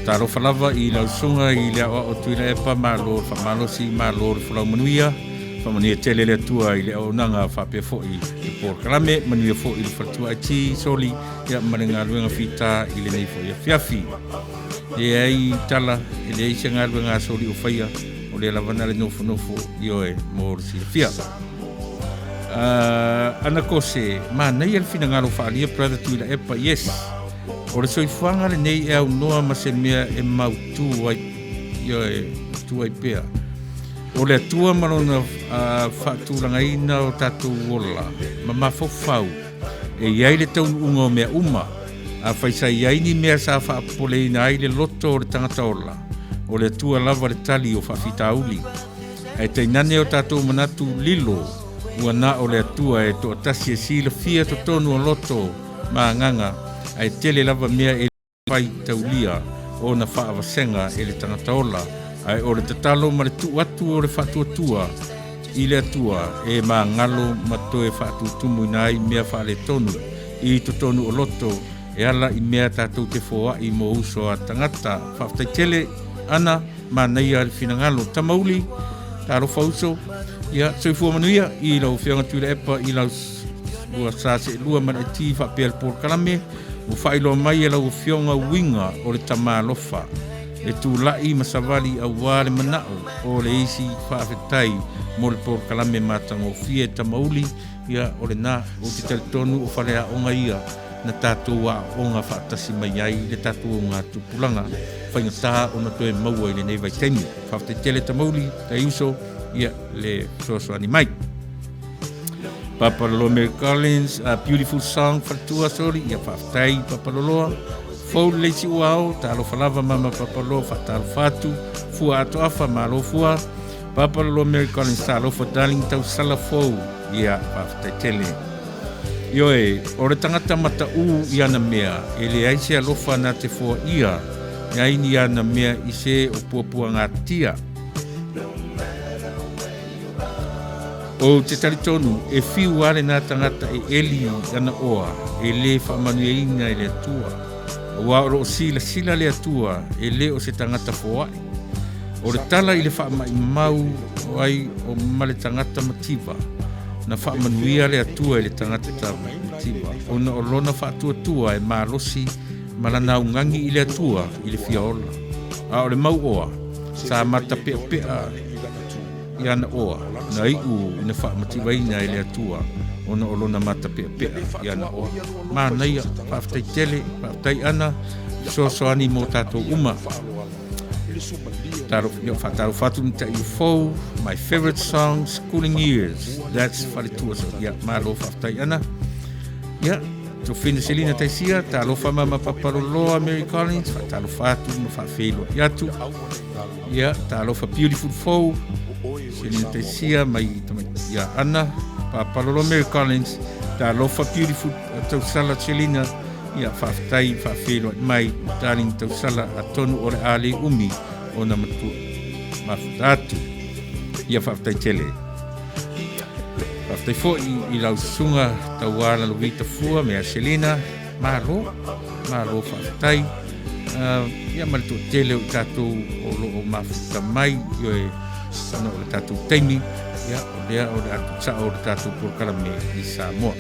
Talofa lava i lau susuga i le aoao Tuilaepa, malo le faamalosi, malo le folau manuia, faamanuia tele le Atua i le auaunaga faapea foi le polokalame, manuia foi le faletua IT, Soli, ia ma le galuega fita i lenei foi afiafi. Leai tala, e leai se galuega a Soli o faia, o lea lava na le nofonofo, ioe, mo le silafia. Ana Kose, manaia le finagalo faaalia brother Tuilaepa, yes. O le soifuaga lenei e aunoa ma se mea e mautu ai, ioe, tu ai pea. O le Atua ma lona faatulagaina o tatou ola ma mafaufau, e i ai le taunuuga o mea uma. Afai sa i ai ni mea sa faapopoleina ai le loto o le tagata ola, o le Atua lava le tali o faafitauli. Ae tainane o tatou manatu lilo, ua na o le Atua e toatasi e silafia totonu o loto ma agaga, ae tele lava mea e faitaulia ona faavasega e le tagata ola, ae o le tatalo ma le tuu atu o le faatuatua i le Atua e magalo ma toe faatutumuina ai mea faaletonu i totonu o loto e ala i mea tatou te foai mo uso a tagata. Faafetai tele Ana, manaia le finagalo. Tamauli, talofa uso. Ia, soifua manuia i lau Afioga Tuilaepa i lau ua sa seelua ma le IT faapea le polokalame ua faailoa mai e lau Afioga uiga o le tama alofa, le tulai ma savali auā le manao o le isi faafetai mo le polokalame matagofie Tamauli, ia o lena ou te talitonu o faleaoga ia na tatou aooga faatasi mai ai le tatou ogatupulaga faigata ona toe maua i lenei vaitaimi. Faafetai tele Tamauli, tai uso, ia le fesoasoani mai. Papa Loloa Mary Collins, a beautiful song faletua sorry, ia faafetai Papa Loloa. Fou lelei siuao, talofa lava mama Papa Loloa, faatalofa atu, fua atoafa, malo fua. Papa Loloa Mary Collins, talofa darling tausala fou, ia faafetai tele. Ioe, o le tagata mataū i ana mea, e leai se alofa na te foaia e ai ni ana mea i se o puapuagatia. Ou te talitonu, e fiu lava lena tagata e eli ana oa, e lē faamanuiaina e le Atua. Aua o lo o silasila le Atua, e le o se tagata foai. O le tala i le faamaimau ai o ma le tagata mativa. Na faamanuia le Atua i le tagata mativa ona o lona faatuatua e malosi ma lana augani i le Atua i le fia ola. A o le mauoa, sa matapeapea i ana oa, na iu ina faamativaina e le Atua ona o lona matapeapea i ana oa. Manaia, faafetai tele, faafetai Ana, fesoasoani mo tatou uma. Talo, yo, faatalofa atu ni taʻi fou, my favorite song, Schooling Years, that's Faletua. So, ia, malo faafetai Ana. Ia, Tofina Selina Taisia, talofa mama Papaloloa, Mary Collins, faatalofa atu ma faafeiloai atu. Ia, talofa beautiful fou, Selina Taisia mai ia Ana, Papaloloa Mary Collins, talofa beautiful tausala Selina, ia faafetai faafeiloai mai, darling tausala atonu o le a le umi ona matua mafuta atu. Ia faafetai tele. Faafetai foi i lau susuga Tauala Lovita Fua me Selina, malo, malo faafetai. Ia ma le toatele o i tatou o lo o mafuta mai ioe ona o le tatou taimi, ia o lea o le atu sao o le tatou polokalame i Samoa.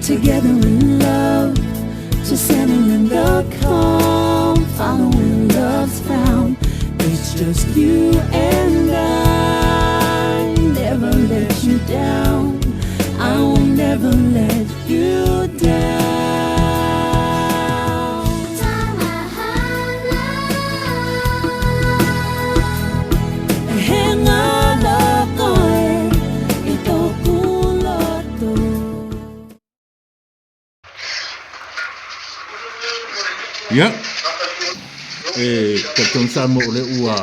Together in love, to center in the calm, following love's found. It's just you and I. Never let you down. I will never let you down. Ia, e talitonu Samoa o lea ua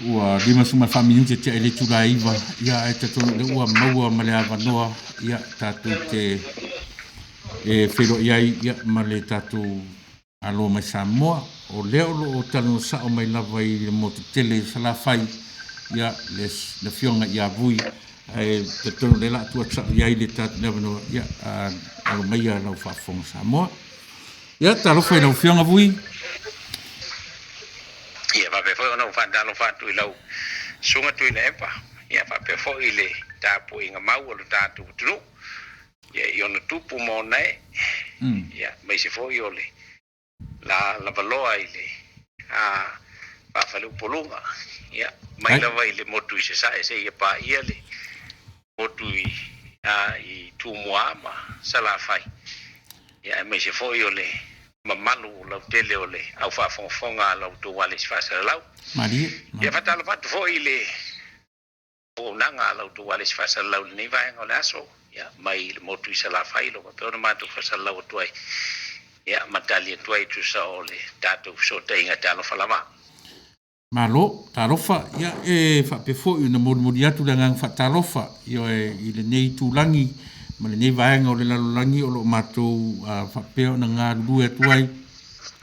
ua 54 minute tea i le itula e 9, ia ae talitonu o lea ua maua ma le avanoa ia tatou te e feiloai ai ia ma le tatou Alo mai Samoa, o lea o lo o talanoa sao mai lava i le motu tele i Salafai, ia, le, le afioga ia Vui, ae talitonu o lea la a tuu atu sao i ai le tatou le avanoa, ia, a, alo maia lau faafofoga Samoa. Ia, talofa i lau afioga Vui. Ia faapea foi ona ou faatalofa atu i lau Susuga Tuilaepa, ia faapea foi le tapuaiga mau a lo tatou atunuu. Ia i ona tupu ma ona ee, ia aemaise foi o le la lavaloa i le faafaleupoluga, ia mai lava i le motu i Sasae seia paia le motu i i Tumua ma Salafai, ia aemaise foi o le mamalu lautele o le au faafogafoga a la outou alesi faasalalau. Ia faatalofa atu foi i le auaunaga a la outou alesi faasalalau i lenei vaega o le aso, ia, mai le motu i Salafai, lo faapea ona matou faasalalau atu ai, ia, ma tali atu ai e tusa o le tatou fesootaiga talofa lava. Malo, talofa, ia, e faapea foi ona molimoli atu le agaga faatalofa, ioe, i lenei itulagi ma lenei vaega o le lalolagi o lo o matou faapea ona galulue atu ai,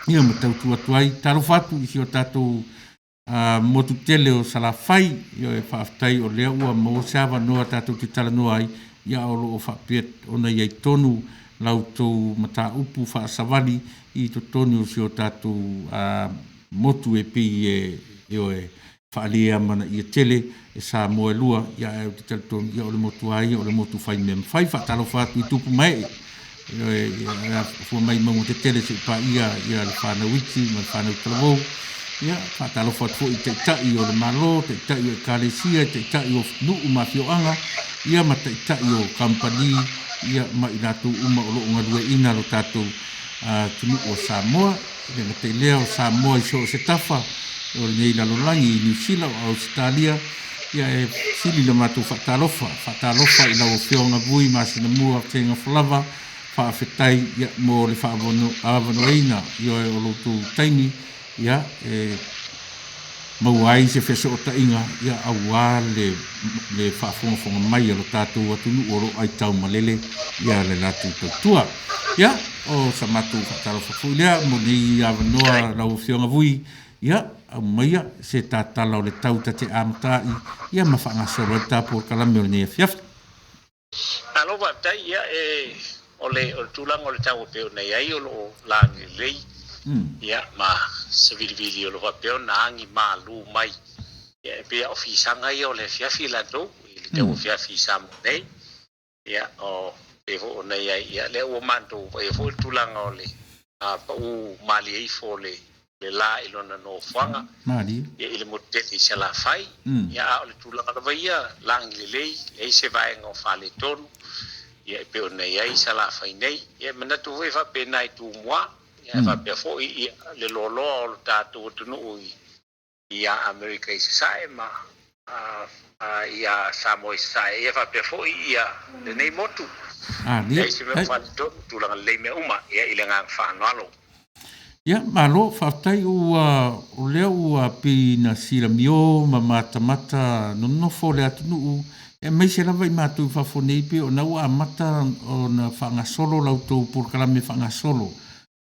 ia, ma tautua atu ai. Talofa atu i si o tatou motu tele o Salafai, ioe, faafetai o lea ua maua se avanoa tatou te talanoa ai, ia o lo o faapea ona i ai tonu la outou mataupu faasavali i totonu o si o tatou motu e pei e, ioe, faaleamanaia tele e Samoa e lua, ia ae ou te talitonu, ia o le motu lava ia o le motu fai mea mafai. Faatalofa atu i tupu ma ee, ioe, ia afua mai mauga tetele seia paia ia le fanau iti ma le fanau talavou. Ia, faatalofa atu foi i taitai o le Malo, taitai o Ekalesia, taitai o nuu ma afioaga, ia ma taitai o kamupani, ia ma i latou uma o lo o galueaiina lo tatou atunuu o Samoa. E le gata i lea, o Samoa i so o se tafa o lenei lalolagi i Niu Sila, o Ausetalia, ia e sili le matou faatalofa, faatalofa i lau Afioga Vui Masinamua Tegafolava, faafetai ia mo le faaavanoaina ioe o lo outou taimi ia e maua ai se fesootaiga ia aua le le faafogafoga mai a lo tatou atunuu o lo o aitaumalele ia le latou tautua. Ia, o sa matou faatalofa foi lea mo nei avanoa lau Afioga Vui, ia, aumaia se tatala o le tau ta te amata ai ia ma faagasolo ai le ta polokalame o lenei afiafi. Malo faafetai, ia e o le o le tulaga o le tau e pei ona i ai o lo o lagi lelei, ia ma se vilivili o lo o faapea ona agi malu mai. Ia e pei a o fisaga ia o le afiafi latou i le tau afiafi i Samoa nei. Ia o pei foi ona i ai, ia lea ua matou vaaia foi le tulaga o le pau malie ifo o le le la i lona nofoaga, ia i le motu tele i Salafai. Ia a o le tulaga lava ia, lagi lelei, leai se vaega o faaletonu, ia e pei ona i ai Salafai nei. Ia e manatu foi e faapena i Tumua, ia e faapea foi ia le loaloa o lo tatou atunuu i ia Amerika i Sasae ma ia Samoa i Sasae, ia faapea foi ia lenei motu. Leai se mea o faaletonu, tulaga lelei mea uma, ia i le agaga faaaloalo. Ia, malo, faafetai ua, o lea ua pei na silamio ma matamata nonofo le atunuu, aemaise lava i matou i fafo nei, pei ona ua amata ona faagasolo la outou polokalame faagasolo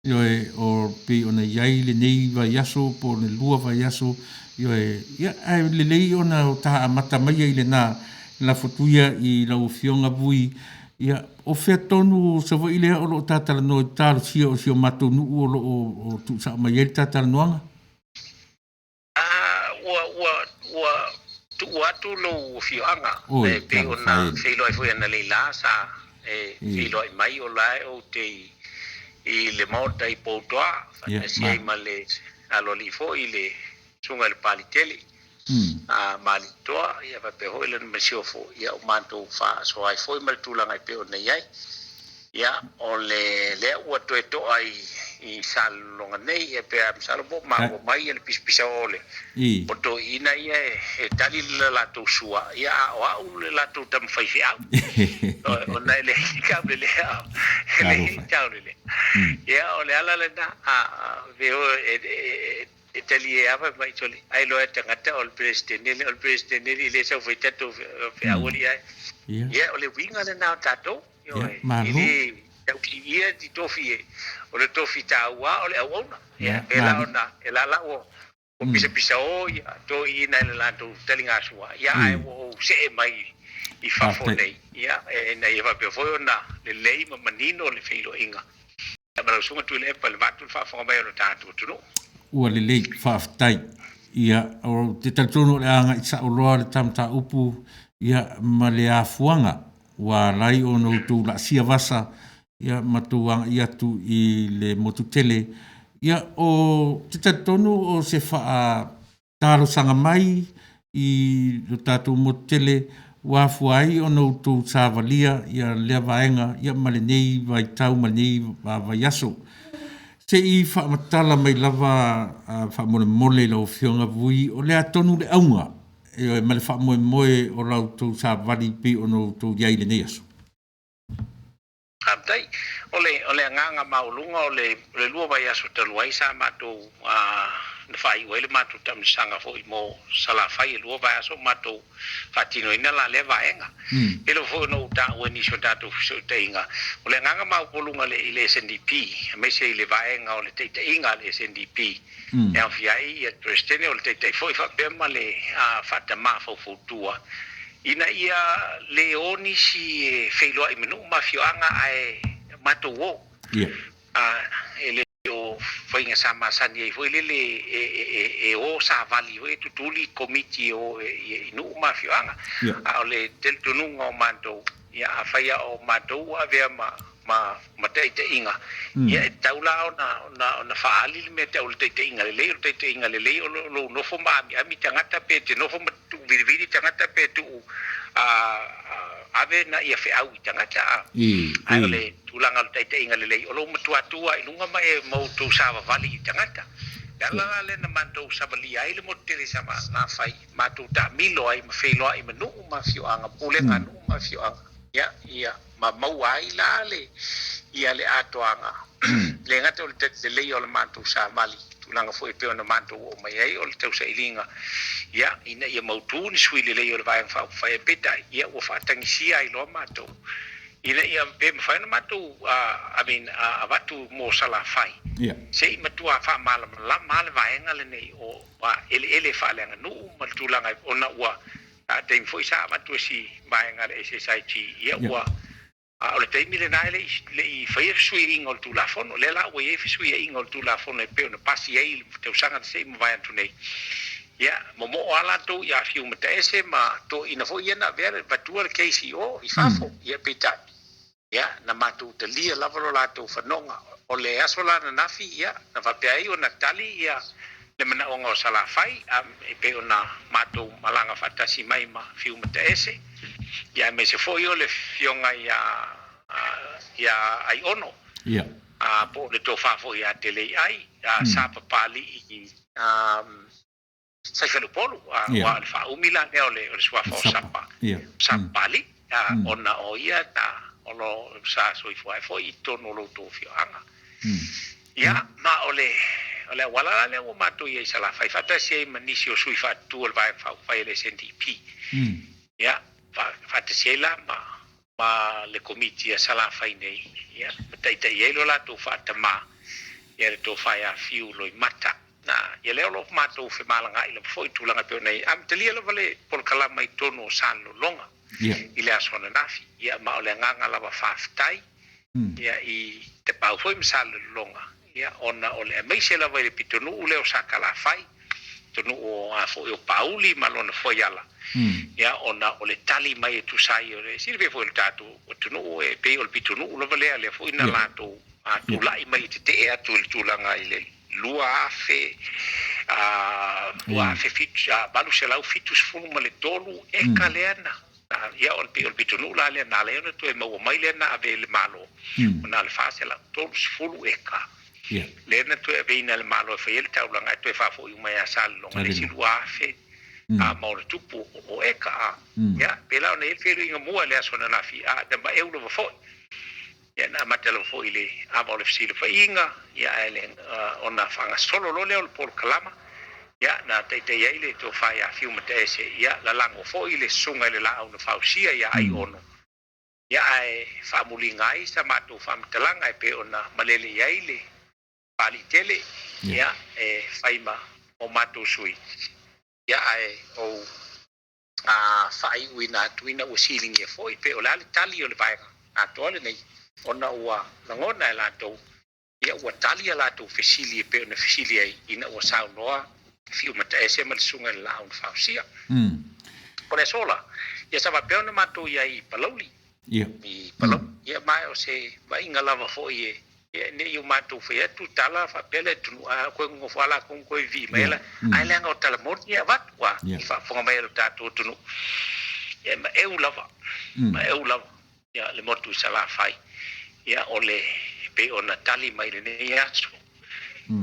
Ioe, o pei ona i ai lenei vaiaso po o le lua vaiaso, ioe, ia, ae lelei ona o ta amata maia i lena lafo atu ia i lau Afioga Vui, ia, o fea tonu o Savaii lea o lo o ta talanoa i talosia o si o matou nuu o lo o tuusao mai ai le ta talanoaga? Ua, ua, ua tuu tuua atu lou afioaga, Oi, e pei talofa ona e. feiloai foi analeila sa e I. feiloai mai o la e ou te i le maota i Poutoa, Ia, faatasi ma. ai ma le aloalii foi i le susuga i le Palitele, a Malitoa, ia faapea foi lana masiofo, ia o matou faasoa ai foi ma le tulaga e pei ona i ai. Ia, o le lea ua toe to'a i Salelologa nei, ia pe a masalo po o maua mai le pisapisao o le I. o toeaiina ia e tali le latou sua, ia a o au le latou tama faifeau. Ona e leai taulelea, e leai Talofa. taulelea. Ia, o le ala lena, a pe o e tali e ava mai sole, ai loa e tagata o le Peresetene le, o le Peresetene i le sau fai tatou feau alii ai. Ia. Ia, o le uiga lena o tatou, Ia, ioe, e malo. le tausiia ti tofi e, o le tofi taua o le auauna. Ia, Ia, pe la mali. ona, e la la ua ua pisapisao ia toeaiina i le latou taligasua, ia ae ua ou see mai i fafo Faafetai. nei, ia, ina ia faapea foi ona lelei ma manino le feiloaiga. Ia ma lau susuga Tuilaepa i le vatu le faafofoga mai o lo tatou atunuu. Ua lelei, faafetai. Ia, o te talitonu o le a agai sao loa le ta mataupu, ia, ma le afuaga ua ala ai ona outou laasia vasa, ia, ma tou agai atu i le motu tele. Ia, o te talitonu o se faa talosaga mai i lo tatou motu tele ua afua ai ona outou savalia ia lea vaega ia ma lenei vaitau ma lenei vaiaso. Se i faamatala mai lava faamolemole i lau Afioga Vui, o le a tonu le auga ioe ma le faamoemoe o la outou savali pei ona outou i ai i lenei aso. Faafetai. O le, o le agaga maualuga o le, o le lua vaiaso talu ai sa matou na faaiu ai le matou taamilosaga foi mo Salafai e lua vaiaso o matou faatinoina la lea vaega. E pei foi ona ou taua i nisi o tatou fesootaiga, o le agaga maualuga i le SNDP, aemaise i le vaega o le taitaiga a le SNDP, e aofia ai ia le Peresetene o le taitai foi faapea ma le faatamā faufautua, ina ia le o nisi e feiloai ma nuu ma afioaga ae matou o. E le o faiga sa masani ai foi lele e o savali foi e tutuli komiti e o i nuu ma afioaga. A o le talitonuga o matou, ia afai a o matou ua avea ma taitaiga, ia e tatau la ona faaali le mea tau o le taitaiga lelei. O le taitaiga lelei o lou nofo ma amiami tagata, pe te nofo ma tuuvilivili tagata, pe tuu ave na ia feau i tagata. Ae o le tulaga o le taitaiga lelei, o lou matuatua i luga ma e ma outou savavali i tagata. Le ala la lea na matou savalia ai le motu tele sa Salafai, matou taamilo ai ma feiloai ma nuu ma afioaga, pulega a nuu ma afioaga, ia, ia ma maua ai la le ia le atoaga. Le gata o le lelei o le matou savali, tulaga foi e pei ona matou oo mai ai o le tausailiga, ia, ina ia mautu ni sui lelei o le Vaega Faaupufai, ae peitai, ia, ua faatagisia ai loa matou ina ia pe mafai ona matou I mean, avatu mo Salafai se i matua faamalamalama le vaega lenei o eleele faaleaganuu ma le tulaga ona ua taimi foi sa avatu e si vaega le SSIG, ia ua o le taimi lena e le i faia fesuiaiga o le Tulafono. Lea la ua i ai fesuiaiga o le Tulafono e pei ona pasi ai le tausaga na se i mavae atu nei. Ia, momoo lava latou ia Fiu Mataese ma toeaiina foi ia na avea vatua le KCO i fafo. Ia, peitai, ia, na matou talia lava lo latou fanoga. O le aso la ananafi, ia, na faapea ai ona tali ia le manaoga o Salafai, e pei ona matou malaga faatasi mai ma Fiu Mataese, ia aemaise foi o le afioga ia Aiono, po o le tofa foi ia Teleiai, sa Papalii Saifelupolu, aua o le faaumi la lea o le suafa o Sapa, Sa Papalii, ona o ia na o lo sa soifua ai foi i totonu o lo outou afioaga. Ia, ma o le auala la lea ua matou i ai i Salafai faatasi ai ma nisi o sui faatutu o le Vaega Faaupufai a le SNDP. Ia, faatasi ai la ma le komiti a Salafai nei, ia, ma taitai ai lo latou faatamā, ia le tofa ia Fiu Loimata. Na, ia lea o lo o matou femalagaai lava foi i tulaga e pei ona i ai. Amatalia lava le polokalama i totonu o Salelologa i le aso ananafi. Ia, ma o le agaga lava faafetai, ia, i Tapaau foi ma Salelologa, ia, ona o le aemaise lava i le pitonuu lea o Sakalafai. pitonuu o a foi o Paauli ma lona fuaiala, ia ona o le tali mai e tusa ai o le silafia foi o le tatou atunuu e pei o le pitonuu lava lea, lea foi na latou tulai mai e tetee atu i le tulaga i le 2000 2873 eka lea na ia o le pei o le pitonuu la lea na ala ai ona toe maua mai lea na ave i le Malo, ona o le 430 eka lea na toe aveina e le Malo e fai ai le taulaga e toe faafoi uma ia Salelologa le isi 2000 ma ona tupu o eka a. Ia pei la ona i ai le feiloaiga mua i le aso ananafi a na maeu lava foi. Ia na amata lava foi i le ava o le fesilafaiga, ia ae le ona faagasolo loa lea o le polokalama, ia na taitai ai le tofa ia Fiu Mataese, ia lalago foi le susuga i le laau na fausia ia Aiono, ia ae faamuliga ai sa matou faamatalaga e pei ona malele i ai le Papaliitele, ia e fai ma o matou sui, ia ae ou faaiuina atu ina ua siligia foi pe o le a le tali o le vaega atoa lenei, ona ua lagona e latou ia ua tali a latou fesili e pei ona fesili ai ina ua saunoa Fiu Mataese ma le Susuga i le Laau na Fausia. O le aso la, ia sa faapea ona matou i ai i Palauli. I Palauli. Ia ma o se vaaiga lava foi e Ia ne i o matou fai atu tala faapea le atunuu, a koe nonofo lava latou ma koe vivii mai la, ae leaga o tala moni e avatu, a i faafofoga mai e lo tatou atunuu. Ia e maeu lava, maeu lava ia le motu i Salafai. Ia o le pei ona tali mai lenei aso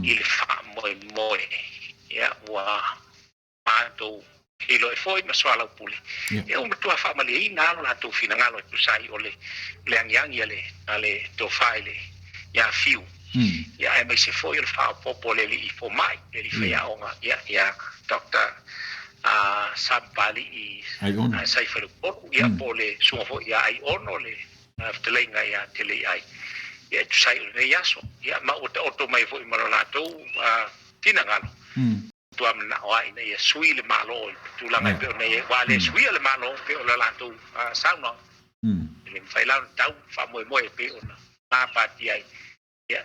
i le faamoemoe, ia ua matou feiloai foi ma soalaupule, ia ua matua faamalieina lava lo latou finagalo e tusa ai o le agiagi a le tofa i le ia Fiu, ia aemaise foi o le faaopoopo a le alii fomai, le alii faiaoga, ia ia Doctor Sam Pali'i Saifalepolu, ia po o le susuga foi ia Aiono le fetalaiga ia Teleiai, ia e tusa ai o lenei aso, ia ma ua taoto mai foi ma lo latou finagalo. Matua manao lava ina ia sui le Malo i le tulaga e pei ona i ai, aua a le suia le Malo e pei o le latou saunoaga, e le mafai la ona tau faamoemoe e pei ona gapatia ai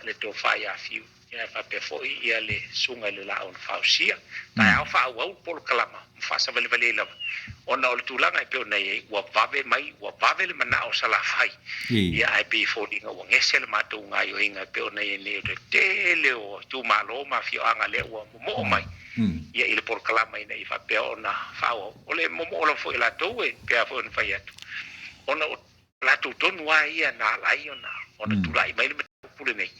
le tofa ia Fiu, ae faapea foi le susuga i le Laau na Fausia. Taeao faaauau le polokalama ma faasavalivali ai lava, ona o le tulaga e pei ona i ai, ua vave mai, ua vave le manao o Salafai, ia ae pei e foliga ua gese le matou gaoioiga e pei ona i ai nei o le tele o itumalo ma afioaga lea ua momoo mai ia i le polokalama ina ia faapea ona faaauau. O le momoo lava foi o latou e pei foi ona fai atu, ona o latou tonu lava ia na ala ai ona tulai mai le mataupu lenei,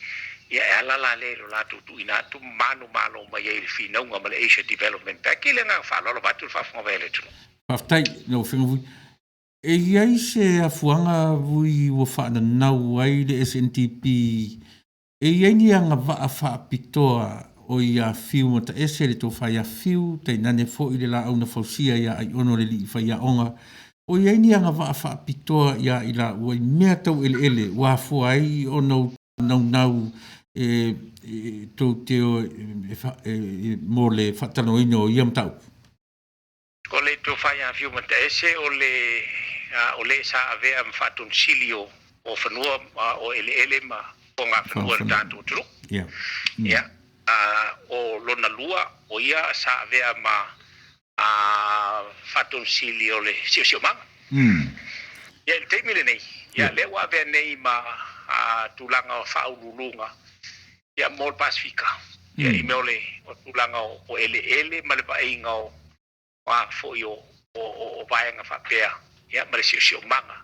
ia e ala la lea i lo latou tuuina atu ma manumalo mai ai i le finauga ma le Asia Development Bank. I le agaga faaaloalo vaeatu le faafofoga mai a le atunuu. Faafetai lau Afioga Vui. E i ai se afuaga Vui ua faananau ai le SNDP E i ai ni agavaa faapitoa o ia Fiu Mataese le tofa ia Fiu, tainane foi le laau na fausia ia Aiono le alii faiaoga. O i ai ni agavaa faapitoa ia i laua i mea tau eleele ua afua ai ona ou naunau e tou te o e mo le faatalanoaina o ia mataupu? O le tofa ia Fiu Mataese o le o le sa avea ma faatonusili o o fanua o eleele ma fogafanua o le tatou atunuu. Ia, o lona lua, o ia sa avea ma faatonusili o le siosiomaga. Ia, i le taimi lenei, ia, lea ua avea nei ma tulaga o faauluuluga ia mo le Pasefika, ia, i mea o le tulaga o eleele ma le vaaiga o o a foi o vaega faapea, ia, ma le siosiomaga.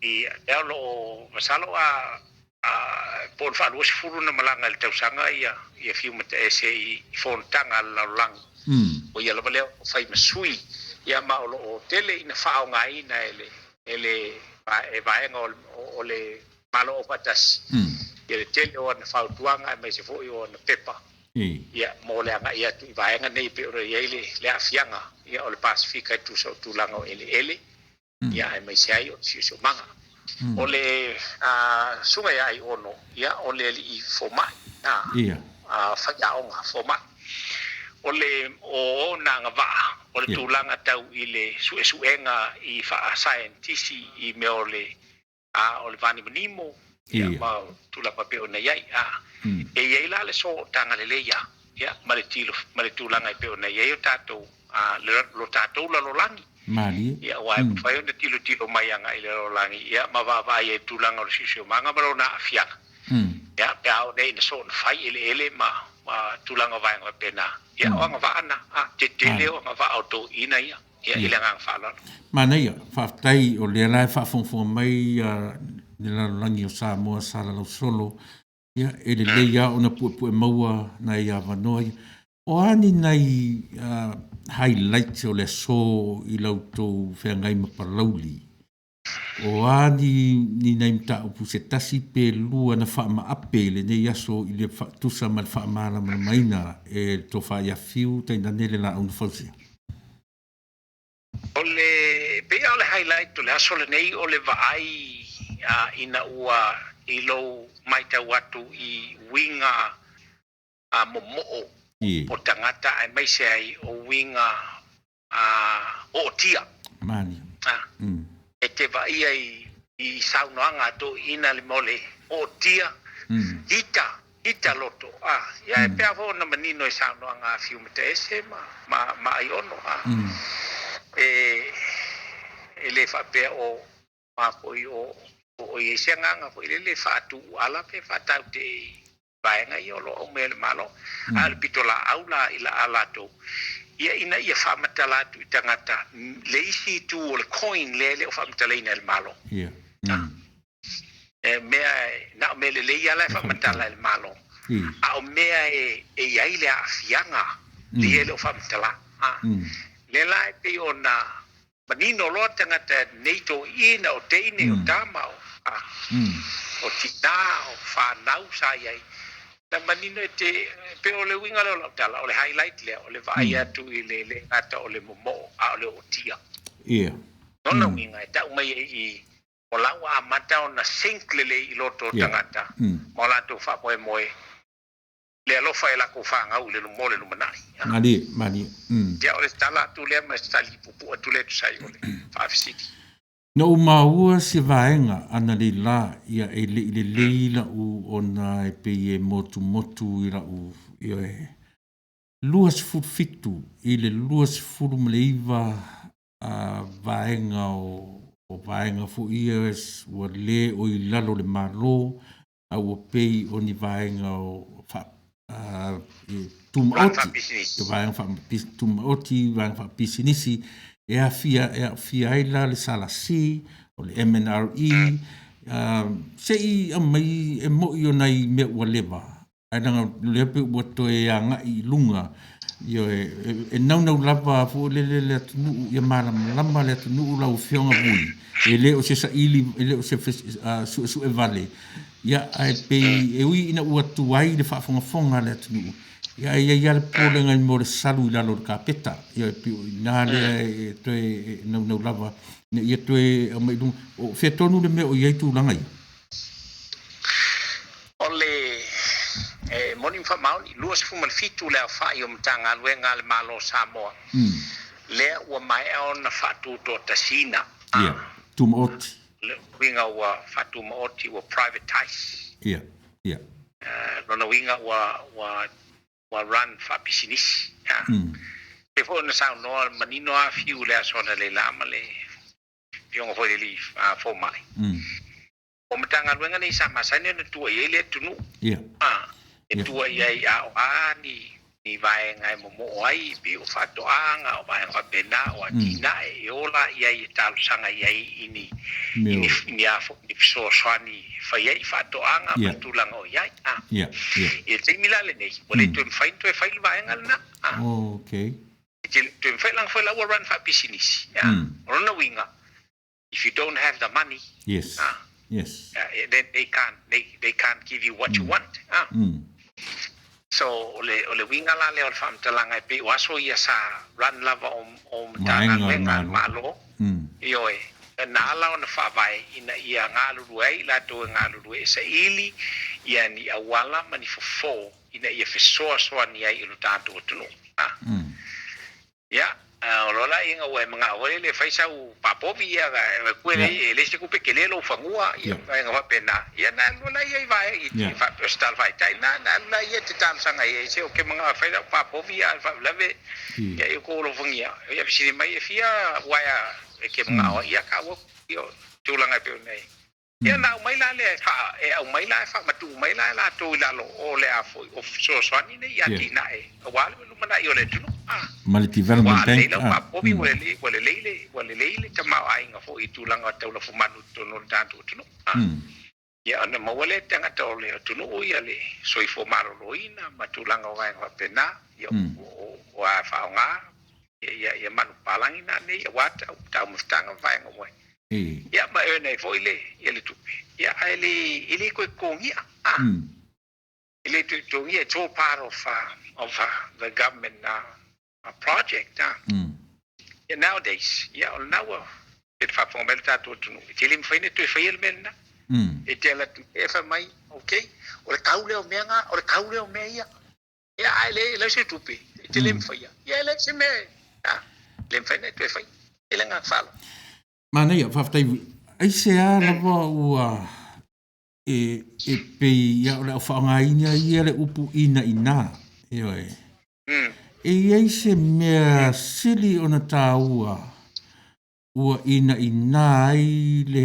Ia, lea o lo o, masalo a po o le faa-20 na malaga i le tausaga ia Fiu Mataese i fonotaga a le lalolagi. O ia lava lea o fai ma sui, ia, ma o lo o tele ina faaaogaina e le vaega o le Malo Aufaatasi, ia le tele o ana fautuaga aemaise foi o ana pepa. Ia, mo le agai atu i vaega nei e pei ona i ai le aafiaga ia o le Pasefika e tusa o tulaga o eleele, ia aemaise ai o le siosiomaga. O le susuga ia Aiono, ia o le alii fomai, a faiaoga fomai. O le o ona agavaa o le tulaga tau i le suesuega i faasaienitisi i mea o le a o le vanimonimo, ia, ma tulaga faapea ona i ai. A e i ai la le sootaga lelei ia Ia, ma le tilo, ma le tulaga e pei ona i ai o tatou, a, le, lo tatou lalolagi. Malie. Ia, aua e mafai ona tilotilo mai agai i le lalolagi, ia, ma vaavaai ai i le tulaga o le siosiomaga ma lona aafiaga. Ia, pe a oo nei ina soona fai eleele ma, ma tulaga o vaega faapena, ia, o agavaa na, a, tetele o agavaa o toeaiina ia, ia, i le agaga faaaloalo. Manaia, faafetai o lea la e faafogafoga mai le lalolagi o Samoa sa lalausolo. Ia, e lelei lava ona puepue maua nai avanoa ia. O a ni nai highlights o le aso i la outou feagai ma Palauli? O a ni, ni nai mataupu se tasi pe lua na faamaape i lenei aso i le tusa ma le faamalamalamaina e le Tofa ia Fiu tainane le Laau na Fausia? O le, pei lava o le highlight o le aso lenei o le vaai ina ua i lou matau atu i uiga momoo o tagata aemaise ai o uiga ootia. Mani. E te vaaia i saunoaga a toeaiina le mea o le ootia, ita, ita loto. Ia e pei lava foi ona manino i saunoaga a Fiu Mataese ma Aiono. E le faapea o ma foi o o i ai se agaga foi lele e faatuuala pe faatautee i vaega ia o lo o aumaia e le Malo. A o le pitolaau la i la a latou, ia ina ia faamatala atu i tagata le isi itu o le coin lea e le o faamatalaina e le Malo. E mea na o mea lelei lava la e faamatala e le Malo, a o mea e i ai le aafiaga lea e le o faamatala. Lea la e pei ona manino loa tagata nei toeaiina o teine o tama o o tina o fanau sa i ai na manino e te pei o le uiga lea o lau tala o le highlight lea o le vaai atu i le le gata o le momoo a o le ootia. Lona uiga e tau mai ai i o la ua amata ona sink lelei i loto o tagata ma o latou faamoemoe le alofa e lakou fanau i le mo le lumanai. Malie, malie. Ia o le tala atu lea ma se tali puupuu atu lea e tusa ai o le faafesili. Na ou maua se vaega analeila ia e le i lelei la'u ona e pei e motumotu i la'u ioe 27 i le 29 vaega o vaega foi ia ua le o i lalo o le Malo a ua pei o ni vaega o tumaoti, vaega tumaoti, vaega faapisinisi e aafia ai la le SLC, o le MNRE, se i aumai e mo'i o nai mea ua leva, ae leaga o lea pei ua toe agai i luga, ioe, e naunau lava foi lele le atunuu ia malamalama le atunuu lau Afioga Vui, e le o se saili, e le o se suesue vale, ia ae pei e ui ina ua tuai le faafogafoga a le atunuu, ia ae i ai lava le popolega i mea o le salu i lalo o le kapeta, ia e pei o i ina lea e toe naunau lava ina ia toe aumai i luga. O fea tonu le mea o i ai tulaga ia? O le e moni ma faamaoni, 27 le aofai o Matagaluega a le Malo o Samoa, lea ua maea ona faatutoatasiina. Ia, tumaoti. Le uiga ua faatumaoti, ua privatize. Ia, ia. Lona uiga ua ua run faapisinisi. Pei foi ona saunoa manino lava Fiu i le aso analeila ma le afioga foi i le alii fomai. O Matagaluega nei sa masani ona tua i ai le atunuu. E tua i ai a o a ni vaega e momoo ai, pei o faatoaga, o vaega faapena, o atinae e ola i ai, e talosaga i ai i ni i ni a foi ni fesoasoani e fai ai i faatoaga ma le tulaga o i ai. I le taimi la lenei, ua le toe mafai ona toe fai le vaega lena. E te le toe mafai leaga foi la ua run faapisinisi. O lona uiga, if you don't have the money, then they can't give you what you want. So o le uiga la lea o le faamatalaga e pei o aso ia sa run lava o Matagaluega a le Malo. Ioe, na ala ona faavae ina ia galulue ai latou e galulue e saili ia ni auala ma ni fofo ina ia fesoasoani ai i lo tatou atunuu. Ia, O loa la ina ua e manao foi lele e fai sau papovi ia e kue e leai se tupe tele lou fanua ia vaega faapena ia na alu la ia i vae i faapea o se tala faaitai na na alu la ia e te talosaga i ai se ou te manao e fai lau papovi ia a o le faalavelave ia i outou alofagia ia fesili mai e fia uaea e te manao ai ia tau atu ia o tulaga e pei ona i ai. Ia na aumai la lea e faa, e aumai la e faamatuu mai la e latou i lalo o le a foi o fesoasoani nei i atinae aua le lumanai o le atunuu. A. Ma le Ua Development lelei Bank. lau A. papovi, ua lelei, ua lelei le, ua lelei le tamaoaiga foi i tulaga tau lafumanu i totonu o le tatou atunuu. A. Ia ona maua lea e tagata o le atunuu ia le soifua maloloina ma tulaga o vaega faapena, ia o, o a faaaoga ia, ia manupapalagi na nei aua taumafataga ma vaega uma. Ia ma earn ai foi le ia le tupe. Ia ae le e le toe totogia. Ah. E le toe totogia. It's all part of uh, of uh, the government uh, project. Ah. Yeah, nowadays, ia o lena ua pe faafofoga mai le tatou atunuu. E tele mafai ona toe faia le mea lena. E te ala atu e fai mai, okay, o le tau lea o mea na, o le tau lea o mea ia. Ia ae le leai se tupe, e te le mafaia. Ia e leai se mea, a, le mafai ona e toe faia. E le agaga faaaloalo. Manaia, faafetai. Aisea lava ua e, e pei ia o le au faaaogaina ia le upu inaina, ioe. E i ai se mea sili ona taua ua inaina ai le,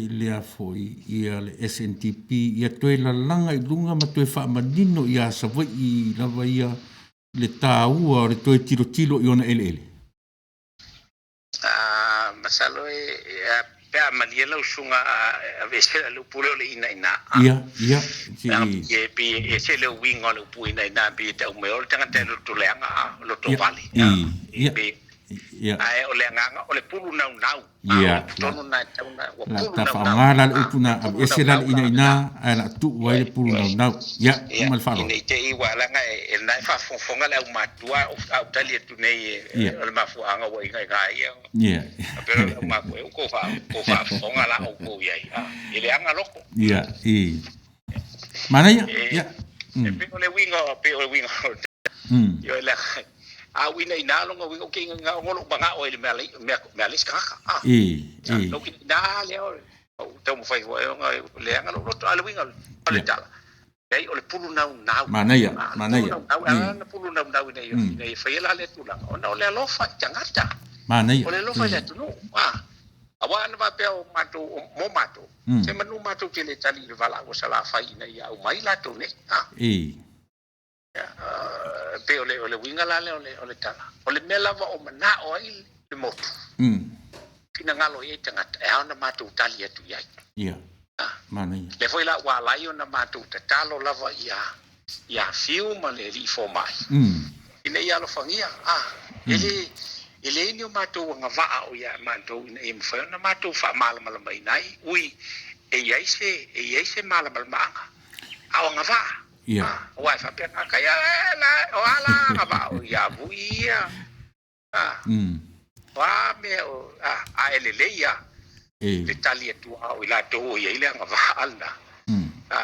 lea foi ia le SNDP ia toe lalaga i luga ma toe faamanino ia Savaii lava ia le taua o le toe tilotilo i ona eleele? A, masalo e, e, pe a malie lau susuga a aveese le upu lea o le inaina. Ia, ia, si. E pei e ese le uiga o le upu inaina, pei e tau mai o le tagata e loto leaga, a, loto vale. Ia, ia. Ae o le agaga o le pulu naunau. Ia. Tonu na e tau na, ua La pulu ta naunau. faaaoga la le upu na aveese la le inaina ae la tuu ai le pulu naunau. Ia, Ia, ma le faaaloalo. ina i te i ua leaga e lena e faafogafoga le aumatua a ou tali atu nei o le mafuaaga ua igaina ai ia. Ia. Faapea le aumatua, e ua tou faafofoga la outou i ai, e leaga loko. Ia, i. Manaia, ia. E pei o le uiga, pei o le uiga o le Ioe leaga a ou inaina lona uiga ou te inaina ona o lou manao ai i le mea mea a le isi tagata. A. I, i. Lou inaina lea o ou taumafai foi ona leaga lou loto, a o le uiga o le tala, leai o le pulu naunau. Manaia, A, le pulu manaia. naunau, e ala ona pulu naunau ina ia ina ia faia la lea tulaga, ona o le alofa i tagata. Manaia. O le alofa i le atunuu. A. Aua ana faapea o matou, o mo matou, se manu matou te le tali i le valaau a Salafai ina ia aumai latou nei. A. I. E pei o le, o le uiga la lea o le, o le tala. O le mea lava o manao ai le motu, finagalo i ai tagata, e ao ona matou tali atu i ai. Ia. Manaia. Lea foi la ua ala ai ona matou tatalo lava ia, ia Fiu ma le alii fomai, ina ia alofagia, a, e le, e leai ni o matou agavaa o ia matou ina ia mafai ona matou faamalamalamaina ai, ui e i ai se, e i ai se malamalamaaga, a o agavaa. Ia. Aua e faapea tagata, ia, e, la, o a la agavaa o ia Vui ia, a, o a mea o, a, a e lelei lava le tali atu a o i latou o i ai le agavaa lena, a,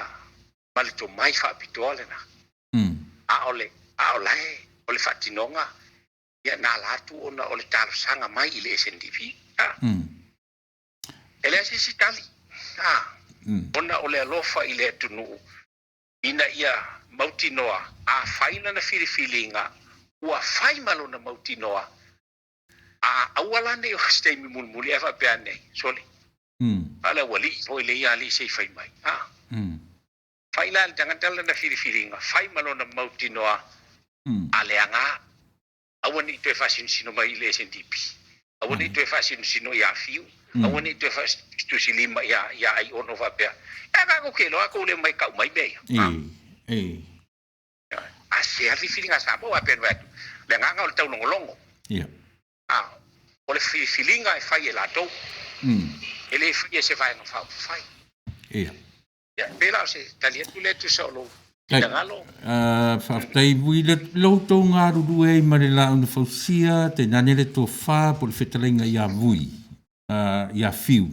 ma le tomai faapitoa lena. A o le, a o la e, o le faatinoga, ia, na ala atu ona o le talosaga mai i le SNDP, a. E leai se isi tali, a, ona o le alofa i le atunuu, ina ia mautinoa a fai lana filifiliga, ua fai ma lona mautinoa, a aua la nei o se taimi mulimuli ae faapea ane ai, sole, a o le aualii foi lea ia alii se i fai mai. A fai la e le tagata lana filifiliga, fai ma lona mautinoa, a leaga, aua ne i toe faasinosino mai i le SNDP, aua ne i toe faasinosino ia Fiu, aua ne i toe faatusilima ia ia Aiono faapea, e a tatou te iloa tou le omai e tau mai mea ia. E, e. A se filifiliga a Samoa, aua e pei ona fai atu, o le agaga o le taulogologo. Ia. A o le filifiliga e fai e latou, e le faia e se vaega faaupufai. Ia. Ia, pei la o se tali atu lea e tusa o lou finagalo. Faafetai Vui le lo outou galulue ai ma le laau na fausia, tainane le tofa po o le fetalaiga ia Vui, ia Fiu.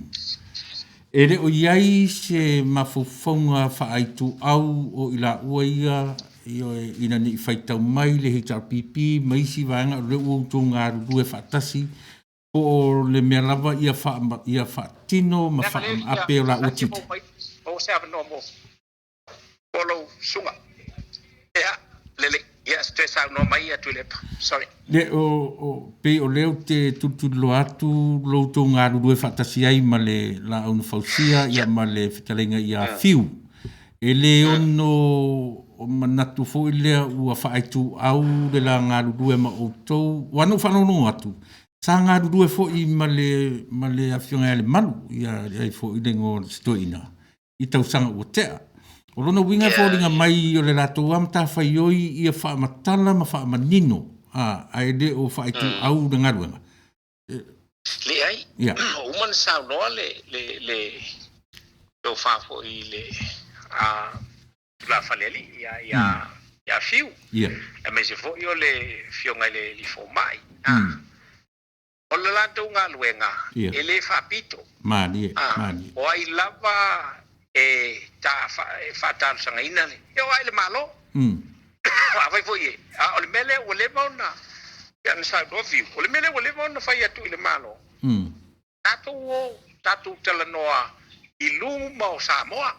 E le o i ai se mafaufauga faaituau o i laua ia Ioe, ina ne i faitau mai le HRPP ma isi vaega o lea ua outou galulue faatasi, po o le mea lava ia faa, ia faatino ma faamaape o laua tiute. Maua se avanoa mo mo lou susuga. Ia, lelei. Ia, se toe saunoa mai ia Tuilaepa. Sorry. Le, o, o, pei o lea ou te tulituliloa atu lo outou galulue faatasi ai ma le Laau na Fausia ia ma le fetalaiga ia Fiu. E le ono manatu foi lea ua faaituau le la galulue ma outou, aua na ou faalogologo atu, sa galulue foi ma le, ma le Afioga ia Lemalu, ia ai foi le igoa o si toeaina, i tausaga ua tea. O lona uiga e foliga mai o le latou lava matafaioi ia faamatala ma faamanino, a, ae le o faaituau le galuega. Leai, ua uma ona saunoa le, le, le tofa foi i le a, tulafalealii ia, ia, ia Fiu, aemaise foi o le Afioga i le Alii Fomai. O le latou galuega e le faapito. Malie, malie. O ai lava e ta, e faatalosagaina le, e oo lava i le Malo. Afai foi e, a o le mea lea ua leva ona, pei ona saunoa Fiu, o le mea lea ua leva ona fai atu i le Malo, tatou o, tatou talanoa i luma o Samoa.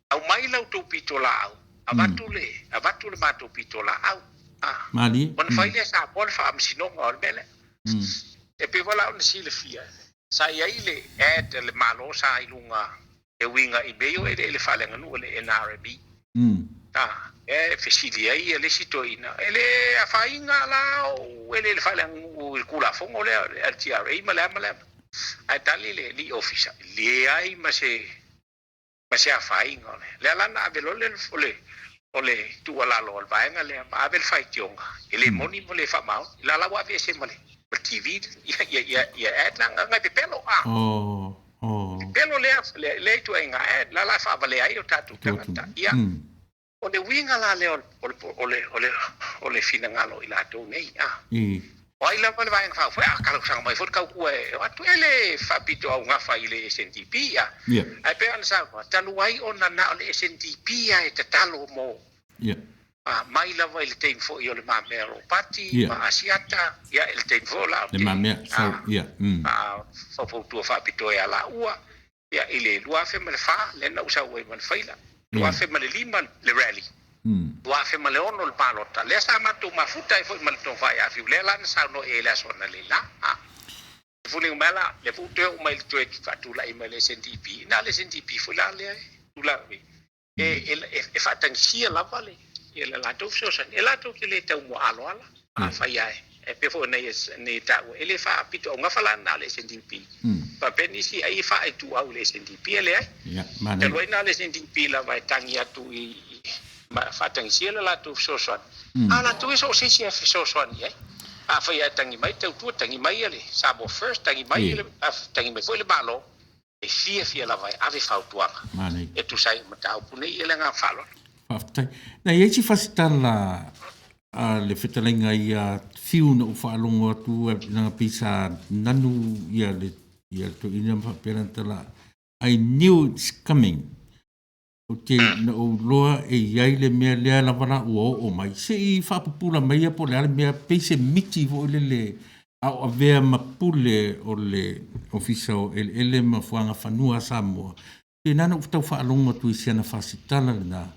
Aumai la outou pitolaau, avatu le, avatu le matou pitolaau. Malie. Ona fai lea e Samoa le faamasinoga o le mea lea. E pei foi la ona silafia, sa i ai le ad a le Malo sa i luga e uiga i mea ia o eleele faaleaganuu a le NRME. E fesili ai le isi toeaina, e le afaina la ou eleele faaleaganuu i le Tulafono lea o le LTRA ma le a ma le a. Ae tali le alii ofisa, leai ma se ma se afaina o le. Lea la na ave loa le o le o le tuualalo a le vaega lea ma ave le faitioga, e le moni ma le faamaoni. La la ua aveese ma le ma le TV ia ia ia ia ad la na e pepelo a. Pepelo lea lea lea ituaiga ad la la faavalea ai o tatou tagata. Ia o le uiga la lea o le o le o le o le finagalo o i latou nei a. O ai lava le Vaega Faaupufai, a talosaga mai foi le tautua e o atu, e le faapitoaugafa i le SNDP a. Ae pei ona saunoa, talu ai ona na o le SNDP lava e tatalo mo a, mai lava i le taimi foi o Le Mamea Ropati ma Asiata, ia i le taimi foi o la Le Mamea, a faufautua faapitoa ia laua, ia i le 2004 lea na ou sau ai ma le faila, 2005 le rally, 2006 le palota, lea sa matou mafuta ai foi ma le tofa ia Fiu, lea la na saunoa i ai i le aso analeila. A fuliga mai la, lea foi ua toe oo mai i le toe faatulai mai le SNDP, na o le SNDP foi la lea e tulaga e faatagisia lava le le latou fesoasoani, e latou te le tau muaaloala, afai lava e pei foi ona ia taua, e le faapitoaugafa la na o le SNDP. Faapea nisi ai e faaituau i le SNDP, e leai. Talu ai na o le SNDP lava e tagi atu i ma faatagisia le latou fesoasoani, a o latou e so o se isi e fesoasoani i ai. Afai lava e tagi mai le tautua, tagi mai le Samoa First, tagi mai le, tagi mai foi le Malo, e fiafia lava e ave fautuaga e tusa ai ma mataupu nei. E le agaga faaaloalo. Faafetai. Na i ai si fasitala a le fetalaiga ia Fiu na ou faalogo atu na pei sa nanu ia le ia le toeaina ma faapea lana tala, I knew it's coming. Ou te na ou iloa e i ai le mea lea lava la ua oo mai. Se i faapupula mai ia po o le a le mea, pei se miti foi lele a o avea ma pule o le Ofisa o Eleele ma Fuaga Fanua a Samoa. Pe na ona ou tau faalogo atu i si ana fasitala lena,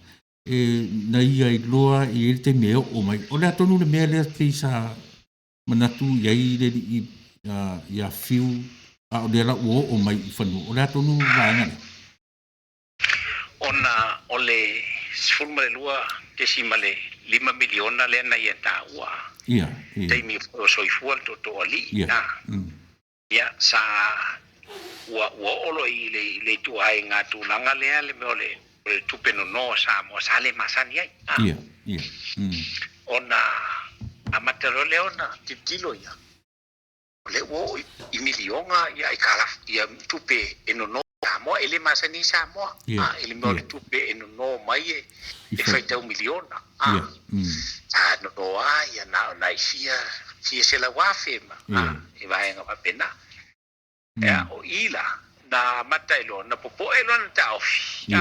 e na ia iloa e i ai le taimi e oo mai. O le a tonu le mea lea pei sa manatu i ai le alii ia Fiu, a o lea la ua oo mai i fanua. O le a tonu le vaega lea? Ona o le $12.5 miliona lea na ia taua i taimi o soifua le Tootooalii, ia, sa ua oo loa i le ituaiga tulaga lea le mea o le tupe nono a Samoa sa le masani ai. Ona amata loa lea ona tilotilo ia, O lea ua oo i miliona ia aitalafu ia tupe e nono i Samoa, e le masani ai Samoa i le mea o le tupe e nono mai e faitau miliona. Sa nono lava ia na o nai fia fia $100,000 ma i vaega faapena. Ia, o i la, na amata ai loa, na popoe loa na taofi.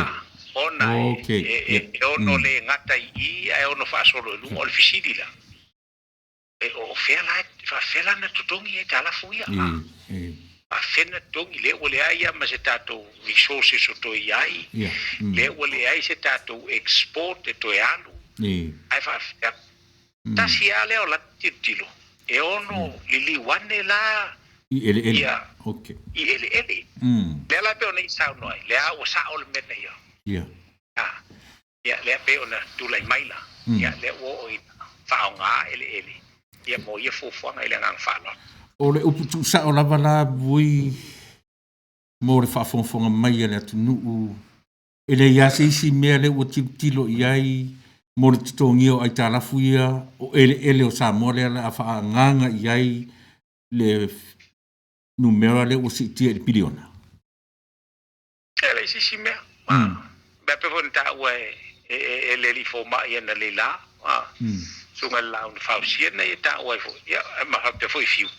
Ona Okay. e, e, e ono le gata i i ae ono faasolo i luga o le fesili la. E o fea la, faafefea la na totogi aitalafu ia? E. Faafefea na totogi lea ua leai a ma se tatou resources o toe i ai. Lea ua leai se tatou export e toe alu. Ae faafefea. Tasi lava lea o lana tilotilo, e ono liliu ane la I eleele. ia i eleele. Lea la e pei ona i saunoa ai, lea ua sao le mea na ia. Ia, lea pei ona tulai mai la. Ia, lea ua oo ina faaaoga eleele ia mo ia fuafuaga i le agaga faaaloalo. O le upu tuusao lava la Vui mo le faafogafoga mai a le atunuu, e leai lava se isi mea lea ua tilotilo i ai mo le totogia o aitalafu ia o eleele o Samoa lea o le a faaagaaga i ai le numera lea ua siitia i le piliona. E leai se isi mea. Mea pei foi ona taua e e le alii fomai analeila, susuga i le Laau na Fausia na ia taua ai foi, ia, ma faapea foi Fiu.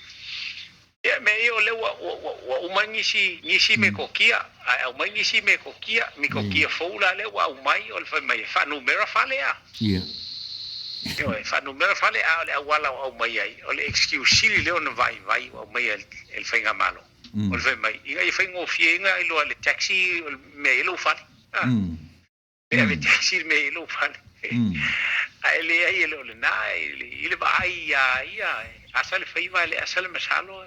Ia, mea ia o lea ua, ua, ua, ua uma nisi, nisi metotia, ae aumai nisi metotia, metotia fou la lea ua aumai, o le fai mai e faanumera fale a. Ioe, faanumera fale, a o le auala ua aumai ai, o le excuse sili lea ona vaivai ua aumaia e le faigamalo. O le fai mai, ina ia faigofie ai ona iloa e le taxi o le mea e i ai lou fale. E ave taxi le mea e i ai lou fale. Ae leai e le o lena, i le vaai iā ia, e asa le faiva e le asa le masalo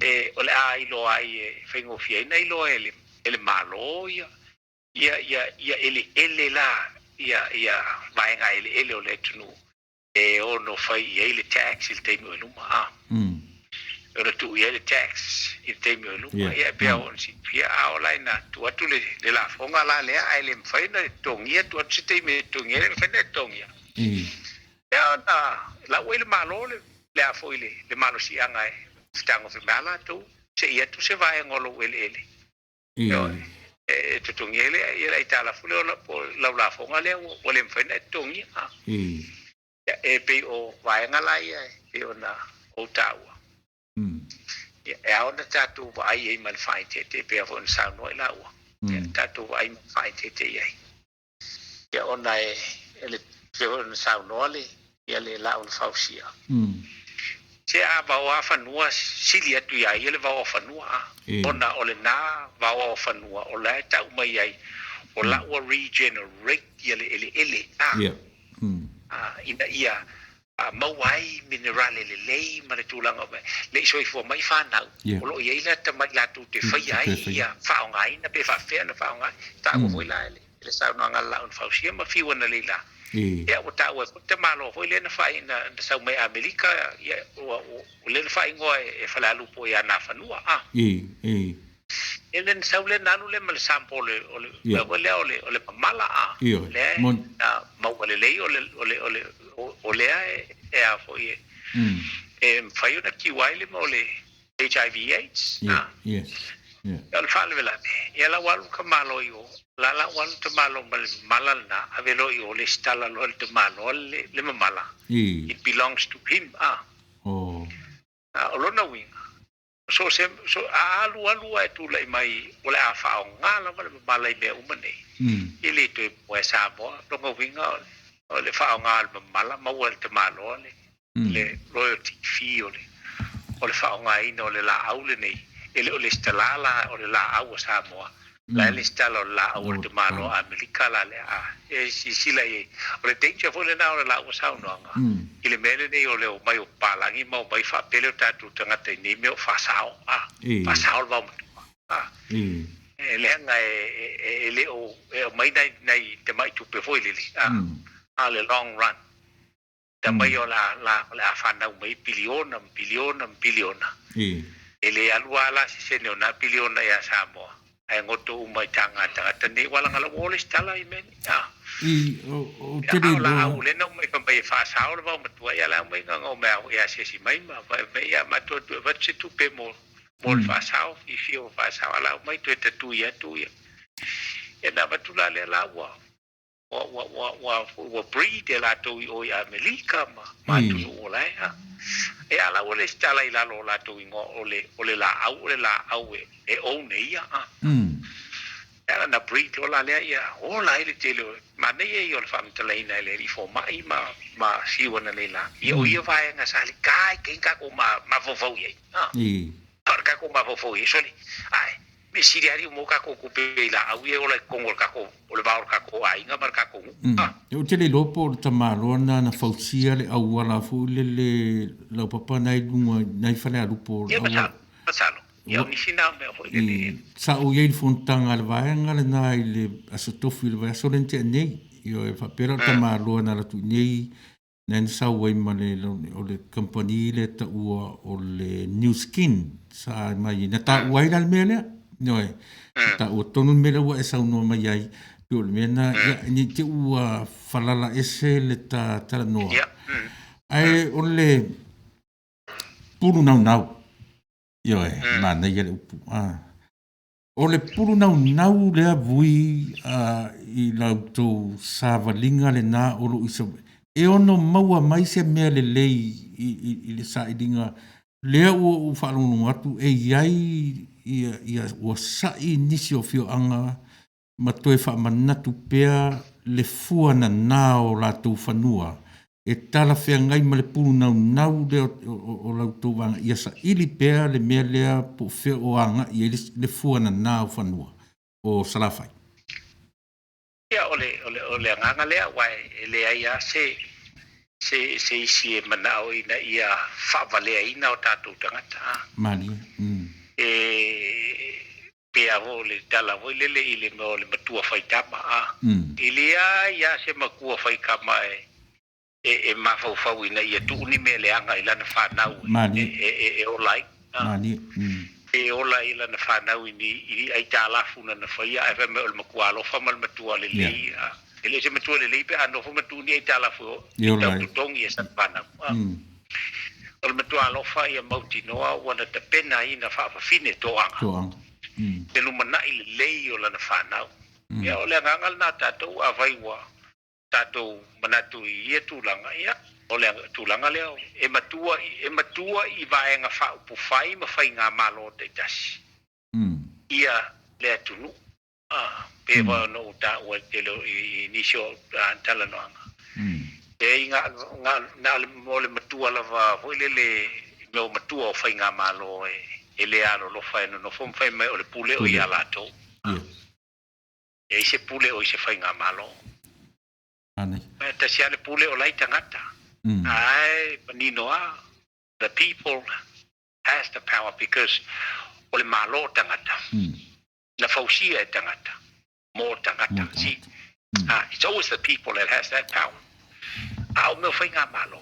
e, o le a iloa ai e faigofie ai ona iloa e le, e le Malo ia, ia, ia, ia eleele la, ia, ia vaega eleele o le atunuu e ono fai i ai le tax i le taimi o i luma a. E ono tuu i ai le tax i le taimi o i luma. Ia e pei ona silafia a oo la ina tuu atu le, le lafoga la lea ae le mafai ona totogia, tuu atu se taimi e totogia ai, le mafai ona totogia. Ia ona lau ai le Malo le, le a foi le, le malosiaga e fetagofi mai lava latou se i atu se vaega o lou eleele. Ioe. E totogia ai le, ia le aitalafu lea o la, po o lau lafoga lea ua, ua le mafai ona e totogia. Ia, e pei o vaega la ia e pei ona ou taua. Ia, e ao ona tatou vaai ai ma le faaeteete e pei foi ona saunoa i laua. Ia, tatou vaai ma le faaeteete i ai. Ia, ona e, e le, pei foi ona saunoa le, ia le Laau na Fausia. Se a vaoa fanua sili atu iā ia le vaoa fanua a. Ona o lena vaoa o fanua o la e tau mai ai o la ua regenerate ia le eleele a. Ina ia maua ai minerale lelei ma le tulaga o mea. Le i soifua mai fanau o lo o i ai le atamai latou te faia ai ia faaaogaina pe faapefea ona faaaoga ai. Taua foi la e le i le saunoaga a le Laau na Fausia ma fiu ana leila. Ia, ua taua ai foi le tamaloa foi lea na fai, na sau mai Amerika, ia, ua, ua, lea na faaigoa e, e Falealupo ia Nafanua, a. E le na sau lea na alu lea ma le sample o le, o le mea foi lea o le, o le mamala, a. Lea na maua lelei o le, o le, o le, o lea e, e a foi e, e mafai ona kiu ai le mea o le HIV AIDS, a. O le faalavelave, ia la ua alu ka Malo i o, la la ua alu ta Malo ma le mamala lena, ave loa i o lesitala loa le tamaloa le, le mamala. It belongs to him, a. A, o lona uiga, so se, so, a alu alu ae tulai mai, o le a faaaoga lava le mamala i mea uma nei. E le toe moe Samoa, lona uiga o le, o le faaaoga o le mamala, maua e le tamaloa le, le royalty fee o le o le faaaogaina o le laau lenei, e le o lesitala la o le laau a Samoa, la e lesitala o le laau a le tamaloa Amerika la lea a e silasila i ai. O le danger foi lena o le laua saunoaga i le mea lenei o le omai o papalagi ma omai faapele o tatou tagata i nei mea o faasao, a faasao le vaomatua, a e leaga e le o e aumai nai tamai tupe foi lele, a o le long run Tama ia o le a, la, o le a fanau mai piliona ma piliona ma piliona. E le alu lava la se sene o nā piliona iā Samoa, ae goto uma i taga a tagata nei, ua laga ua ola isi tala i mea nei. A. I, o, o te A o le la iloa. au lena uma i fai mai e faasao le vaomatua, ia la aumai gaga o mea ia asiasi mai ma fai mai ia matou atu e avatu se tupe mo, mo le faasao, fiafia ua faasao, a la aumai toe tatui atu ia. Ia na avatu la lea la ua, ua, ua, ua, ua, ua breed e latou i o i Amelika ma, ma atunuu o la e, a. E a la ua lesitala i lalo o latou igoa o le, o le laau, o le laau e, e own e ia, a. E ala Ona breed loa la lea, ia ola ai le tele o manaia ia o le faamatalaina e le alii fomai ma ma siu analeila. Ia o ia vaega sa likai kai tatou mafaufau i ai. A o le tatou mafaufau i ai, sole, ae mea sili lava alii ua maua tatou tupe i laau ia e ola i totonu o le tatou, o le va o le tatou aiga ma le tatou nuu. Ou te le iloa po o le tamaloa lena na fausia le auala foi lele laupapa na i luga na i Falealupo. Ia masalo, masalo. Ia o nisi na o mea foi lele. Sa ou i ai i le fonotaga a le vaega lena i le Aso Tofi o le vaiaso lea na tea nei. Ioe, faapea la o le tamaloa na alu atu i inei na na sau ai ma le o le kamupani lea taua o le New Skin sa mai na taua ai la le mea lea. Ioe, na taua tonu le mea lea ua e saunoa mai ai, pei o le mea lena, ia ne i te i ua falala ese le ta talanoa. Ae o le pulu naunau. Ioe, manaia le upu. O le pulu naunau lea Vui i la outou savaliga lena o lo o i Savaii, e ono maua mai se mea lelei i le sailiga lea ua ou faalogologo atu e i ai ia ua sai nisi o afioaga ma toe faamanatu pea le fua nana o latou fanua e talafeagai ma le pulu naunau lea o la outou vaega ia saili pea le mea lea po o fea o agai i ai le fua nana o fanua o Salafai. Ia, o le, o le, o le agaga lea, aua e leai lava se, se, se isi e manao ina ia faavaleaina o tatou tagata. Malie. E pei lava o le tala foi lele i le mea o le matua faitama, a. E leai lava se matua faitama e, e, e mafaufau ina ia tuu ni mea leaga i lana fanau e, e, e, e ola ai. Malie. E ola ai lana fanau i ni, i ni aitalafu na na faia, ae fai mai o le matua alofa ma le matua lelei. E le o se matua lelei pe a nofo ma tuu ni aitalafu e tau totogi e sana fanau. O le matua alofa ia mautinoa ua na tapena ai na faafafine toaga. Toaga. Le lumanai lelei o lana fanau. Ia o le agaga lena tatou, afai ua tatou manatu i ia tulaga, ia o le tulaga lea e matua, e matua i vaega faaupufai ma faigamalo taitasi ia le atunuu. Pe foi ona ou taua i le tele o i nisi o talanoaga. E i na na o le matua lava foi lele i mea o matua o faigamalo e le alolofa e nonofo ma fai mai o le pule o ia latou. E i se pule o i se faigamalo. E tasi lava le pule o lai tagata. Ae manino lava, the people has the power because o le Malo o tagata. Na fausia e tagata, mo tagata. See, it's always the people that has that power. A o mea o faigamalo,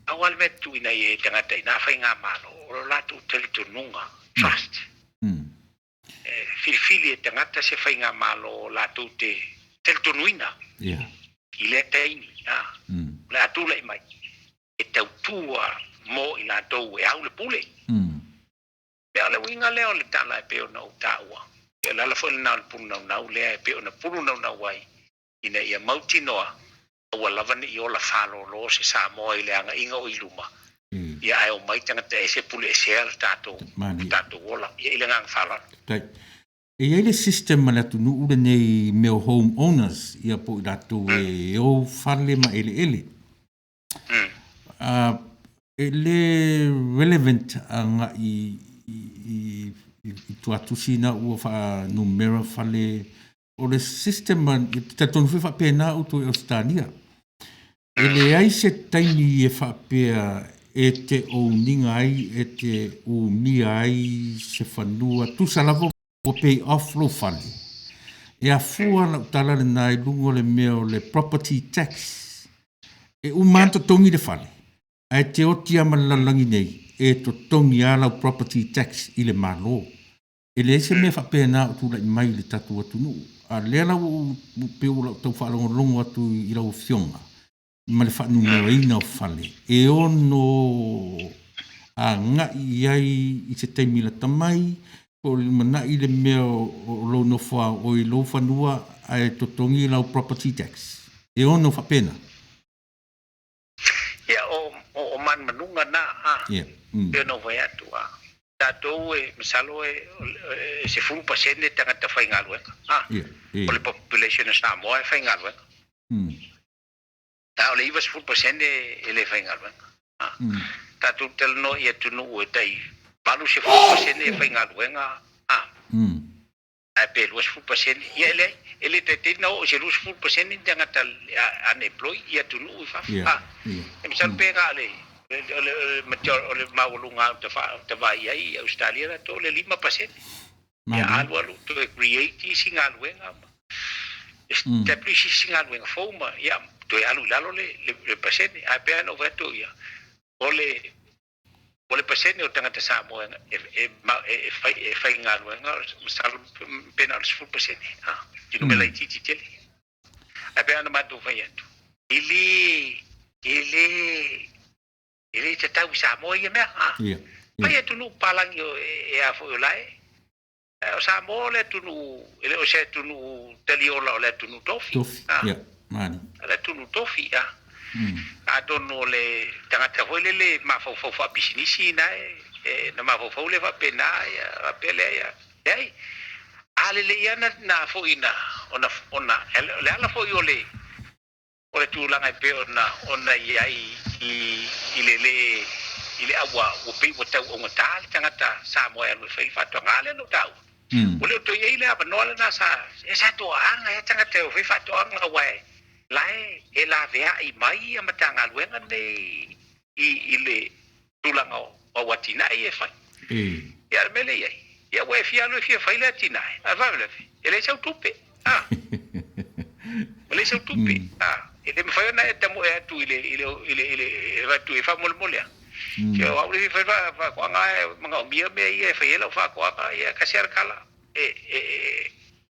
aua le mea e tuuina i ai tagata i nā faigamalo, o lo latou talitonuga, trust. E filifili e tagata se faigamalo o latou te talitonuina i lea taimi. O le a tulai mai e tautua mo i latou e au le pule. Pea o le uiga lea o le tala e pei ona ou taua. Ia o le ala foi lena o le pulu naunau lea e pei ona pulu naunau ai ina ia mautinoa aua lava ne i ola fālōlō se Samoa i le agaiga o i luma, ia ae omai tagata ese pule esea le tatou, le tatou ola. Ia i le agaga faaaloalo. Faafetai. E i ai le system a le atunuu lenei i mea o home owners, ia po o i latou e ou fale ma eleele. E le relevant agai i tuatusi na ua faanumera fale. O le system, e talitonu foi faapena outou i Ausetalia. E leai se taimi e faapea e te ouniga ai, e te umia ai se fanua, tusa lava ua pay off lou fale. E afua lau tala lena i luga o le mea o le property tax. E uma lava ona totogi le fale, ae te oti lava ma le lalolagi nei, e totogi lava lau property tax i le Malo. E leai se mea faapena o tulai mai i le tatou atunuu. A o lea la ua ou pei ua ou tau faalogologo atu i lau Afioga ma le faanumeraina o fale e ono agai i ai i se taimi lata mai, po o le lumanai le mea o lou nofoa o i lou fanua ae totogi lau property tax. E ono faapena. Ia, o manumanuga na, a. Pei ona ou fai atu, a. Tatou e masalo e 10% tagata faigaluega. O le population o Samoa e faigaluega. A o le 90% e le faigaluega. Tatou talanoa i atunuu e tai 80% e faigaluega, ae pe 20%, ia e leai, e le taitai ona oo i se 20% ni tagata unemployed i atunuu i fafo. E masalo pe na o le o le maualuga o ta vaai ai i Ausetalia latou o le 5%. Ia alu alu toe create isi galuega ma establish isi galuega fou ma ia toe alu i lalo le pasene. Ae pei lava ona ou fai atu ia, o le pasene o tagata Samoa e faigaluega, masalo pe na o le 10%. Se numera itiiti tele. Ae pei lava ona matou fai atu, e le tatau i Samoa ia mea. Fai atunuu papalagi e a foi o la e. O Samoa o le atunuu, e le o se atunuu taliola, o le atunuu tofi. O le atunuu tofi. Atonu o le tagata foi lele mafaufau faapisinisi na e na mafaufau le faapena ia faapea lea ia. Leai, a lelei lava na foi na ona le ala foi o le tulaga e pei ona i ai i le le i le aua ua pei ua tau augata le tagata Samoa e alu e fai le faatoaga lea na ou taua. Ua le o toe i ai le avanoa lena sa sa toaaga ai tagata e o fai faatoaga aua e la e laveai mai ia Matagaluega nei i le tulaga o atinae e fai. Ia le mea lea i ai, ia ua e fia alu e fia fai le atinae, ae faalavelave, e leai sau tupe. E leai sau tupe. E le mafai ona e tamoe atu i le atu e faamolemole a. Se o au le fia fai faatoaga e manaomia mea ia e fai ai lau faatoaga, ia tasi lava le tala.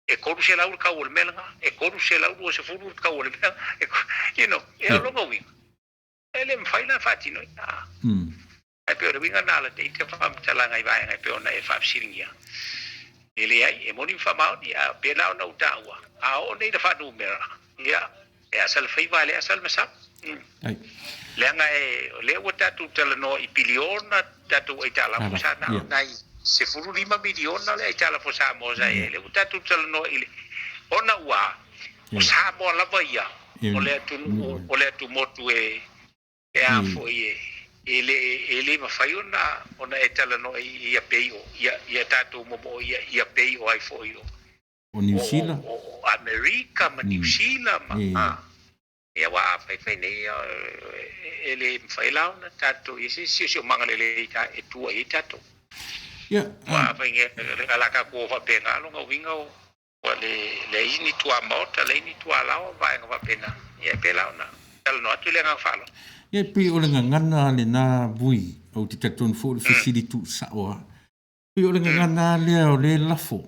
E 300 le tau o le mea lena, e 320 le tau o le mea. You know, e o lona uiga, e le mafai la faatinoina. Ae pei o le uiga lena o la te faamatalaga i vaega e pei ona e faafesiligia. E leai, e moni ma faamaoni, a pei la ona ou taua, a oo nei na faanumera, ia, e asa le faiva e le asa le masalo. Leaga e o lea ua tatou talanoa i piliona tatou aitalafu sa na o nai 15 miliona le aitalafu Samoa sa i ai. Lea ua tatou talanoa i le ona ua o Samoa lava ia o le atunuu o le atumotu e a foi e le mafai ona e talanoa ia pei o ia tatou momoo ia pei o ai foi o Niu Sila, o Amerika ma Niu Sila ma ia ua a fai nei e le mafai la ona tatou ia se siosiomaga lelei e tua i ai tatou. Ia ua fai nei la tatou faapena lona uiga o ua leai ni tuamaota, leai ni tualaoa vaega faapena. Ia pe la ona talanoa atu le agaga faaaloalo. Ia pei o le gagana lena Vui, ou te talitonu foi o le fesili tuusao lava. Pei o le gagana lea o le lafo,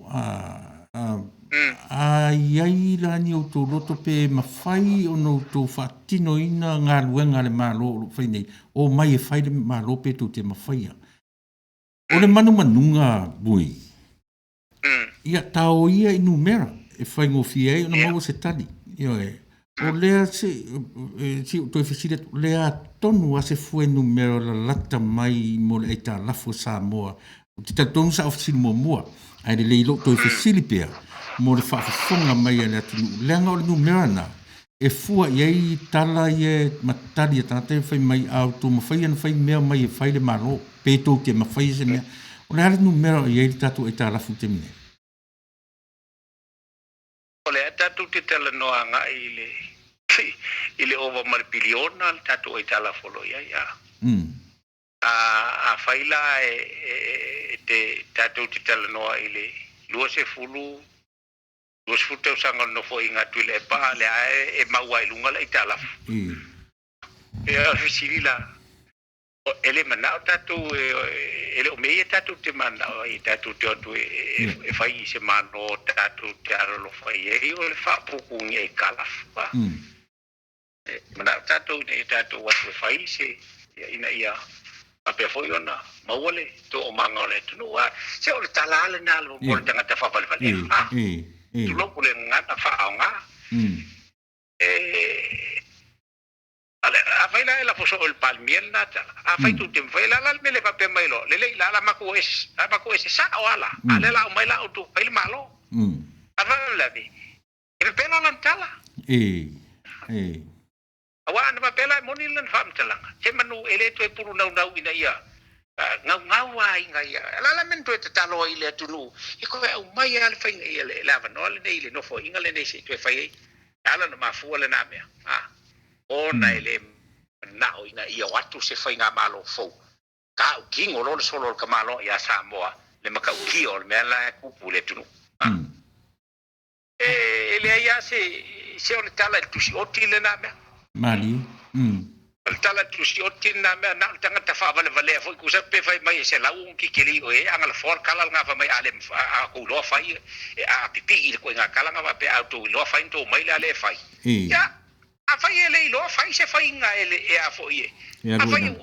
a i ai la ni outou loto pe mafai ona outou faatinoina galuega a le Malo o lo o fai nei, o mai e fai le Malo pe tou te mafaia. O le manumanuga Vui, ia taoia i numera e faigofie ai ona maua se tali. Ioe, o lea se ou toe fesili atu, o lea tonu lava se fuainumera lalata mai mo le aitalafu o Samoa. Ou te talitonu sa ou fesili muamua, ae lelei lou toe fesili pea mo le faafofoga mai a le atunuu. Leaga o le numera na e fua i ai tala ia ma tali a tagata e fai mai, a outou mafai ona fai mea mai e fai le Malo, pe tou te mafai se mea. O le a le numera o i ai le tatou aitalafu i le taimi nei? O lea tatou te talanoa agai i le ova ma le piliona le tatou aitalafu o lo o i ai. A fai la e te tatou te talanoa i le 20 tausaga o le nofoaiga atu i le EPA, lea e maua ai luga le aitalafu. Ia o le fesili la, e le manao tatou, e le o mea ia tatou te manao ai, tatou te o atu e fai i se Malo tatou te alolofa i ai o le faapuupuugia aitalafu. E manao tatou ina ia tatou atu e fai se ina ia faapea foi ona maua le toomaga o le atunuu. Se o le tala lena mo le tagata faavalevalea. Tulou le gagana faaaoga. Afai la e lafo soo i le Palemia lena tala, afai tou te mafai, o le a la le mea le faapea mai loa, lelei la la matou ese, la matou ese sao a la, a o lea la aumai la outou fai le Malo. A faalavelave, e pepelo lana tala. Aua ana faapea la e moni lana faamatalaga, se manu e le toe pulu naunau ina ia gaugau aiga ia. O le a la le mea na toe tatalo ai i le atunuu e toe aumai lava le faiga ia le avanoa lenei i le nofoaiga lenei se i toe fai ai. E ala ona mafua lena mea, a, ona e le manao ina ia o atu se faigamalo fou, tautino loa le solo o le tamaloa ia Samoa le matautia o le mea la e tupu i le atunuu. A. E leai lava se se o le tala i le tusi oti lena mea. Malie. O le tala i le tusi oti lena mea, na o le tagata faavalevalea foi tusa pe fai mai e 100 ona kikili o e agalafoa le tala lena fai mai a le a outou iloa fai e a pipii i le ituaiga tala na faapea a outou iloa fai na tou mai le a le fai. Ia afai e le iloa fai se faiga e le e a foi e afai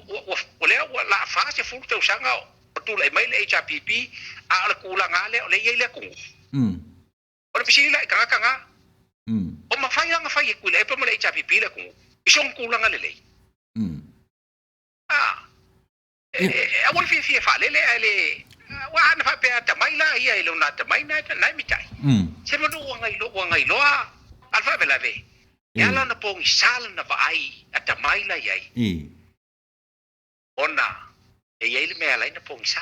o lea ua la 40 tausaga o tulai mai le HRPP a o le tulaga lava lea o lea e i ai le atunuu. O le fesili la i tagata na, o mafai la ona fai e Tuilaepa ma le HRPP le atunuu i sona tulaga lelei? A, e, aua le fiafia e faalele ae le, aua ana faapea a atamai la ia i lona atamai na e mitai. Se manu ua gailoa a le faalavelave, e ala ona pogisa lana vaai atamai la i ai, ona e i ai le mea e ala ai ona pogisa.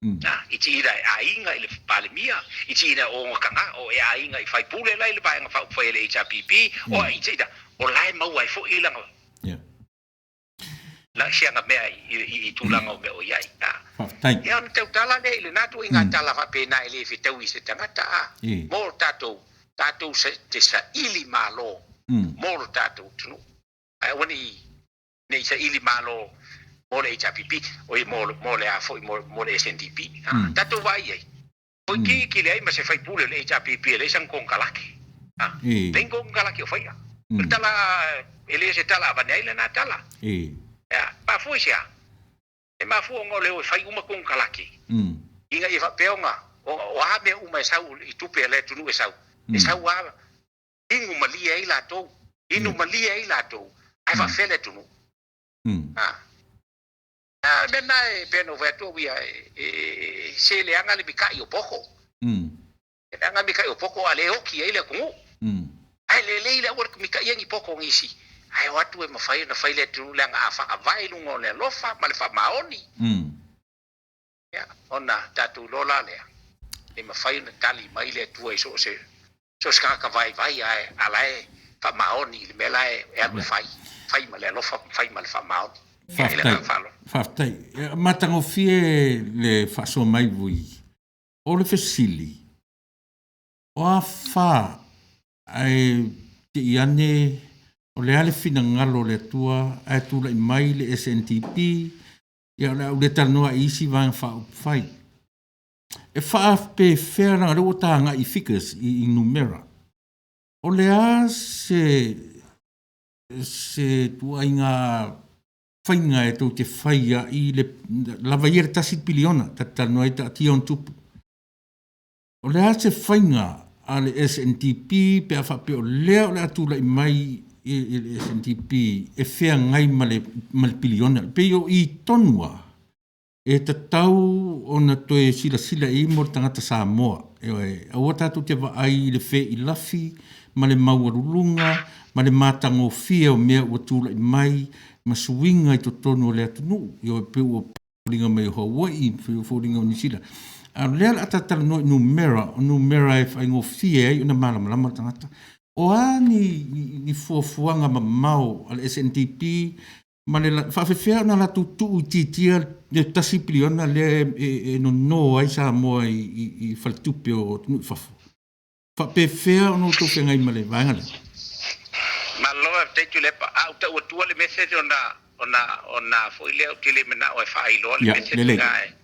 Na, i tiina e aiga i le Palemia, i tiina e ona taga, o e aiga i faipule la i le Vaega Faaupufai a le HRPP, o i tiina, o la e maua ai foi lana, la siana mea i tulaga o mea o i ai. Faafetai. Ia ona tautala lea i lena tuaiga tala faapena e le fetaui i se tagata, a, mo lo tatou, tatou te saili malo mo lo tatou atunuu. Ae aua ne i ne i saili malo mo le HRPP, oi mo mo le a foi mo mo le SNDP. A, tatou vaai i ai. Toeitiiti leai ma se faipule o le HRPP e leai sana konekarate. A, leai ni konekarate o faia. O le tala e le o se tala avane ai lena tala. Ea, mafua i se a? E mafua ona o le o e fai uma konekarate ina ia faapea ona o a mea uma e sau i tupe a le atunuu e sau, e sau lava inu malie ai latou, inu malie ai latou, ae faafefea le atunuu. A, a mea na e pei ona ou fai atu au ia, e se leaga le mita'i o poto. E leaga le mita'i o poto a le oti ai le atunuu. Ae lelei le aua le mita'i ai ni poto o nisi, ae o atu e mafai ona fai le atunuu leaga a faavae i luga o le alofa ma le faamaoni, ia, ona tatou iloa la lea, e mafai ona tali mai le Atua i so o se so o se tagata vaivai ae a la e faamaoni i le mea la e alu e fai, fai ma le alofa, fai ma le faamaoni. Ia, i le agaga faaaloalo. Faafetai. E matagofie le faasoa mai Vui. O le fesili, o a fa ae te i ane o le a le finagalo o le Atua ae tulai mai le SNDP, ia o le a ou le talanoa i isi vaega faaupufai. E faapefea leaga o lea ua ta agai i figures, i numera. O le a se se tuaiga faiga e tou te faia i le lava ia le tasi piliona ta te talanoa ai taatia ona tupu. O le a se faiga a le SNDP pe a faapea o lea o le a tulai mai i le SNDP e feagai ma le ma le piliona. Pei o i tonu lava e tatau ona toe silasila i ai mo le tagata Samoa. Ioe, aua tatou te vaai i le feilafi ma le maualuluga ma le matagofie o mea ua tulai mai ma suiga i totonu o le atunuu. Ioe, pei ua foliga mai o Hawaii, pei ua foliga o Niu Sila. A o lea o le a ta talanoa i numera, o numera e faigofie ai ona malamalama le tagata. O a ni fuafuaga mamao a le SNDP ma le faafefea ona latou tuuitiitia le tasi piliona lea e nono ai Samoa i faletupe o atunuu i fafo? Faapefea ona outou feagai ma le vaega lea? Malo faafetai Tuilaepa. A ou tau atua le message ona ona ona foi lea ou te le manao e faailoa le message lena e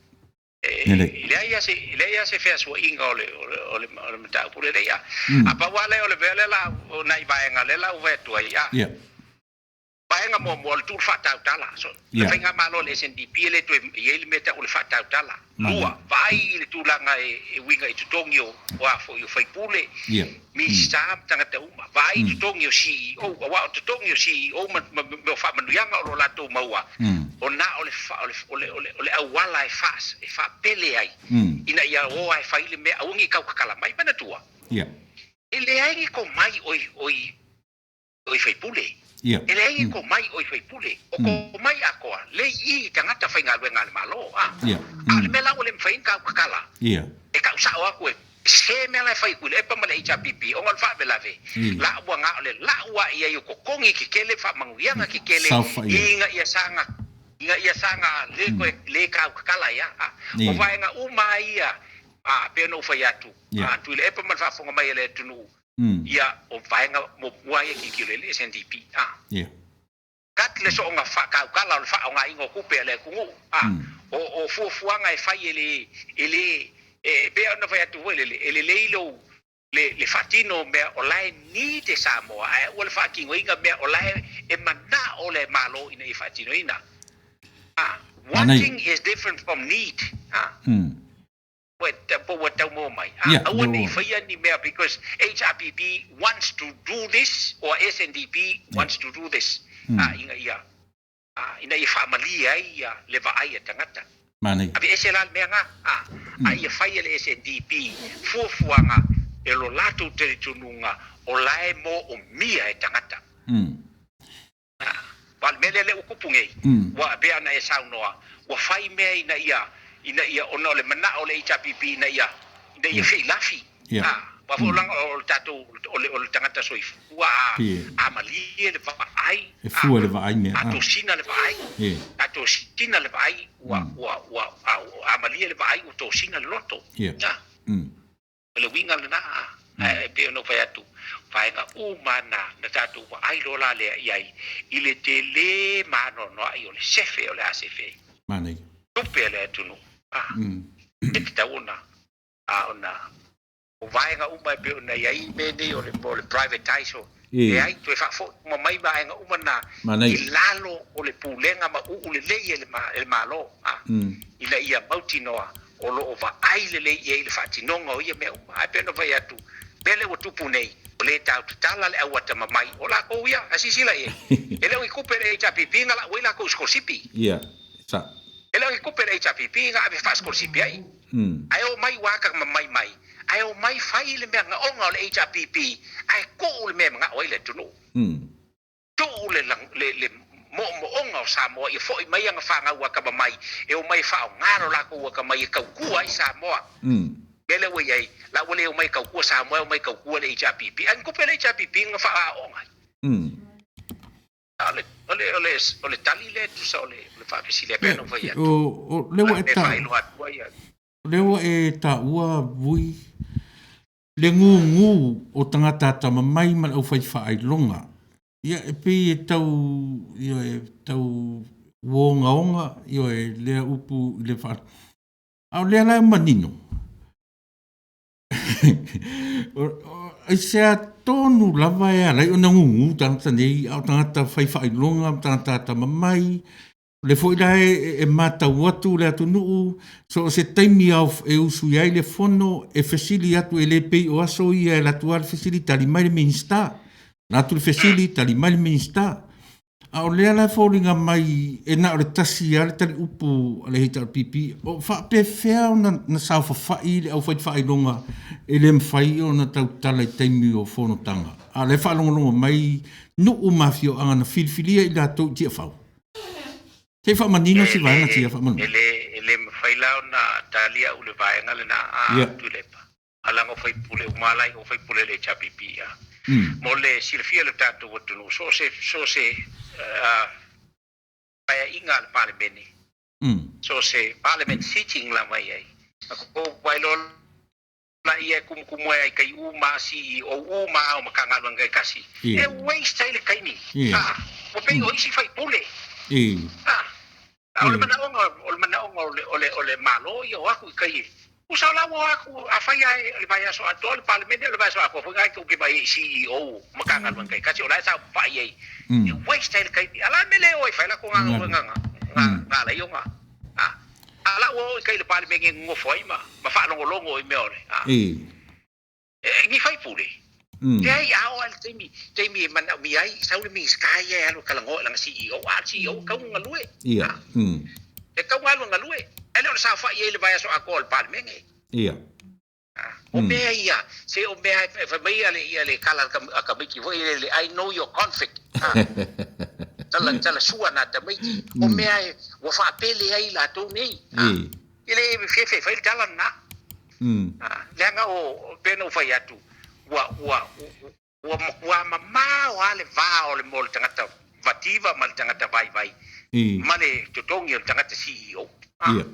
E leai lava se, e leai lava se feasuaiga o le, o le, o le, o le mataupu lenei. A, a pau lava lea o le mea lea la, o nai vaega lea la ua fai atu ai, a. Vaega Faamuamua o le tuu le faatautala. So, le faigamalo a le SNDP e le toe i ai le mea e tau o le faatautala. Lua, vaai i le tulaga e uiga i totogi o a foi o faipule, Minisita ma tagata uma. Vaai i totogi o CEO, aua o totogi o CEO ma mea o faamanuiaga o lo o latou maua, o na o le o le auala e faapele ai ina ia o lava e fai le mea, aua ne i tautatala mai. Manatua, e leai ni tomai o i faipule. E leai ni tomai o i faipule. O tomai atoa, lei i i tagata faigaluega a le Malo. A o le mea la ua le mafai ona tautatala, e tau sao atu e sese mea la e fai e Tuilaepa ma le HRPP ona o le faalavelave, la ua na o le lau lava i ai o totogi tetele, faamanuiaga tetele ina ia saga ina ia saga le toe le tautatala ai. A o vaega uma lava ia, a pei ona ou fai atu, a Tuilaepa ma le faafofoga mai a le atunuu, ia o vaega muamua ia tilotilo i ai le SNDP. A cut le soonga faatautala o le faaaogaina o tupe a le atunuu. A o fuafuaga e fai e le e le e pei ona fai atu foi lele, e lelei lou le faatino o mea o la e need e Samoa, ae aua le faatinoina mea o la e manao le Malo ina ia faatinoina. A wanting is different from need. A po ua tau maua mai. A aua ne i faia ni mea because HRPP wants to do this or SNDP wants to do this. A ina ia ina ia faamalie ai le vaai a tagata. Aveese la le mea na, a ia fai e le SNDP fuafuaga e lo latou talitonuga o la e moomia e tagata. Aua o le mea lea lea ua tupu nei, ua pei ona e saunoa, ua fai mea ina ia, ina ia, ona o le manao o le HRPP ina ia, ina ia feilafi. Aua foi leaga o le tatou, o le, o le tagata soifua, a, a malie le vaai, E fua le vaai mea. A tosina le vaai, a tosina le vaai, ua, ua, ua, a malie le vaai ua tosina le loto. O le uiga lena, ae pei ona ou fai atu, vaega uma na na tatou vaai loa la lea i ai i le tele ma anoanoai o le sefe o le a sefe ai. Manaia. Tupe a le atunuu. E tatau ona ona o vaega uma e pei ona i ai mea nei o le o le privatize o leai, toe faafoi uma mai vaega uma na i lalo o le pulega ma uu lelei e le Malo, ina ia mautinoa o lo o vaai lelei i ai le faatinoga o ia mea uma. Ae pei ona fai atu, mea lea ua tupu nei, ua le tautatala le au atamamai o lakou ia, a silasila i ai, e le o ni tupe a le HRPP na lau ai lakou i sikolasipi. E le o ni tupe a le HRPP na ave faasikolasipi ai. Ae omai ua atamamai mai, ae omai fai le mea gaoga o le HRPP, ae tuu le mea e manao ai le atunuu. Tuu le le moomooga o Samoa ia foi mai ana fanau atamamai e omai e faaaoga lo latou atamai e tautua ai Samoa. Mea lea ua i ai, la ua le omai e tautua Samoa, e omai e tautua le HRPP. Ae ni tupe a le HRPP na faaaooga ai. O le, o le, o le tali lea e tusa o le faafesili a pei ona ou fai atu. O lea ua e taua, o lea ua e taua Vui le gūgū o tagata atamamai ma le aufai faailoga. Ia e pei e tau, ia e tau uogaoga, ia e lea upu i le faa... A o lea la e manino, Aisea tonu lava e ala ai ona gūgū tagata nei, a o tagata fai faailoga ma tagata atamamai, o lea foi la e matau atu le atunuu, so o se taimi e usu ai le fono, e fesili atu, e le pei o aso ia e alu atu lava le fesili, tali mai le Minisita. Alu atu le fesili, tali mai le Minisita. A o lea la e foliga mai e na o le tasi lava le taliupu a le HRPP, o faapefea ona saofafai le aufai faailoga e le mafai ona tautala i taimi o fonotaga, a o lea e faalogologo mai nuu ma afioaga na filifilia i latou i Tiafau? Se i faamanino si vaega tia faamolemole. E le mafai la ona tali au i le vaega lena a Tuilaepa. A leaga o faipule uma la i o faipule le HRPP a. Mo le silafia e le tatou atunuu, so o se, so o se paeaiga a le Palemene, so o se Parliament sitting lava i ai, na kou vaai loa laia e tumutumu ai i tai uma a CEO uma a o Matagaluega taitasi, e waste ai le taimi. A, ua pei o isi faipule. A, o le manaoga, o le manaoga o le, o le, o le Malo ia o atu i tai e. Usa o la ua o atu, afai lava e le vaiaso atoa le Palemene, o le vaiaso atoa foi lena e tou te vaai ai i CEO o Matagaluega taitasi, o la e saofai ai, e waste ai le taimi. A o le a le mea le o ai e fai latou galuega na ala ai ona, a, a o la ua o i tai i le Palemene e nonofo ai ma faalogologo i mea o le, a. E ni faipule? Leai, a oo lava i le taimi, taimi e manaomia ai, sau le Minisita ia e alu e talanoa i lana CEO, a o le CEO e tatau ona galue. Ia. E tatau ona alu e galue, ae le o le saofai ai i le vaiaso atoa o le Palemene. Ia. O mea ia, se o mea e fai mai ia le tala a tamaiti foi lele, I know your conflict. Tala, tala sua na tamaiti. O mea ua faapele ai latou nei. E le fefe e fai le tala lena. Leaga o, pei ona ou fai atu, ua, ua, ua matua mamao lava le va o le mo le tagata vativa ma le tagata vaivai ma le totogi o le tagata CEO. Ia.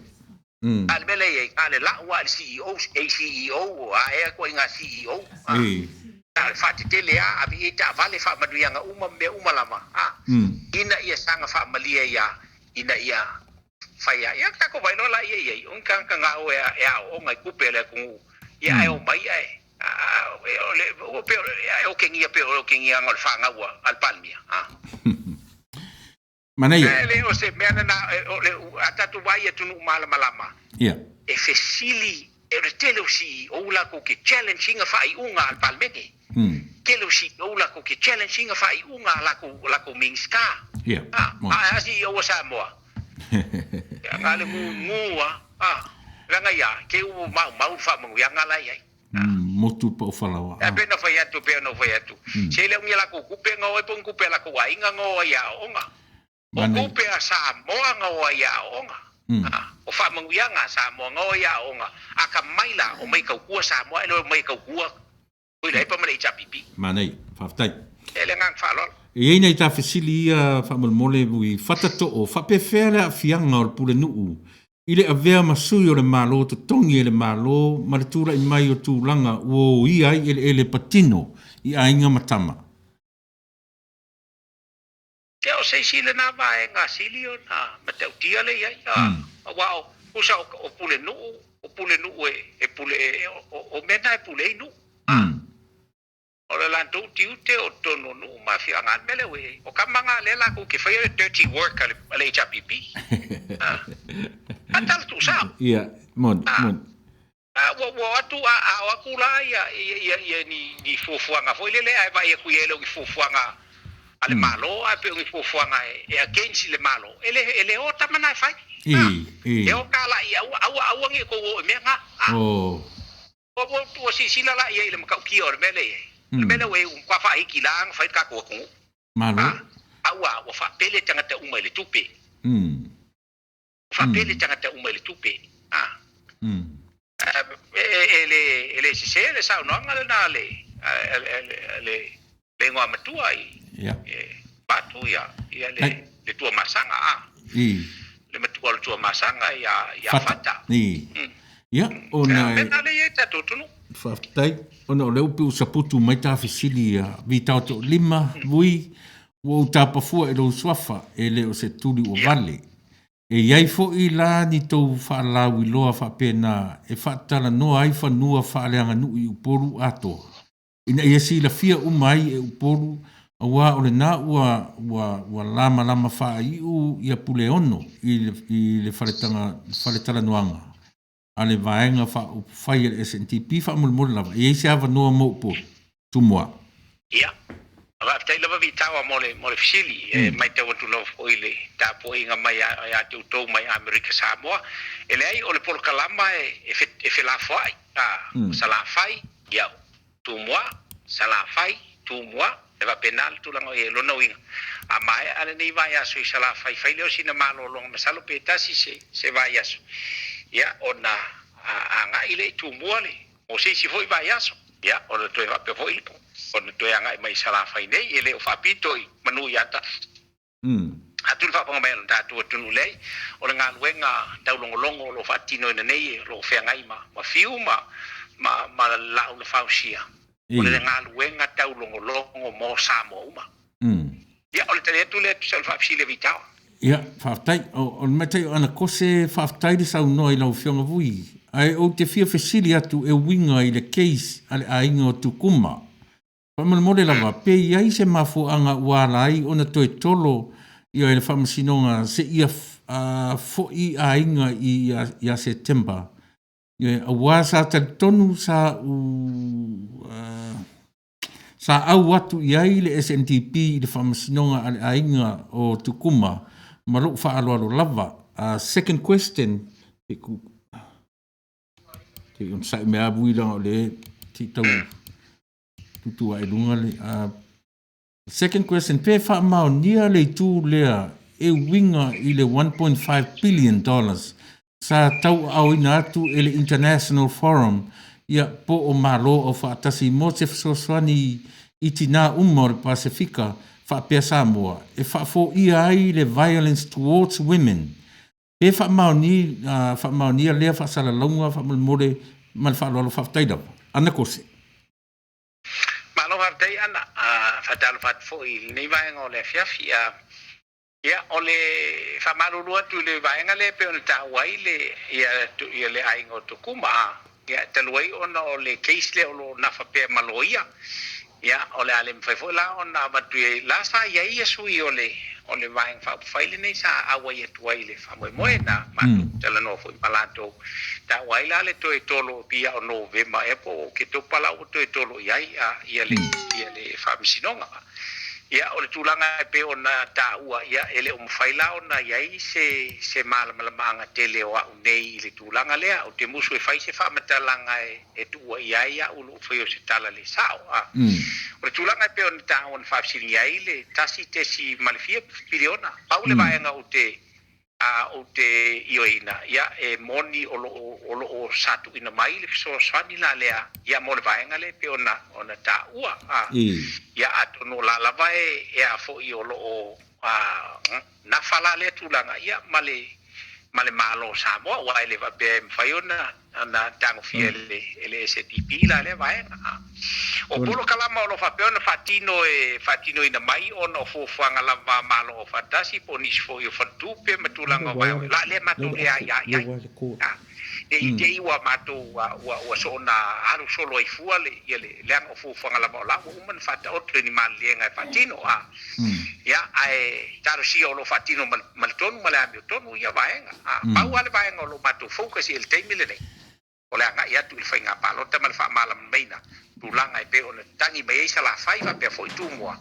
A o le mea lea e i ai, na o le lau lava i le CEO, e CEO, a ea ituaiga CEO. Na o le faatetele lava, ave i ai taavale, faamanuiaga uma ma mea uma lava, ina ia saga faamalie ia, ina ia fai a ia tatou vaai loa la ia iai o ni tagata gao e aooga i tupe a le atunuu ia ae omai ae o le o pe ae otegia pei o le otegiaga o le fanau a le Palemia a. Manaia. E le o se mea lena o le a tatou vaai i atunuu malamalama Ia. e fesili e o le tele o CEO latou te challenge ina faaiuga a le Palemene. Tele o CEO latou te challenge ina faaiuga a latou Minisita. Ia. A, a e CEO a Samoa? Ia, na o le gugu a, a, leaga ia, te u maumau le faamanuiaga la e i ai. Motu pa o falaoa. E pei ona fai atu, e pei ona ou fai atu, se le o ni a latou tupe na o ai po o ni tupe a latou aiga na o ai i aoaoga. O tupe a Samoa na o ai i aoaoga. O faamanuiaga a Samoa na o ai i aoaoga. A ka mai la, o mai tautua Samoa, e le o mai tautua Tuilaepa ma le HRPP. Manaia. Faafetai. E le agaga faaaloalo. E i ai nai ta fesili ia faamolemole i Fatatoo, faapefea le aafiaga o le Pulenuu i le avea ma sui o le Malo totogi e le Malo ma le tulai mai o tulaga ua oia ai eleele patino i aiga ma tama? Ia o se isi lena vaega sili ona matautia lea i ai, aua o tusa o Pulenuu, o Pulenuu e pule, o mea na e pule ai nuu. O le latou tiute o totonu o nuu ma afioaga. A o le mea lea ua i ai, o tama na lea latou te faia le dirty work a le HRPP. A tala tuusao. Ia, moni, moni. Ua o atu, a o atu la ia ni fuafuaga foi lele ae vaai atu i ai e le o ni fuafuaga a le Malo ae pei o ni fuafuaga e against i le Malo, e le o tama na e fai. E o talai, aua, aua, aua ne i tou o i mea na. Ua silasila la i ai i le matautia o le mea lea e i ai. O le mea lea ua i ai, ua matua faahiti la ona fai le tatou atunuu. Malo. A ua faapele tagata uma i le tupe. Ua faapele tagata uma i le tupe. E le sese le saunoaga lena a le igoa matua i Patu ia le Tuamasaga. Le matua o le Tuamasaga ia Fata. Ia, ona e. Mea lea e i ai tatou atunuu. Faafetai, ona o lea ua pei ua saputu mai ta fesili ia Vitao Toalima, Vui, ua ou tapafua i lou suafa, e le o se tuli ua vale. E i ai foi la ni tou faalauiloa faapena e faatalanoa ai fanua faaleaganuu i Upolu atoa, ina ia silafia uma ai e Upolu, aua o lena ua, ua, ua lamalama faaiu ia Puleono i le, i le faletanga, faletalanoaga a le Vaega Faaupufai a le SNDP faamolemole lava, e i ai se avanoa mo Upolu? Tumua. Ia, faafetai lava Vitaoa mo le, mo le fesili. E matau atu lava foi i le tapuaiga mai ia te outou mai Amerika Samoa. E leai, o le polokalama e, e felafoai, a, o Salafai, ia, Tumua, Salafai, Tumua, e faapena le tulaga o i ai. O lona uiga, a maea lenei vaiaso i Salafai, fai lea o sina malologa, masalo pe tasi se, se vaiaso, ia, ona agai lea i Tumua le, mo se isi foi vaiaso, ia, ona toe faapea foi ona toe agai mai i Salafai nei, e le o faapito i manu ia tasi. Atu le faafofoga mai a lo tatou atunuu lei, o le galuega taulogologo o lo o faatinoina nei o lo o feagai ma ma Fiu ma ma ma Laau na Fausia, o le galuega taulogologo mo Samoa uma. Ia, o le tali atu lea e tusa o le faafesili a Vitao. Ia, faafetai. O le matai o ana kose, faafetai le saunoa i lau Afioga Vui. Ae ou te fia fesili atu e uiga i le case a le aiga o Tukuma. Faamolemole lava, pe i ai se mafuaaga ua ala ai ona toe tolo ia e le Faamasinoga seia fo'i aiga ia Setema, aua sa talitonu sa u sa au atu i ai le SNDP i le Faamasinoga a le aiga o Tukuma ma lou faaaloalo lava. Second question, se i onosai mai lava Vui leaga o lea se i tau tutu ae i luga le Second question, pe faamaonia le itu lea e uiga i le $1.5 billion sa tauaaoina atu e le International Forum ia po o Malo Aufaatasi mo se fesoasoani i tinā uma o le Pasefika faapea Samoa e faafoia ai le violence towards women. Pe faamaonia lea faasalalauga faamolemole ma le faaaloalo. Faafetai lava. Ana Kose. Malo faafetai Ana. Faatalofa atu foi i lenei vaega o le afiafi. Ia, o le faamalulu atu i le vaega lea e pei ona taua ai le, ia, ia le aiga o Tokuma, ia, talu ai ona o le case lea o lo o nafa pea ma loia, ia, o le a le mafai foi la ona avatu i ai, la sa i ai ia sui o le, o le Vaega Faaupufai lenei sa auai atu ai i le faamoemoe na matou talanoa foi ma latou, taua ai la le toe tolo ia o Novema ea po o Oketopa la ua toe tolo i ai ia le, ia le Faamasinoga. Ia, o le tulaga e pei ona taua, ia, e le o mafai la ona i ai se, se malamalamaaga tele o a'u nei i le tulaga lea. Ou te musu e fai se faamatalaga e, e tuua i ai a'u lou faia o se tala le sa'o. A o le tulaga e pei ona taua na faafesiligia ai le tasi tesi ma le fia piliona, pau le vaega ou te A ou te ioeina, ia, e moni o lo o, o lo o sa tuuina mai le fesoasoani la lea, ia, mo le vaega lea e pei ona, ona taua. A, ia, atonu o la lava e, e a foi o lo o, a, nafa la lea tulaga, ia, ma le, ma le Malo o Samoa, aua e le faapea e mafai ona, na tagofia e le SNDP la lea vaega. O polokalama o lo o faapea ona faatino e faatinoina mai ona o fuafuaga lava a Malo Aufaatasi po o nisi foi o faletupe ma tulaga o vaega la lea matou le aia i ai. Ne i te i ua matou ua soona alu solo ai fua le ia le leaga o fuafuaga lava o la ua uma ona faataoto i ni maliliega e faatino. Ia ae talosia o lo o faatino ma le tonu ma le amiotonu ia vaega. Pau lava le vaega o lo o matou focus i ai i le taimi lenei, o le agai atu i le faiga palota ma le faamalamalamaina tulaga e pei ona tagi mai ai Salafai faapea foi Tumua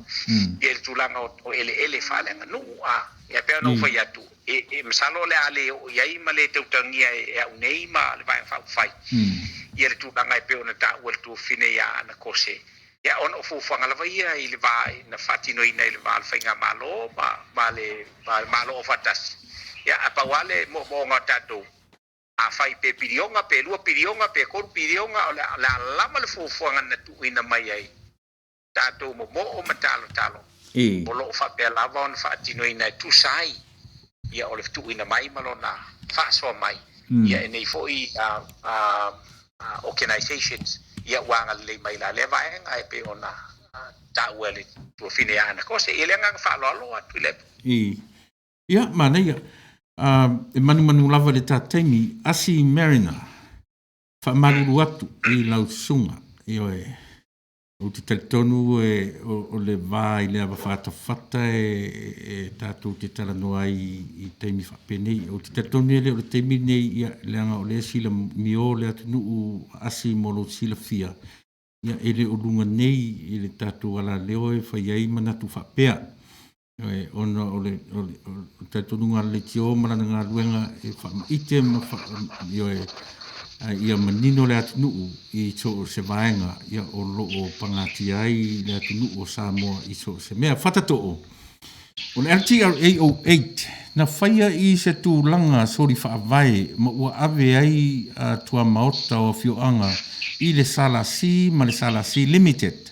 ia i le tulaga o eleele faaleaganuu. Ia pei ona ou fai atu, e masalo o le a le oo i ai ma le tautagia e au nei ma le Vaega Faaupufai ia le tulaga e pei ona taua e le tuafafine ia Ana Kose. Ia, ona o fuafuaga lava ia i le va na faatinoina i le va o le Faigamalo ma, ma le, ma le Malo Aufaatasi. Ia, ae pau lava le moomooga o tatou, afai pe piliona, pe lua piliona, pe tolu piliona, o le a, o le a lava le fuafuaga na tuuina mai ai tatou momoo ma talotalo, o lo o faapea lava ona faatinoina e tusa ai ia o le tuuina mai ma lona faasoa mai ia e nei foi organizations ia ua agalelei mai la lea vaega e pei ona taua e le tuafine ia Ana Kose. Ia le agaga faaaloalo a Tuilaepa. Ia, manaia. E manumanu lava i le ta taimi. Asi Mariner, faamalulu atu i lau susuga. Ioe. Ou te talitonu o le va i le ava fatafata e tatou te talanoa ai i taimi faapenei. Ou te talitonu e le o le taimi lenei, ia, leaga o lea e sila mio le atunuu asi mo lou silafia, ia, e le o luga nei i le tatou alaleo e fai ai manatu faapea. Ona o le talitonuga a le leitio ma lana galuega e faamaite ma ioe, ia manino le atunuu i so o se vaega ia o lo o pagatia ai le atunuu o Samoa i so o se mea. Fatatoo, o le LTRA 08 na faia i se tulaga soli faavae ma ua ave ai tuamaota o afioaga i le SLC ma le SLC Limited.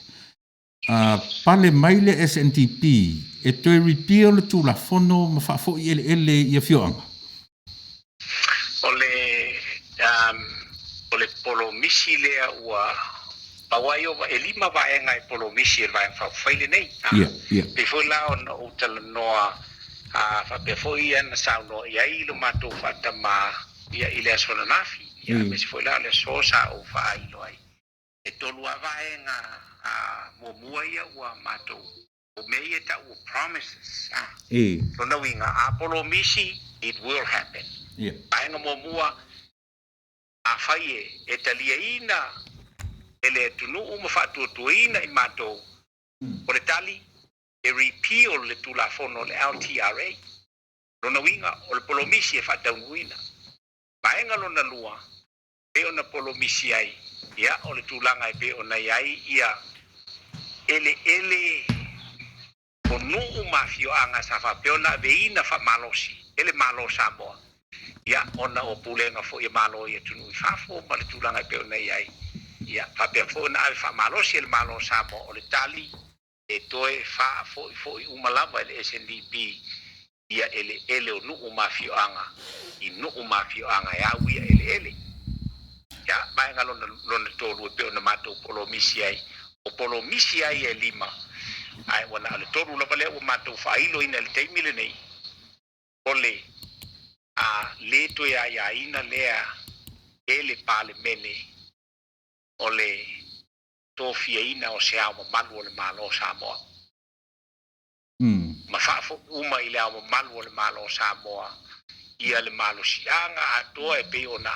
A pale mai le SNDP e toe repeal le Tulafono ma faafoi eleele i afioaga. O le o le polomisi lea ua pau ai o e lima vaega e polomisi e le Vaega Faaupufai lenei. E pei foi la ona ou talanoa faapea foi ia na saunoa i ai lo matou faatama ia i le aso ananafi. Ia, aemaise foi la o le aso sa ou faailo ai. E tolu lava vaega muamua ia ua matou, o mea ia e tau o promises, a. Lona uiga, a polomisi, it will happen. Vaega muamua, afai e taliaina e le atunuu ma faatuatuaina i matou, o le tali, e repeal le Tulafono o le LTRA. Lona uiga, o le polomisi e faataunuuina. Vaega lona lua, pei ona polomisi ai, ia, o le tulaga e pei ona i ai ia eleele o nuu ma afioaga sa faapea ona aveina faamalosi e le Malo o Samoa, ia, ona o pulega foi a Malo i atunuu i fafo ma le tulaga e pei ona i ai, ia, faapea foi ona ave faamalosi e le Malo o Samoa, o le tali e toe faafoifo'i uma lava e le SNDP ia eleele o nuu ma afioaga i nuu ma afioaga e au ia eleele. Ia, vaega lona, lona tolu e pei ona matou polomisi ai, o polomisi ai e lima, ae ua na o le tolu lava lea ua matou faailoina i le taimi lenei, o le a lē toe aiaina lea e le Palemene o le tofiaina o se Ao Mamalu o le Malo o Samoa. Ma faafo'i uma i le Ao Mamalu o le Malo o Samoa ia le malosiaga atoa e pei ona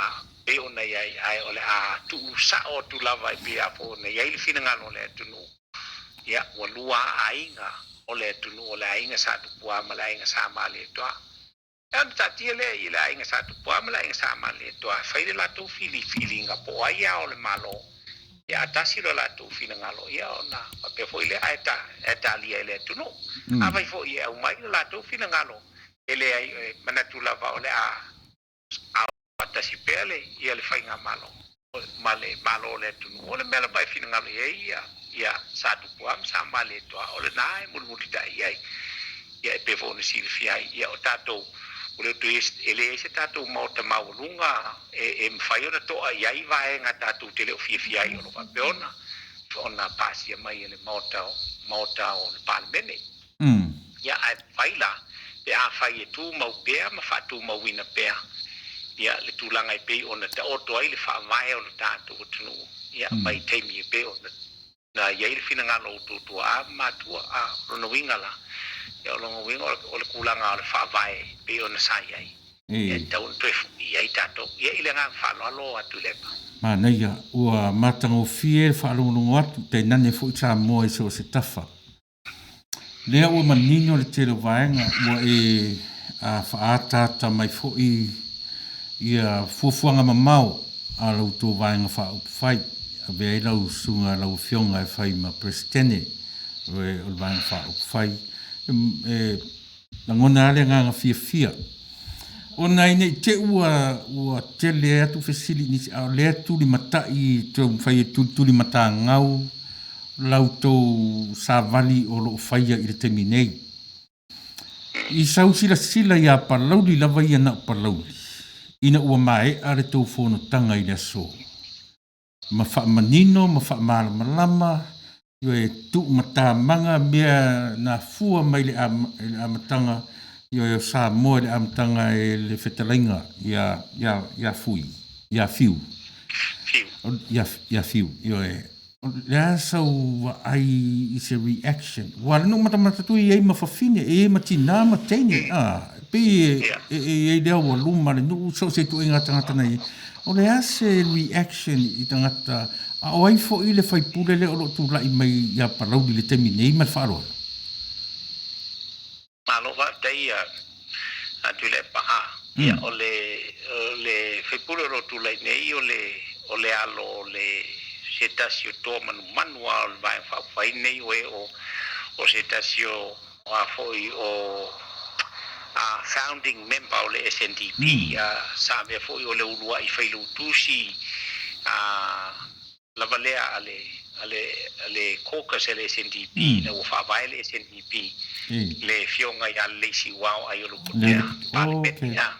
pei ona i ai, ae o le a tuusa'o atu lava e pei lava foi ona i ai le finagalo o le atunuu. Ia, ua lua lava aiga o le atunuu, o le aiga Sa Tupuā ma le aiga Sa Malietoa. Ia ona taatia lea i le aiga Sa Tupuā ma le aiga Sa Malietoa e fai le latou filifiliga po o ai Ao o le Malo. Ia a tasi lo latou finagalo, ia ona faapea foi lea, ae ta, ae talia e le atunuu. Afai foi e aumai lo latou finagalo, e leai, e manatu lava o le a ao faatasi pea le, ia le faigamalo ma le Malo o le atunuu. O le mea lava e finagalo i ai ia, ia Sa Tupuā ma Sa Malietoa, o lena e mulimulitai i ai. Ia e pei foi ona silafia ai, ia o tatou, ua le toe e leai se tatou maota maualuga e mafai ona to'a i ai vaega tatou te le o fiafia ai o lo o faapea ona ona pasia mai e le maota maota o le Palemene. Ia ae mafai la pe afai e tumau pea ma faatumauina pea ia le tulaga e pei ona taoto ai le faavae o le tatou atunuu, ia mai taimi e pei ona na i ai le finagalo o outou tuaa ma matua, a o lona uiga la, ia o lona uiga o le tulaga o le faavae e pei ona sa i ai, ia e tatau ona toe fo'i i ai tatou. Ia i le agaga faaaloalo atu i Lepa. Manaia, ua matagofie le faalogologo atu, tainane foi Samoa i so o se tafa. Lea ua manino le tele o vaega ua e faaataata mai foi ia fuafuaga mamao a la outou Vaega Faaupufai, avea ai lau susuga lau Afioga e fai ma Peresetene o le Vaega Faaupufai. E lagona lava le agaga fiafia ona ina i te i ua tele atu fesili i nisi, a o lea tulimatai taumafai e tulitulimatagau la outou savali o lo o faia i le taimi nei. I sau silasila iā Palauli lava ia na o Palauli, ina ua maea le tou fonotaga i le aso, ma faamanino ma faamalamalama, ioe, tuumatamaga mea na afua mai le amataga, ioe, o Samoa i le amataga e le fetalaiga ia Fui, ia Fiu. Ia Fiu, ioe. O le a sau vaai i se reaction? Ua ala na matamata atu e i ai ma fafine, e i ai ma tinā ma teine, a, pei e i ai lea ua luma le nuu, so o se ituaiga tagata na i ai. O le a se reaction i tagata, a o ai foi le faipule lea o lo o tulai mai ia Palauli i le taimi nei ma le faaaloalo? Malo faafetai ia Tuilaepa. Ia o le o le faipule o lo o tulai nei o le o le alo o le se tasi o toa manumanu lava o le Vaega Faaupufai nei o e o o se tasi o o a foi o a founding member o le SNDP a sa avea foi o le uluai failautusi a lava lea a le a le a le caucus a le SNDP ina ua faavae le SNDP le Afioga ia Lelei Siuao Aiolupotea Palemene a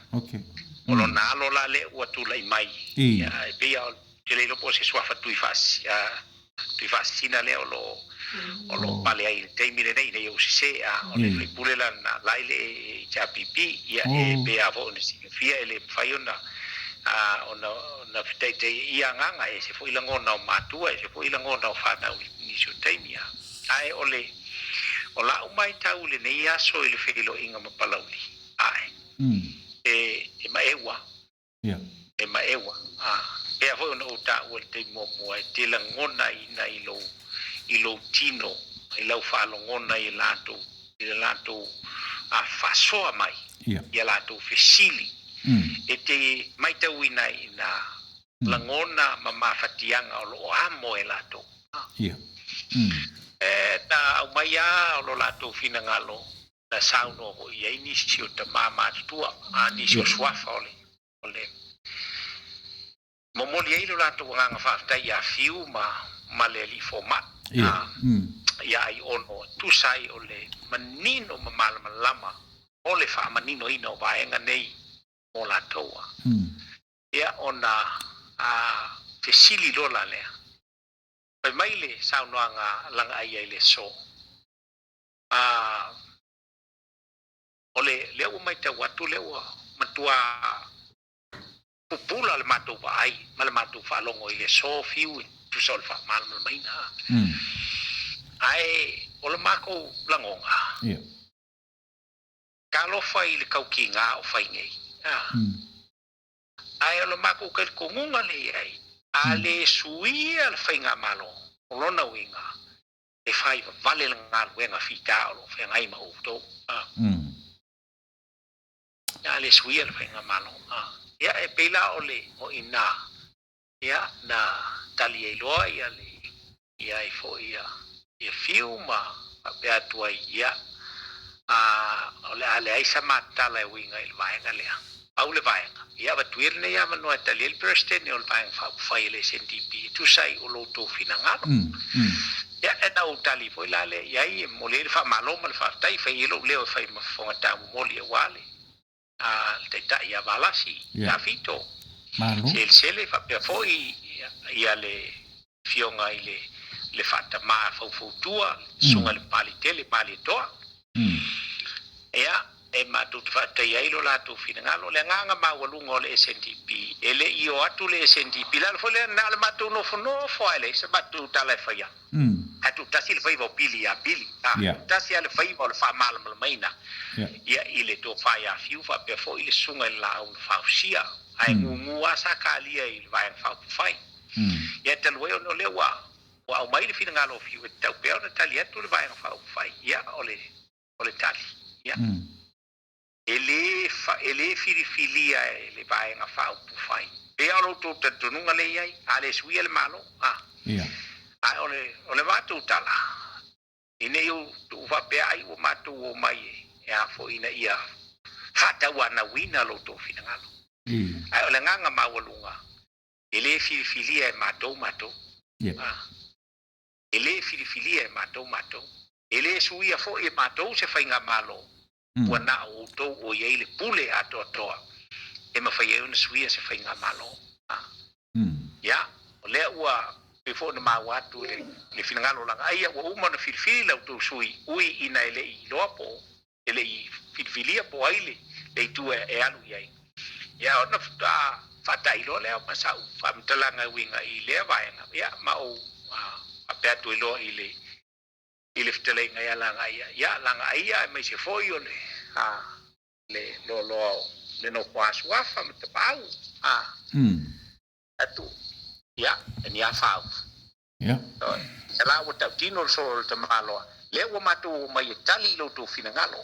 o lona alo la lea ua tulai mai ia e pei lava ou te le iloa po o se suafa Tuifaasisina lea o lo o lo o pale ai i le taimi lenei ina ia ou sese a o le faipule la lena la i le HRPP ia e pei lava foi ona silafia e le mafai ona A ona ona fetaitaiia agaga, e ese foi lagona o matua, e ese foi lagona o fanau i nisi o taimi. A ae o le o la'u maitau i lenei aso i le feiloaiga ma Palauli, ae e e maeu a e maeu a pea foi ona ou taua i le taimi muamua e te lagonaina i lou i lou tino i lau faalogona i latou i le latou faasoa mai ia latou fesili e te maitauina ai ina lagona ma mafatiaga o loo amo e latou. E na aumai a o lo latou finagalo na saunoa foi i ai nisi o tamā matutua a nisi o suafa o le o le momoli ai lo latou agaga faafetai ia Fiu ma ma le alii fomai ia Aiono e tusa ai o le manino ma malamalama o le faamaninoina o vaega nei mo latou. Ia ona a fesili loa la lea fai mai le saunoaga lagaai ai le aso a o le lea ua maitau atu lea ua matua pupula le matou vaai ma le matou faalogo i le aso Fiu e tusa o le faamalamalamaina ae o le makou lagona talofa i le taukiga o fai nei ae o le makou talitonuga le iai a le suia le faigamalo o lona uiga e fai vavale le galuega fita o loo feagai ma outou a le suia le faigamalo ia e pei la o le o ina ia na tali ai loa ia le ia ai foi ia ia Fiu ma faapea atu ai ia a o le a leai sa matala e uiga i le vaega lea pau le vaega ia avatu ia lenei avanoa e tali ai le Peresetene o le Vaega Faaupufai a le SNDP e tusa ai o lo outou finagalo. Ia e na ou tali foi la lea i ai e momoli ai le faamalo ma le faafetai fai ai lou leo e fai ma fofoga taumomoli aua le a le taitai ia Valasi Tafito Selesele faapea foi ia le afioga i le le faatamā faufautua susuga i le Papalitele Malietoa. Ia e matou te faataia ai lo latou finagalo. Le agaga maualuga o le SNDP e le i o atu le SNDP le ala foi lea na o le matou nofonofo ae leai se matou tala e faia ae tuutasi le faiva o Pili ia Pili tuutasi lava le faiva o le faamalamalamaina ia i le tofa ia Fiu faapea foi le susuga i le Laau na Fausia ae gugu lava sa talia i le Vaega Faaupufai. Ia talu ai ona o lea ua ua aumai le finagalo o Fiu e tatau pea ona tali atu le Vaega Faaupufai. Ia o le o le tali ia e le e le filifilia e le Vaega Faaupufai pei o lo outou talitonuga lea i ai a le suia le Malo ae o le o le matou tala ina ia tuu faapea ai ua matou omai e a foi ina ia faatauanauina lo outou finagalo ae o le agaga maualuga e le filifilia e matou matou e le filifilia e matou matou e le suia foi e matou se faigamalo ua na o outou o i ai le pule atoatoa e mafai ai ona suia se faigamalo. Ia o lea ua pei foi ona maua atu le le finagalo lagaai ua uma ona filifili la outou sui ui ina e le i iloa po e le i filifilia po o ai le le itu e alu i ai. Ia ona faatailoa lea ma sa'u faamatalaga e uiga i lea vaega ia ma ou faapea atu ai loa i le i le fetalaiga ia Lagaia ia Lagaia aemaise foi o le a le loaloa o le nofo a suafa ma Tapaau a atu ia e ni a fau e la ua tautino le solo o le tamaloa lea ua matou omai e tali i lo outou finagalo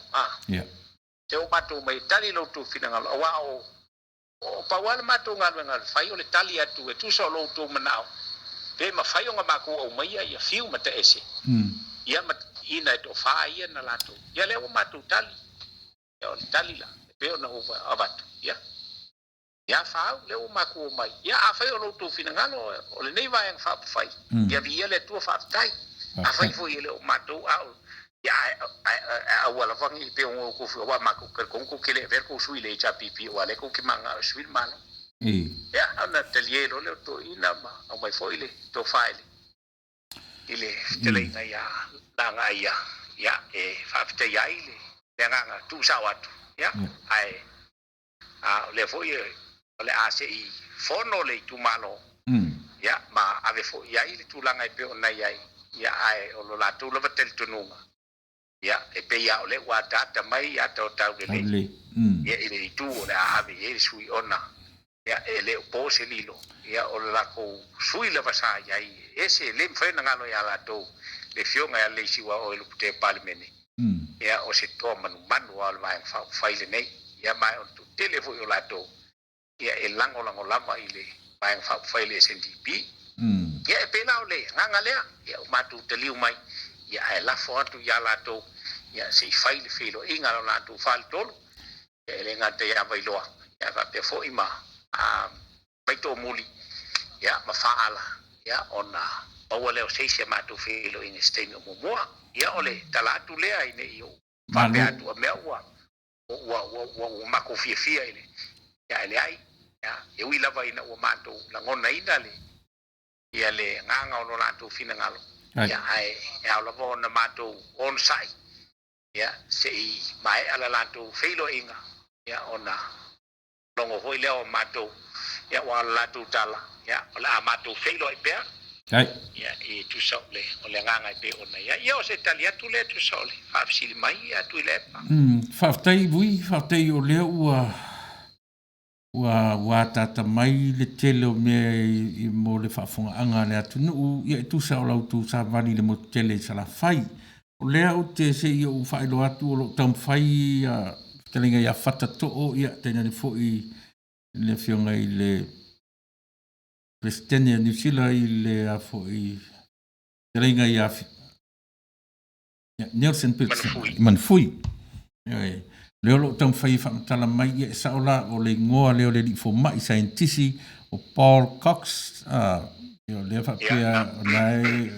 te o matou omai e tali i lo outou finagalo auā o o pau lava le matou galuega e fai o le tali atu e tusa o lo outou manao pe mafai ona matou aumaia ia Fiu ma Taese ia ma ina e toafa ia na latou ia lea ua matou tali ia o le tali la e pei ona ou avatu ia ia fau lea ua matou omai ia afai o lo outou finagalo o lenei Vaega Faaupufai ia viia le Atua faafetai afai foi e le o matou a o ia aua lava nei pe o kou aua matou talitonu tou te le avea le tou sui i le HRPP aua o lea tou te mananao e sui le Malo. Ia ona talie loa lea o toeaiina ma aumai foi le tofa i le i le fetalaiga ia Lagaia ia e faafetaia ai le agaga tuusao atu ia ae a o lea foi e O le a se i fono le itumalo, ia, ma ave foi i ai le tulaga e pei ona i ai, ia, ae o lo latou lava talitonuga, ia, e pei lava o lea ua ataata mai ata o taulelei, ia, i le itu o le a ave i ai le sui ona, ia, e le o po se lilo, ia, o le latou sui lava sa i ai, e ese, e le mafai ona galo ia latou le afioga ia Leisiua o Elupute Palemene, ia, o se toa manumanu lava o le Vaega Faaupufai lenei, ia, ma o le toatele foi o latou, ia, e lagolago lava i le Vaega Faaupufai le SNDP. Ia, e pei la o le agaga lea, ia, ua matou taliu mai, ia, ae lafo atu ia latou, ia, se i fai le feiloaiga a lo latou faletolu, ia, e le gata ia Vailoa, ia, faapea foi ma Vaitoomuli, ia, ma Faala, ia, ona maua lea o se isi a matou feiloaiga i se taimi o muamua. Ia, o le tala atu lea ina ne i ou faapea atu a mea ua ua ua ua ua matou fiafia i le, ia, e leai, ia, e ui lava ina ua matou lagonaina le, ia, le agaga o lo latou finagalo, ia, ae e ao lava ona matou onosai, ia, se i maea la latou feiloaiga, ia, ona logo foi lea o matou, ia, ua o le latou tala, ia, o le a matou feiloai pea, ia, e tusa o le, o le agaga e pei ona i ai. Ia, o se tali atu lea e tusa o le faafesili mai ia Tuilaepa. Faafetai Vui, faafetai o lea ua ua ua ataata mai le tele o mea i mo le faafofogaaga a le atunuu, ia e tusa o la outou savali i le motu tele i Salafai. O lea ou te se i ou faailoa atu o lo o taumafai ia fetalaiga ia Fata Too, ia tainane foi le afioga i le Peresetene o Niu Sila i le a foi fetalaiga ia Nelson Manufui. Manufui. Ioe. Lea o lo o taumafai e faamatala mai, ia e sao la, o le igoa lea o le alii fomai saienitisi o Paul Cox, a, ia o lea faapea o la e,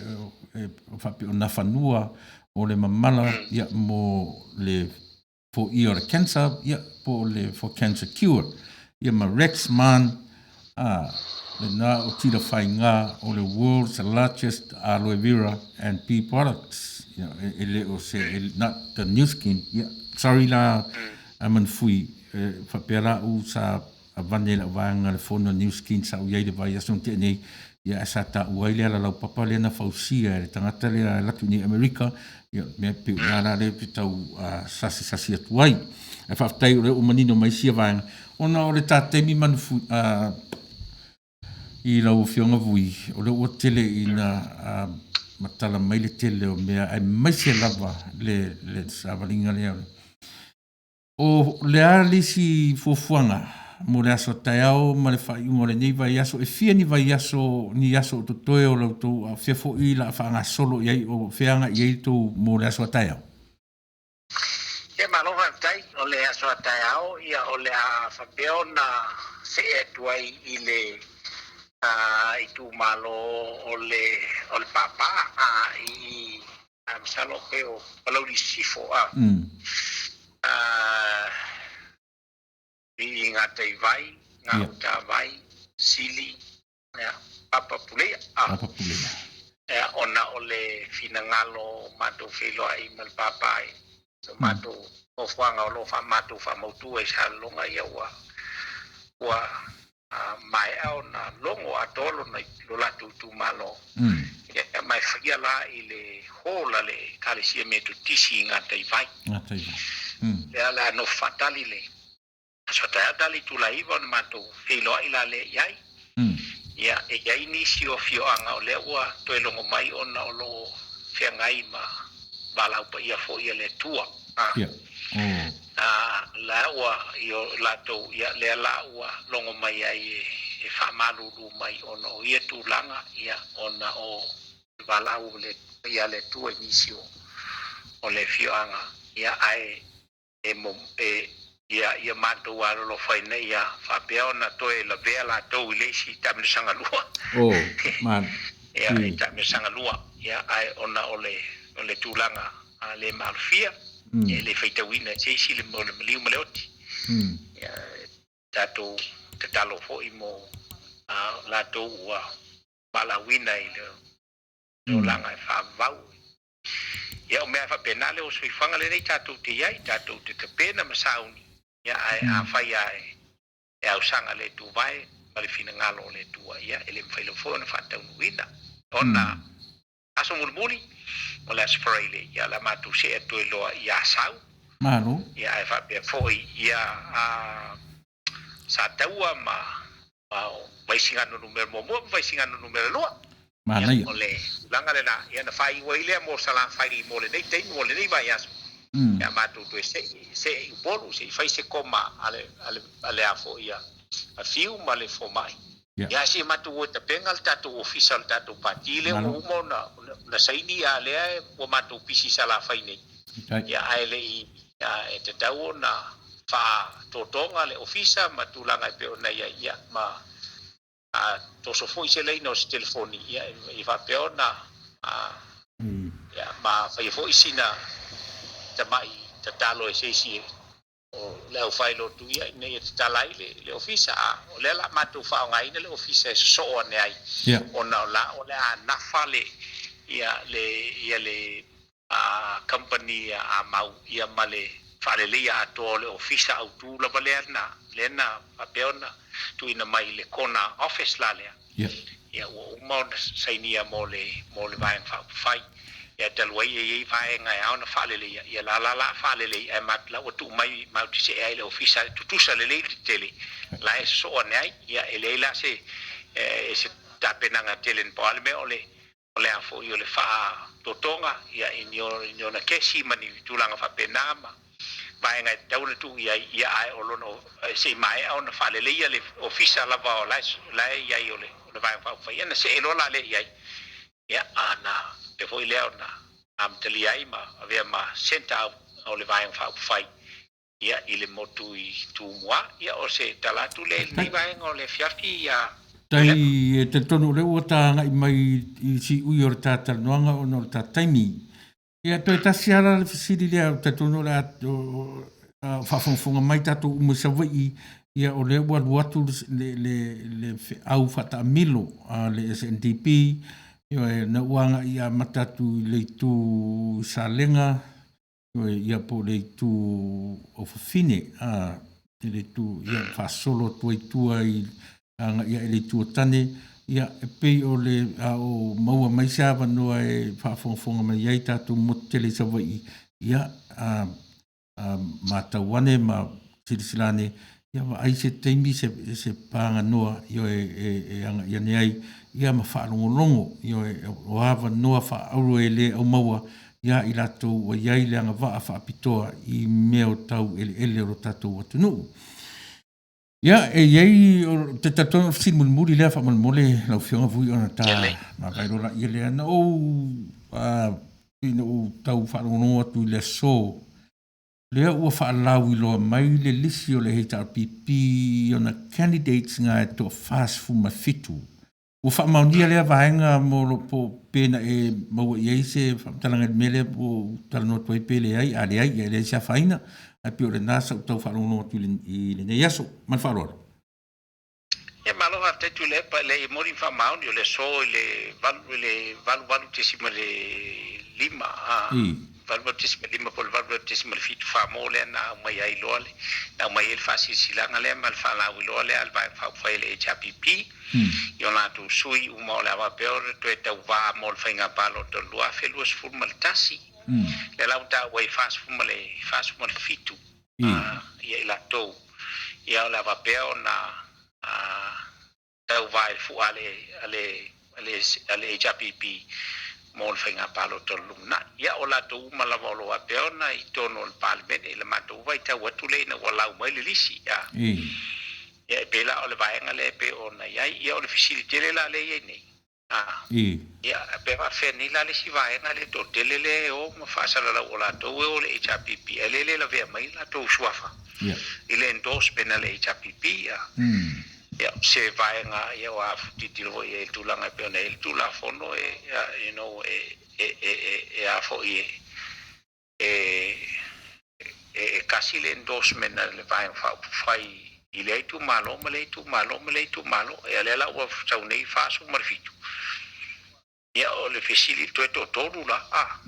e faapea o Nafanua o le mamala, ia, mo le foia o le cancer, ia, po o le for cancer cure, ia ma Rex Mann, a, lena o Tila Faiga o le world's largest aloe vera and bee products, ia, e, e le o se, e, not the new skin, ia, sorry la, a Manfui, e, faapea la u sa avane i lau vaega le fono New Skin sa ou i ai le vaiaso na tea nei, ia ae sa taua ai le alalaupapa lea na fausia e le tagata lea e alu atu i nei Amerika, ia mea pei o i ina la lea ou te tau sasisasi atu ai. Ae faafetai o lea ua manino mai sia vaega, ona o le ta taimi i lau Afioga Vui, o lea ua tele ina matala mai le tele o mea, aemaise lava le savaliga lea. O le a le isi fuafuaga mo le aso taeao ma le faaiuga o lenei vaiaso? E fia ni vaiaso, ni aso o totoe o la outou, a o fea foi la a faagasolo i ai, o fea agai i ai tou mo le aso a taeao? Ia, malo faafetai. O le aso a taeao, ia, o le a faapea ona see atu ai i le itumalo o le o le Pāpā i masalo pe o Palauli Sisifo a i Gataivai, Gautavai, Sili, ia, Papa Puleia. Papa Puleia. Ia, ona o le finagalo o matou feiloai ma le papa i so matou nofoaga o lo o faamatou faamautu ai Salelologa, ia ua ua maea ona logo atoa lona lo latou itumalo. Ia, ma e faia la i le hall a le Ekalesia Metotisi i Gataivai. Gataivai. Lea la nofo faatali le aso taeao tali itula 9 ona matou feiloai la lea i ai. Ia, e i ai nisi o afioaga o lea ua toe logo mai ona o lo o feagai ma valaau paia foi a le Atua. Ia. Oh. La ua i o latou, ia, lea la ua logo mai ai e faamalulu mai ona o ia tulaga, ia, ona o le valaau le paia a le Atua i nisi o le afioaga, ia, ae e mo e ia ia matou alolofa ina ia faapea ona toe lavea latou i le isi taamilosaga lua. Oh, ma ia, i taamilosaga lua, ia, ae ona o le o le tulaga le maalofia, e le faitauina e se isi le mo le maliu ma le oti. Ia, tatou tatalo foi mo latou ua valaauina i le olaga e faavavau. Ia, o mea faapena le o soifuaga lenei tatou te i ai, tatou te tapena ma sauni, ia, ae afai lava e e ausaga le tuvae ma le finagalo o le Atua, ia, e le mafai lava foi ona faataunuuina. Ona aso mulimuli, o le aso Faraile, ia, o le a matou see atu ai loa i Asau. Malo. Ia, ae faapea foi, ia, a Sataua ma ma Vaisigano numera muamua ma Vaisigano numera lua. Manaia. Ia, o le tulaga lena, ia, ona faaiu ai lea mo Salafai mo lenei taimi, mo lenei vaiaso. Ia, matou toe see, see i Upolu, se i fai se koma a le, a le, a le a foi a, a Fiu ma le fomai. Ia, se i matou o e tapena le tatou ofisa o le tatou pati lea ua uma ona, ona saini, a lea ua matou pisi i Salafai nei. Ia, ae le i, ia, e tatau ona faatotoga le ofisa ma tulaga e pei ona i ai, ia, ma a toso foi se laina o se telefoni, ia, e faapea ona, a, ia, ma faia foi sina tamai tatalo e se isi o le aufai lotu, ia, ina ia tatala ai le, le ofisa. A o lea la matou faaaogaina le ofisa e sosoo ane ai, ona o la o le a nafa le, ia, le, ia le a kamupani a mau, ia, ma le faaleleia atoa o le ofisa autu lava lea na, lea na faapea ona tuuina mai i le kona office la lea. Ia, ua uma ona sainia mo le, mo le Vaega Faaupufai. Ia, talu ai e i ai vaega e ao ona faaleleia, ia la la la faalelei, ae ma la ua tuu mai matou te see ai le ofisa e tutusa lelei le tele la e sosoo ane ai. Ia, e leai la se, e se tapenaga tele na pau lava le mea o le o le a foi o le faatotoga, ia, i ni ona kesi ma ni tulaga faapena ma vaega e tatau ona tuu i ai, ia, ae o lona se i maea ona faaleleia le ofisa lava o la e i ai o le Vaega Faaupufai, ia, ona see loa la lea i ai, ia, ona faapea foi lea ona amatalia ai ma avea ma centre o le Vaega Faaupufai, ia, i le motu i Tumua. Ia, o se tala atu lea i lenei vaega o le afiafi, ia. Tai e talitonu o lea ua ta agai mai i siui o le ta talanoaga ona o le ta taimi. Ia, toe tasi lava la le fesili lea, ou te talitonu o le a faafogafoga mai tatou uma i Savaii, ia o lea ua alu atu le, le, le feau faataamilo a le SNDP, ioe, na ua agai amata atu i le itu i Salega, Ia po o le itu o Fafine, a, i le itu, ia, faasolo atu ai tua i agai ae i le itu o Tane, ia, e pei o le, a o maua mai se avanoa e faafogafoga mai ai tatou motu tele i Savaii, ia, a, a matau ane ma silasila ane, ia vaai se taimi se, se paganoa, ioe, e, e agai ane ai, ia ma faalogologo, ioe, o avanoa faaauro e le aumaua iā i latou ua i ai le agavaa faapitoa i mea o tau eleele o lo tatou atunuu. Ia, e i ai, o te talitonu o le fesili mulimuli lea faamolemole lau Afioga Vui ona ta mavae loa laia lea. Na ou, ina ou tau faalogologo atu i le aso, lea ua faalauiloa mai le lisi o le HRPP i ona candidates nga e toa 47. Ua faamaonia lea vaega mo lo po pe na e maua i ai se faamatalaga i le mea lea ua ou talanoa atu ai pe leai, a leai, ia e leai se afaina, ae pei o lena sa ou tau faalogologo atu i lenei aso. Ma le faaaloalo. Ia malo faafetai Tuilaepa, e leai e moni ma faamaoni o le aso i le valu i le 88.5 a 88.5 po o le 88.7 famo lea na aumai ai loa le na aumai ai le faasilasilaga lea ma le faalauiloa lea a le Vaega Faaupufai a le HRPP i o latou sui uma o le a faapea ona toe tauva mo le faiga palota o le 2021. Lea la ua taua ai 47 ia i latou ia o le a faapea ona tauva i le fua a le, a le, a le HRPP mo le faiga palota o le lumanai. Ia, o latou uma lava o lo o faapea ona i totonu o le Palemene i le matou vaitau atu lea ina ua lau mai le lisi. Ia, ia e pei la o le vaega lea e pei ona i ai. Ia, o le fesili tele la lea e i ai nei, a, ia, pe faapefea nei la le isi vaega lea toatele lea e o ma faasalalau o latou e o le HRPP, ae lea e le lavea mai latou suafa i le endorsement a le HRPP. Ia. Ia, se vaega, ia, ua tilotilo foi i ai i le tulaga e pei ona i ai le Tulafono e, you know, e, e, e, e, e a foi e, e, e, e kasi le endorsement a le Vaega Faaupufai i lea itumalo ma lea itumalo ma lea itumalo. Ia, lea la ua sau nei 47. Ia, o le fesili toe toatolu la, a,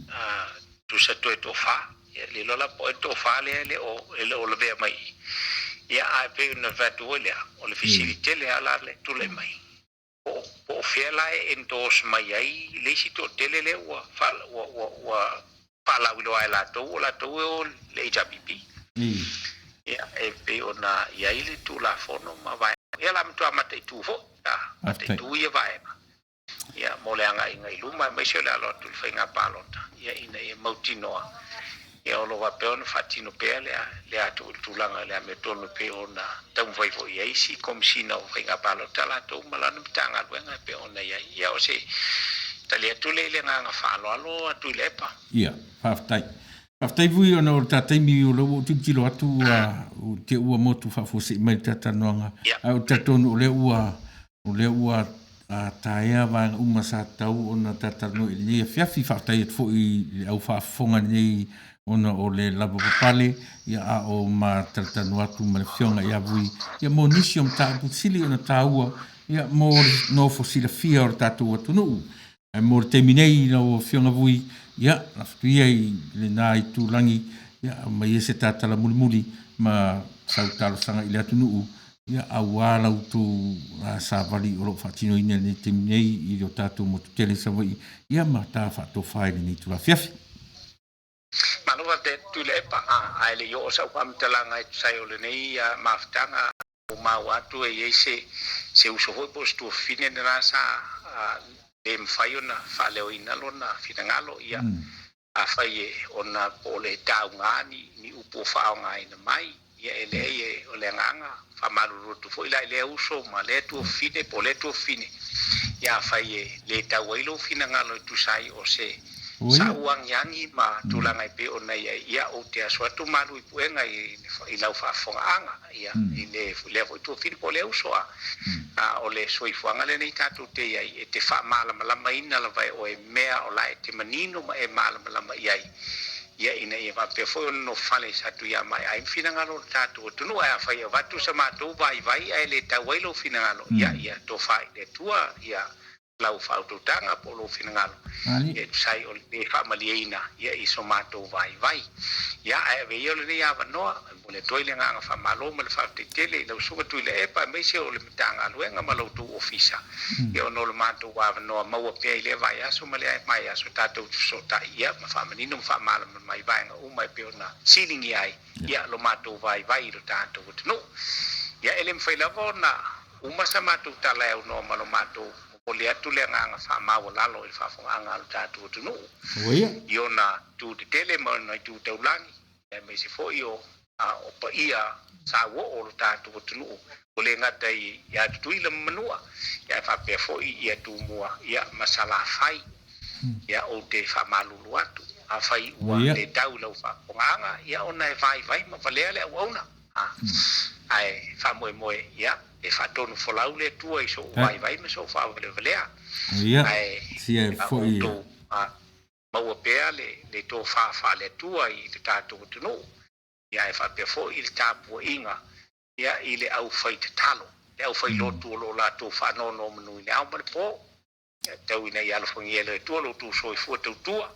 a, tusa toe toafa. Ia, lilo la po o ai le toafa lea e le o, e le o lavea mai i. Ia, ae pei ona fai atu foi lea, o le fesili tele lava la lea e tulai mai, po o fea la e endorse mai ai le isi toatele lea ua ua faalauiloa e latou o latou e o le HRPP. Ia, e pei ona i ai le Tulafono ma vaega. Ia, o le a matua mataitu foi, mataitu ia vaega. Ia, mo le agaiga i luma, aemaise o le alo atu i le faiga palota, ia, ina ia mautinoa, ia, o lo o faapea ona faatino pea le, le atu i le tulaga i le amiotonu e pei ona taumafai foi i ai isi Komesina o Faiga Palota latou ma lana Matagaluega e pei ona i ai. Ia, o se tali atu lea i le agaga faaaloalo a Tuilaepa. Ia, faafetai. Faafetai foi ona o le ta taimi o lea ua ou tilotilo atu ua te ua motu faafuasei mai le ta talanoaga. Ae ou te talitonu o lea ua o lea ua taea vaega uma sa tatau ona ta talanoa i lenei afiafi. Faafetai atu foi i le au faafofoga i lenei ona o le lavapapale, ia a o ma talatalanoa atu ma le Afioga ia Vui, ia mo nisi o mataupu sili ona taua, ia mo le nofo silafia o le tatou atunuu. Ae mo le taimi nei lau Afioga Vui, ia, lafo ia i lena itulagi, ia, aumai ia se tatala mulimuli ma sau talosaga i le atunuu, ia, aua la outou savali o lo o faatinoina i lenei taimi nei i lo tatou motu tele i Savaii, ia, ma ta faatofa i lenei itula afiafi. Malo faafetai atu Tuilaepa, ae le i oo sau faamatalaga e tusa ai o lenei mafutaga, Ua maua atu e i ai se se uso foi po o se tuafafine lena sa le mafai ona faaleoina lona finagalo. Ia, afai e ona po o le tauga ni ni upu o faaaogaina mai, ia e leai e o le agaga faamalulu atu foi la i lea uso ma lea tuafafine po o lea tuafafine. Ia afai e le tau ai lou finagalo e tusa ai o se Sa ou agiagi ma tulaga e pei ona i ai, ia, ou te aso atu malu i puega i lau faafofogaaga, ia, i lea foi tuafili po o lea uso a. A o le soifuaga lenei tatou te i ai, e te faamalamalamaina lava e oe mea o la e te manino ma e malamalama i ai, ia, ina ia faapea foi ona nofale i Satuiamaea ai ma finagalo o le tatou atunuu. Ae afai e avatu sa matou vaivai ae le tau ai lou finagalo, ia, ia tofa i le Atua, ia, lau faautautaga po o lou finagalo e tusa ai o le le faamalieina ia i so matou vaivai. Ia, ae ave ia lenei avanoa e momoli atu ai le agaga faamalo ma le faafetai tele i lau Susuga Tuilaepa aemaise o le Matagaluega ma la outou Ofisa ia ona o le matou avanoa maua pea i lea vaiaso ma lea vaiaso tatou te fesootai ia ma faamanino ma faamalamalama i vaega uma e pei ona siligia ai ia lo matou vaivai i lo tatou atunuu. Ia, e le mafai lava ona uma sa matou tala e aunoa ma lo matou momoli atu le agaga faamaualalo i le faafogaaga a lo tatou atunuu i ona itu tetele ma ona itu taulagi, aemaise foi o o paia sauoo o lo tatou atunuu, ua le gata ia Tutuila ma Manua, ae faapea foi ia Tumua ma Salafai. Ia, ou te faamalulu atu, afai ua le tau i lau faafofogaaga, ia ona e vaivai ma valea le auauna. Ae faamoemoe, ia, e faatonufolau le Atua i sou vaivai ma sou faavalevalea. Ae ia outou maua pea le tofa faale-Atua i le tatou atunuu, ia, ae faapea foi i le tapuaiga, ia, i le aufaitatalo, le aufailotu o lo o latou faanonomanu i le ao ma le po. Ia tau ina ia alofagia e le Atua lo outou soifua tautua,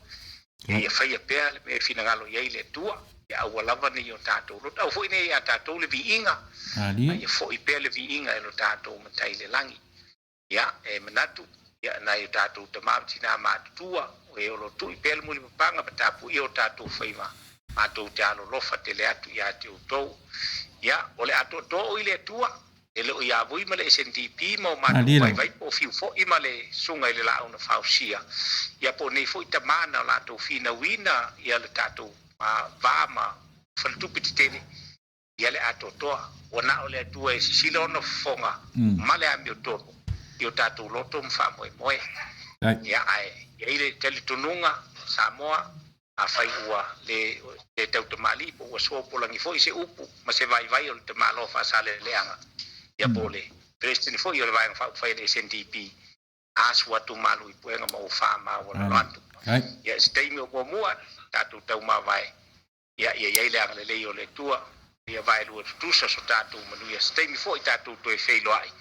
ina ia faia pea le mea e finagalo i ai le Atua, ia aua lava ne i o tatou loto, aua foi ne i ia tatou le viiga, a ia foi pea le viiga i lo tatou Matai i le lagi. Ia, e manatu, ia, nai o tatou tama ma tina matutua, o e o lo o tui pea le mulipapaga ma tapuia o tatou faiva, matou te alolofa tele atu ia te outou. Ia, o le atoatoa o i le Atua, E le o ia Vui ma le SNDP ma o matou vaivai po o fiu foi ma le Susuga i le Laau na Fausia, ia po o nei foi tama na latou finauina ia le tatou va ma faletupe tetele, ia le atoatoa. Ua na o le Atua e sisila ona fofoga ma le amiotonu i o tatou loto ma faamoemoe. Ia ae i ai le talitonuga Samoa, Afai ua le tau tamalii po ua suaupolagi foi se upu ma se vaivai o le tamaloa faasaleleaga, ia po o le Peresetene foi o le Vaega Faaupufai a le SNDP, asu atu malu i puega ma ua faamaualalo atu. Ia i se taimi o muamua, tatou taumavae, ia ia i ai le agalelei o le Atua, ia vaelua tutusa so tatou manuia. Se taimi foi tatou toe feiloai,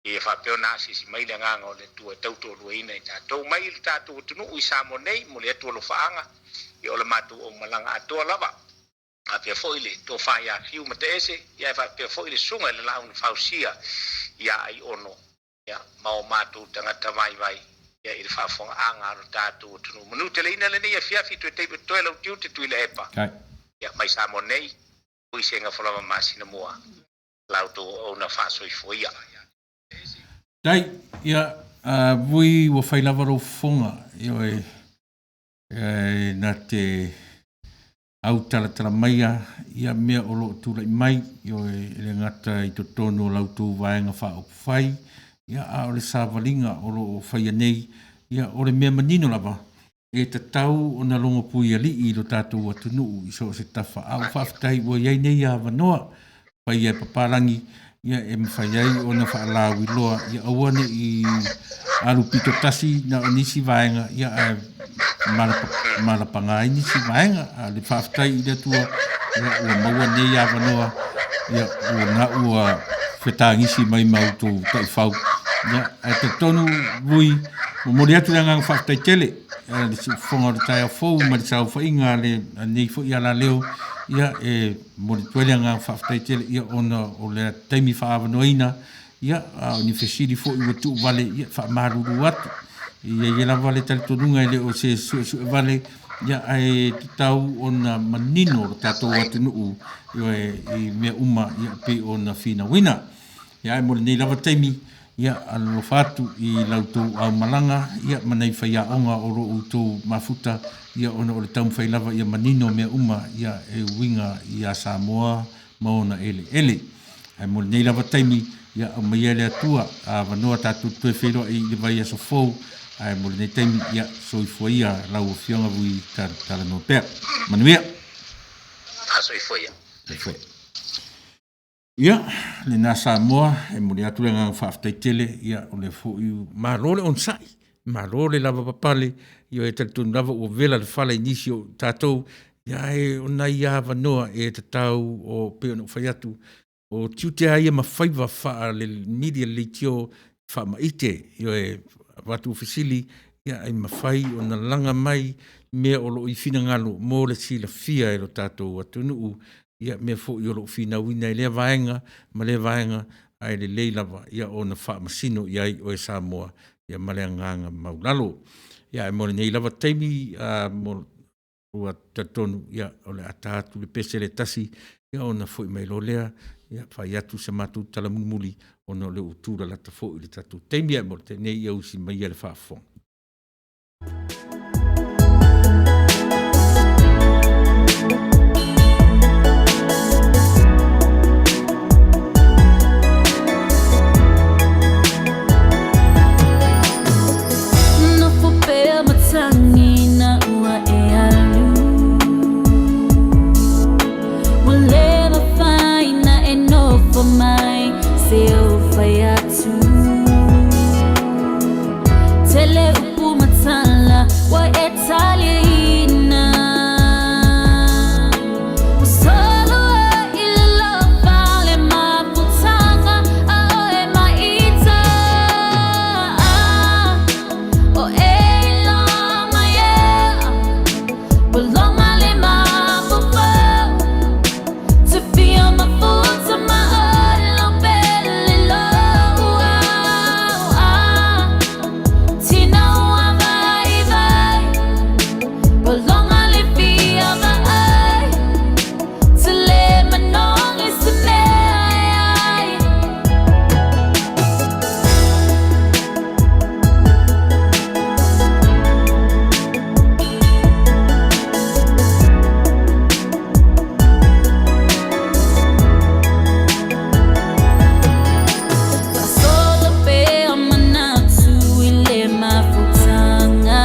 Ia faapea ona asiasi mai le Agaga o le Atua e tautoaluaina i tatou mai i le tatou atunuu i Samoa nei, momoli atu alofaaga, ia o le matou aumalaga atoa lava. Faapea foi le Tofa ia Fiu Mataese, ia e faapea foi le Susuga i le Laau na Fausia ia Aiono, ia, ma o matou tagata vaivai, ia, i le faafofogaaga a lo tatou atunuu. Manuteleina lenei afiafi, toe taimi o totoe lau tiute Tuilaepa, ia, mai Samoa nei, ui se gafolava masina mua, la outou auauna faasoifua ia. Tai, ia, vui ua fai lava lou fofoga, ioe, e na te autalatala maia ia mea o lo o tulai mai, ioe, e le gata i totonu o la outou Vaega Faaupufai, ia, a o le savaliga o lo o faia nei, ia, o le mea manino lava, e tatau ona logopuialii i lo tatou atunuu i so o se tafa, a ua faafetai ua i ai nei avanoa faia e papalagi, ia, e mafai ai ona faalauiloa, ia aua ne i alu pito tasi na o nisi vaega, ia, ae malapaga ai nisi vaega. A o le faafetai i le Atua, ia, ua maua nei avanoa, ia, ua na ua fetagisi mai ma outou taifau, ia, ae talitonu vui, momoli atu le agaga faafetai tele le siufofoga o le taeao fou ma le saofaiga a lenei foi alaleo, ia, e momoli atu ai le agaga faafetai tele, ia, ona o le taimi faaavanoaina, ia, a o ni fesili foi ua tuu vale, ia, faamalulu atu. E i ai lava le talitonuga e le o se suesue vale, ia, ae tatau ona manino lo tatou atunuu, ioe, i mea uma, ia, pei ona finauina. Ia, ae mo lenei lava taimi, ia, alolofa atu i la outou aumalaga, ia, ma nai faiaoga o lo outou mafuta, ia, ona o le taumafai lava ia manino mea uma, ia, e uiga iā Samoa ma ona eleele. Ae mo lenei lava taimi, ia, aumaia e le Atua avanoa tatou te toe feiloai i le vaiaso fou, ae mo lenei taimi, ia, soifua ia lau Afioga Vui talanoa pea. Manuia. Soifua ia. Soifua. Ia, lena Samoa, e momoli atu le agaga faafetai tele, ia, o lea foi malo le onosai, malo le lavapapale, ia, e talitonu lava ua vela le fala i nisi o tatou, ia, ae o nai avanoa e tatau o pei ona ou fai atu, o tiute lava ia ma faiva faale-media leitio faamaite, ioe, avatu fesili, ia, e mafai ona laga mai mea o lo o i finagalo mo le silafia e lo tatou atunuu, ia, mea foi o lo o finauina e lea vaega ma lea vaega, ae lelei lava, ia, ona faamasino i ai oe Samoa, ia, ma le agaga maulalo. Ia, ae mo lenei lava taimi, mo ua talitonu, ia, o le a ta atu le pese le tasi, ia, ona foi mai loa lea, ia, fai atu se matou tala mulimuli, ona o lea ua tulalata foi i le tatou taimi, ae mo le taimi nei, ia usi maia le faafofoga. Nofo pea matagi na ua e alu Ua le mafai na e nofo mai se ou fai atu Tele upu matala ua e taliaina Ua solo ai i le lofa le mafutaga a oe maita O e iloa mai ea Ua loga le mafaufau Te fia mafuta ma oe lau pele lou Tina ua vaivai Ua loga le fia vaai Te le manogi se mea e ai. Faasolo pea manatu i le mafutaga.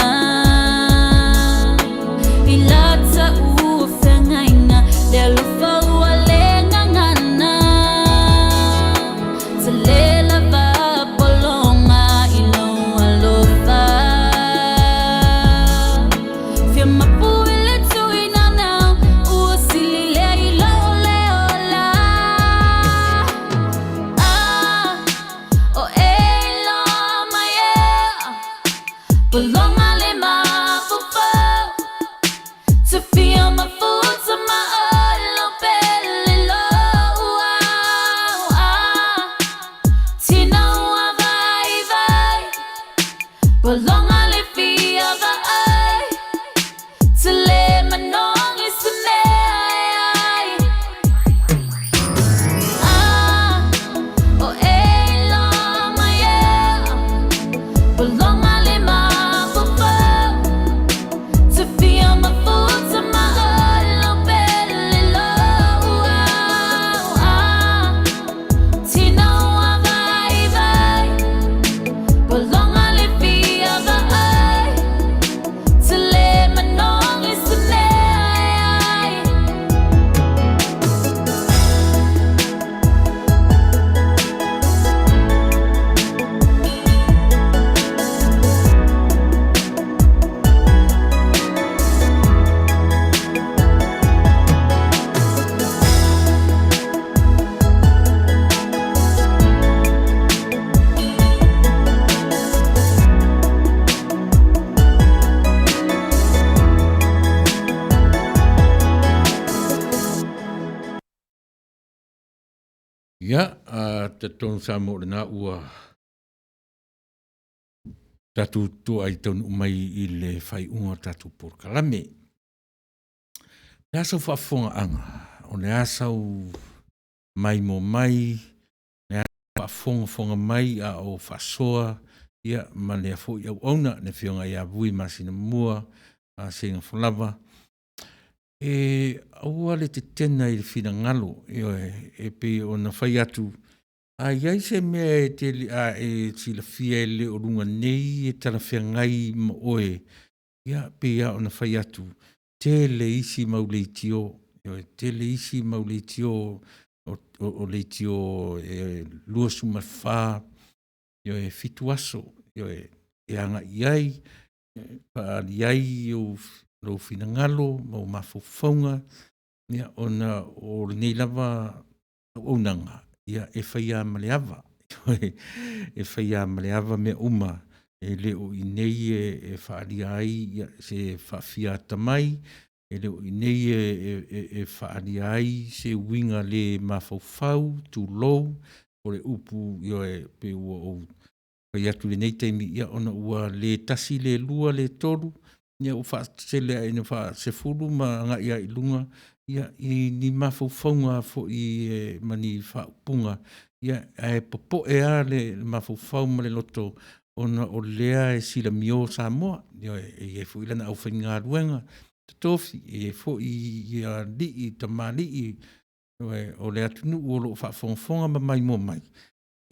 Ia, a talitonu Samoa o lena ua tatou toai taunuu mai i le faaiuga o tatou polokalame. O le a sau faafofogaaga? O le a sau maimoa mai? O le a faafogafoga mai a o faasoa ia ma lea foi auauna le Afioga ia Vui Masinamua Seigafolava. E aua le tetena i le finagalo, ioe, e pei ona fai atu, a i ai se mea e te, a e silafia e le o luga nei e talafeagai ma oe, ia, pei lava ona fai atu, tele isi mau leitio, ioe, tele isi mau leitio o leitio e 24, ioe, 7 aso, ioe, e agai i ai, e faaali ai lou finagalo ma ou mafaufauga, ia, ona o lenei lava auaunaga, ia, e fai lava ma le ava, e fai lava ma le ava mea uma, e le o i inei e faaalia ai se faafiatamai, e le o i inei e faaalia ai se uiga le mafaufau, tulou, o le upu, ioe, pei ua ou fai atu i lenei taimi, ia, ona ua le tasi, le lua, le tolu, ia ua faatele lava ina faasefulu ma agai lava i luga, ia, i ni mafaufauga foi ma ni faaupuga, ia, ae popoe lava le mafaufau ma le loto ona o lea e silamio Samoa. Ioe, e i ai foi lana aufaigaluega totofi, e i ai foi alii, tamalii o le atunuu o lo o faafogafoga ma maimoa mai,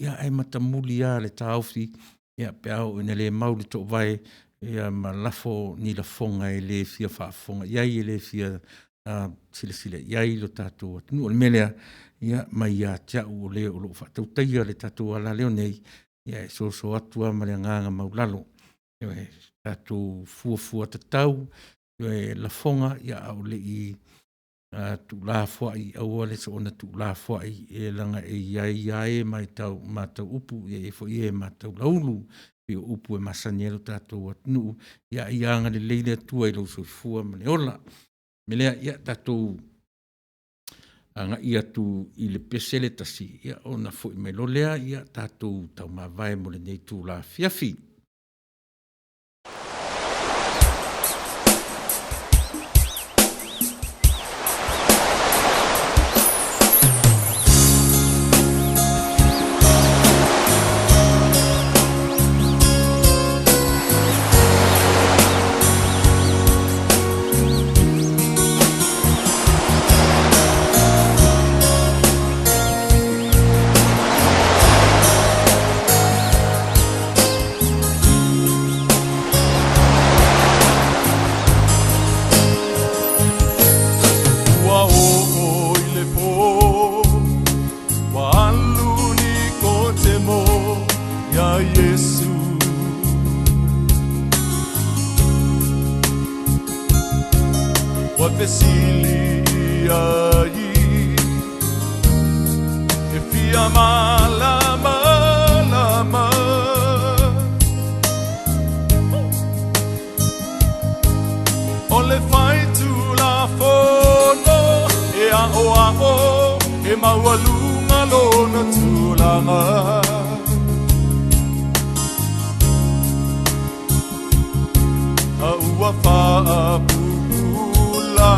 ia ae matamuli lava le taofi pe a oo ina le mau le toovae, ia ma lafo ni lafoga e le fia faafofoga i ai, e le fia silasila i ai lo tatou atunuu. O le mea lea, ia, mai ia te au o le o lo o faatautaia le tatou alaleo nei, ia e soso atu lava ma le agaga maualalo, ioe, tatou fuafua tatau lafoga a o le i tuulafoai, aua le soona tuulafoai, leaga e i ai lava e matau upu, e i ai foi e matau laulu, pei o upu e masani ai lo tatou atunuu. Ia agalelei le Atua i lou soifua ma le ola. O le mea lea, ia tatou agai atu i le pese lea e tasi, ona foi mai loa lea, tatou taumavae mo lenei itula afiafi. Ua oo i le pō, ua alu Nikotemo iā Iesu. Ua fesili i ai, e fia malamalama. O le faitulafono e aʻoaʻo e maualuga lona tulaga. A ua faapupula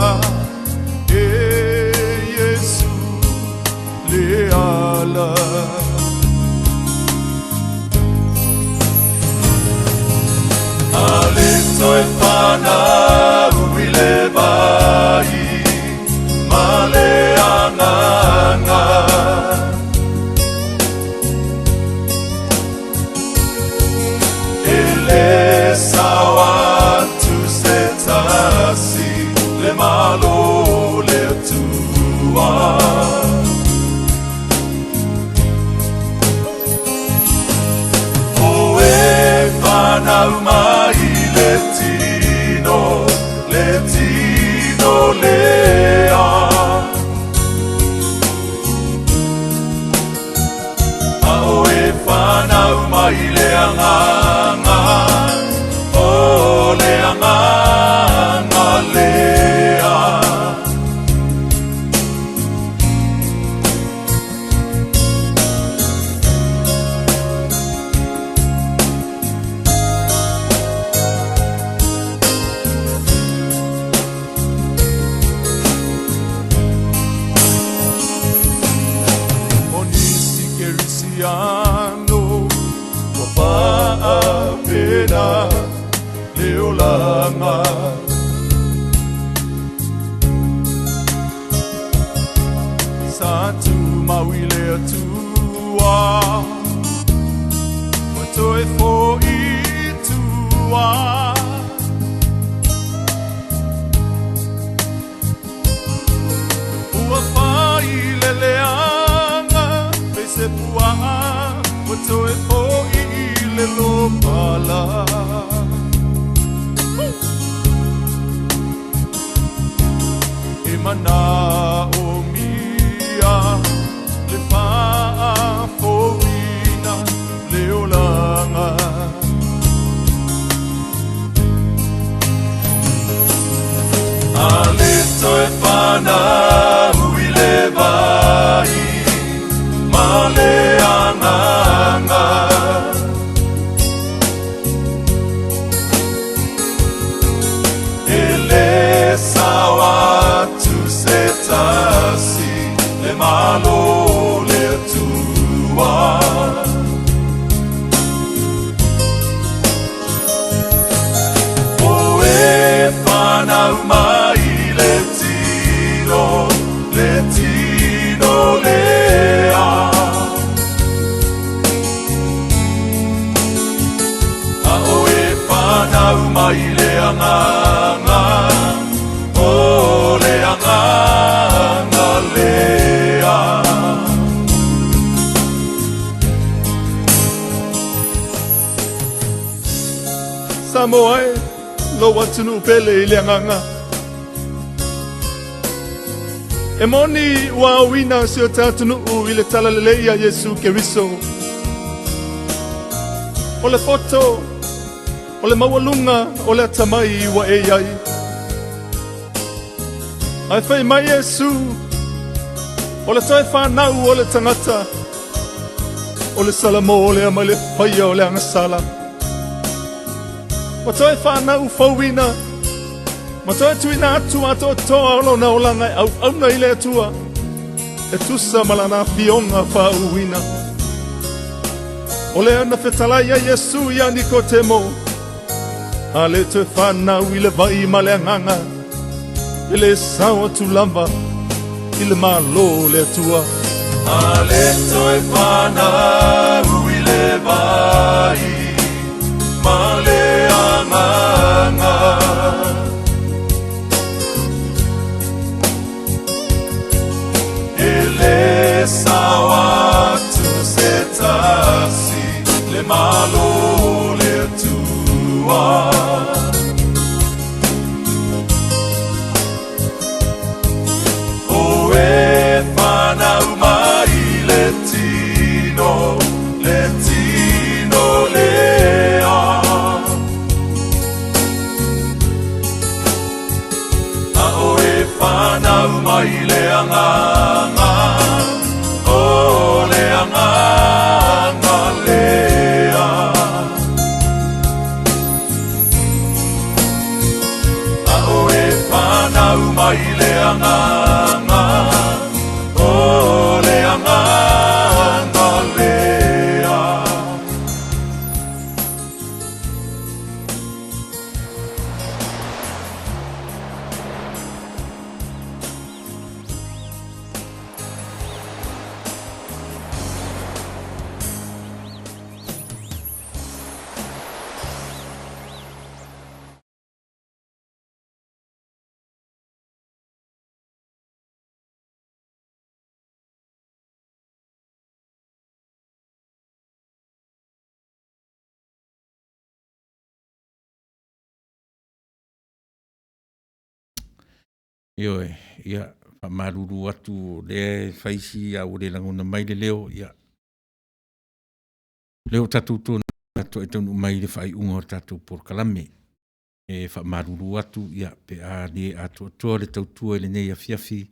e Iesu le ala. A le toe fanau i le vai ma le agaga. E le sao atu se tasi le malo o le Atua. O e fanau mai le tino, le tino lea. A o e fanau mai le agaga, o le agaga lea. manaomia le faafouina le olaga. A le toe fanau i le vai ma le agaga. E le sao atu se tasi le Malo o le Atua. O e fanau mai le tino, le tino lea. A o e fanau mai le agaga, o le agaga lea. Samoa e, lou atunuu pele i le agaga. E moni ua aoina si o ta atunuu i le talalelei a Iesu Keriso. O le poto, o le maualuga o le atamai ua e i ai. Ae fai mai Iesu, o le toe fanau o le tagata, o le salamo lea mai le faia o le agasala. Ua toe fanau fouina, ma toe tuuina atu atoatoa o lona olaga e auauna i le Atua, e tusa ma lana afioga faauuina. O lea na fetalai ai Iesu ia Nikotemo, a le toe fanau i le vai ma le agaga, e le sao atu lava i le Malo o le Atua. A le toe fanau i le vai ma le agaga. E le sao atu se tasi le Malo o le Atua. O e fanau mai le tino, le tino lea. A o e fanau mai le agaga, o le agaga lea. A o e fanau mai le agaga, o le agaga lea. Ioe, ia, faamalulu atu o lea e fai si a ua le lagona mai le leo, ia. Lea ua tatou to e taunuu mai i le faaiuga o le tatou polokalame. E faamalulu atu, ia, pe a le atoatoa le tautua i lenei afiafi,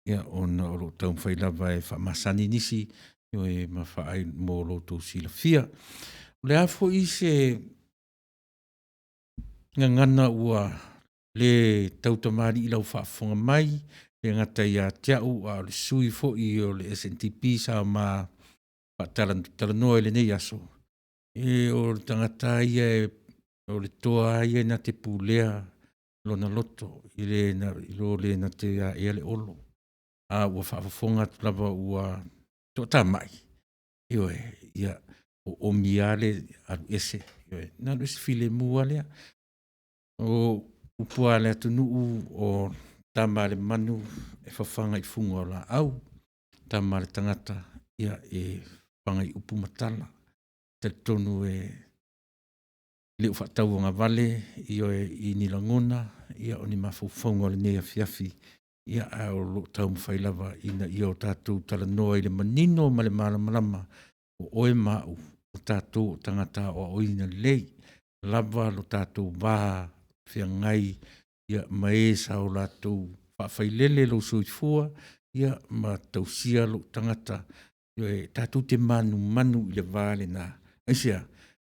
ia, ona o lo o taumafai lava e faamasani nisi, ioe, ma faai mo lo outou silafia. O le a foi se gagana ua le tautamalii lau faafofoga mai, le gata ia te au, a o le sui foi o le SNTP sa ma faatalatalanoa i lenei aso, e o le tagata ia e, o le toa ia na te pulea lona loto i le na, i lo le na te aea le olo. A ua faafofoga atu lava ua toatamai, ioe, ia, o omi lava le alu ese, ioe, na alu ese filemu lava lea. O upu a le atunuu o tama a le manu e fafaga i fuga o laau, tama a le tagata, ia, e fafaga i upu ma tala. Talitonu e le o faatauagavale, ioe, i ni lagona, ia, o ni mafaufauga o lenei afiafi. Ia, ae o lo o taumafai lava ina ia o tatou talanoa i le manino ma le malamalama o oe ma au, o tatou o tagata aoaoina lelei lava lo tatou va feagai ia, ma e sa o latou faafailele lou soifua ia, ma tausia lou tagata. Ioe, tatou te manumanu i le va lena. Aisea?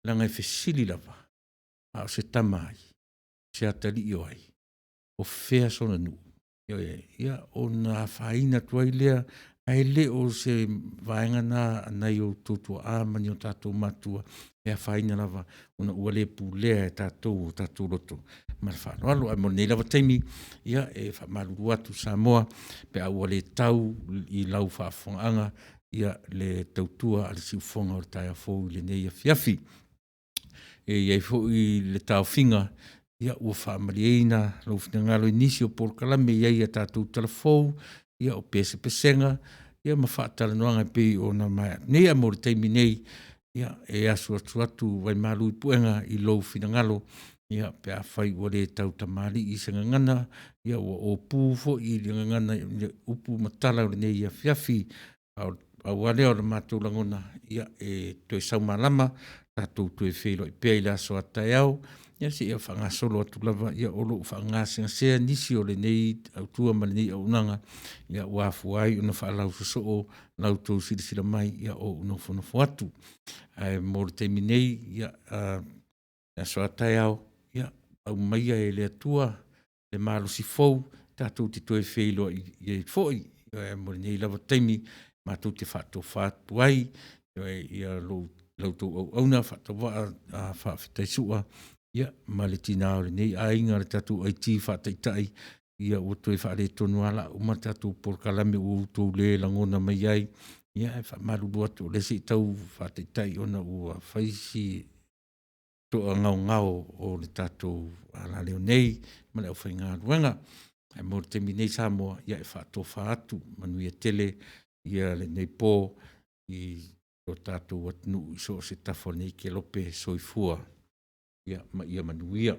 Leaga e fesili lava, a o se tama ai, o se atalii o ai, o fea sona nuu? Ioe, ia, ona afaina atu ai lea, ae le o se vaega na a nai o outou tuaa ma ni o tatou matua, e afaina lava ona ua le pulea e tatou o tatou loto ma le faaaloalo. Ae mo lenei lava taimi, ia, e faamalulu atu Samoa pe a ua le tau i lau faafofogaaga, ia, le tautua a le siufofoga o le taeao fou i lenei afiafi. E i ai foi le taofiga, ia, ua faamalieina lou finagalo i nisi o polokalame e i ai a tatou tala fou, ia, o pesepesega, ia ma faatalanoaga e pei ona maea atu nei. Ae mo le taimi nei, ia, e asuasu atu vaimalu i puega i lou finagalo, ia, pe afai ua le tautamalii se gagana, ia, ua opu foi i le gagana i upu ma tala o lenei afiafi. A o le pau lava lea o le matou lagona, ia, e toe saumalama, tatou toe feiloai pea i le aso a taeao, ia seia faagasolo atu lava, ia o lo o faagasegasea nisi o lenei tautua ma lenei auaunaga, ia ua afua ai ona faalausosoo la outou silasila mai, ia o ou nofonofo atu. Ae mo le taimi nei, ia, le aso a taeao, ia aumaia e le Atua le malosi fou tatou te toe feiloai ai foi. Ae mo lenei lava taimi, matou te faatofa atu ai ia la outou auauna faatauvaa faafetai Sua, ia, ma le tina o lenei aiga, le tatou IT faataitai, ia ua toe faaletonu lava la uma le tatou polokalame ua outou le lagona mai ai. Ia ae faamalulu atu o lea se i tau faataitai ona ua fai si toagaogao o le tatou alaleo nei ma le aufaigaluega. Ae mo le taimi nei Samoa, ia e faatofa atu, manuia tele lenei po i lo tatou atunuu i so o se tafa o lenei kelope. Soifua ma ia manuia.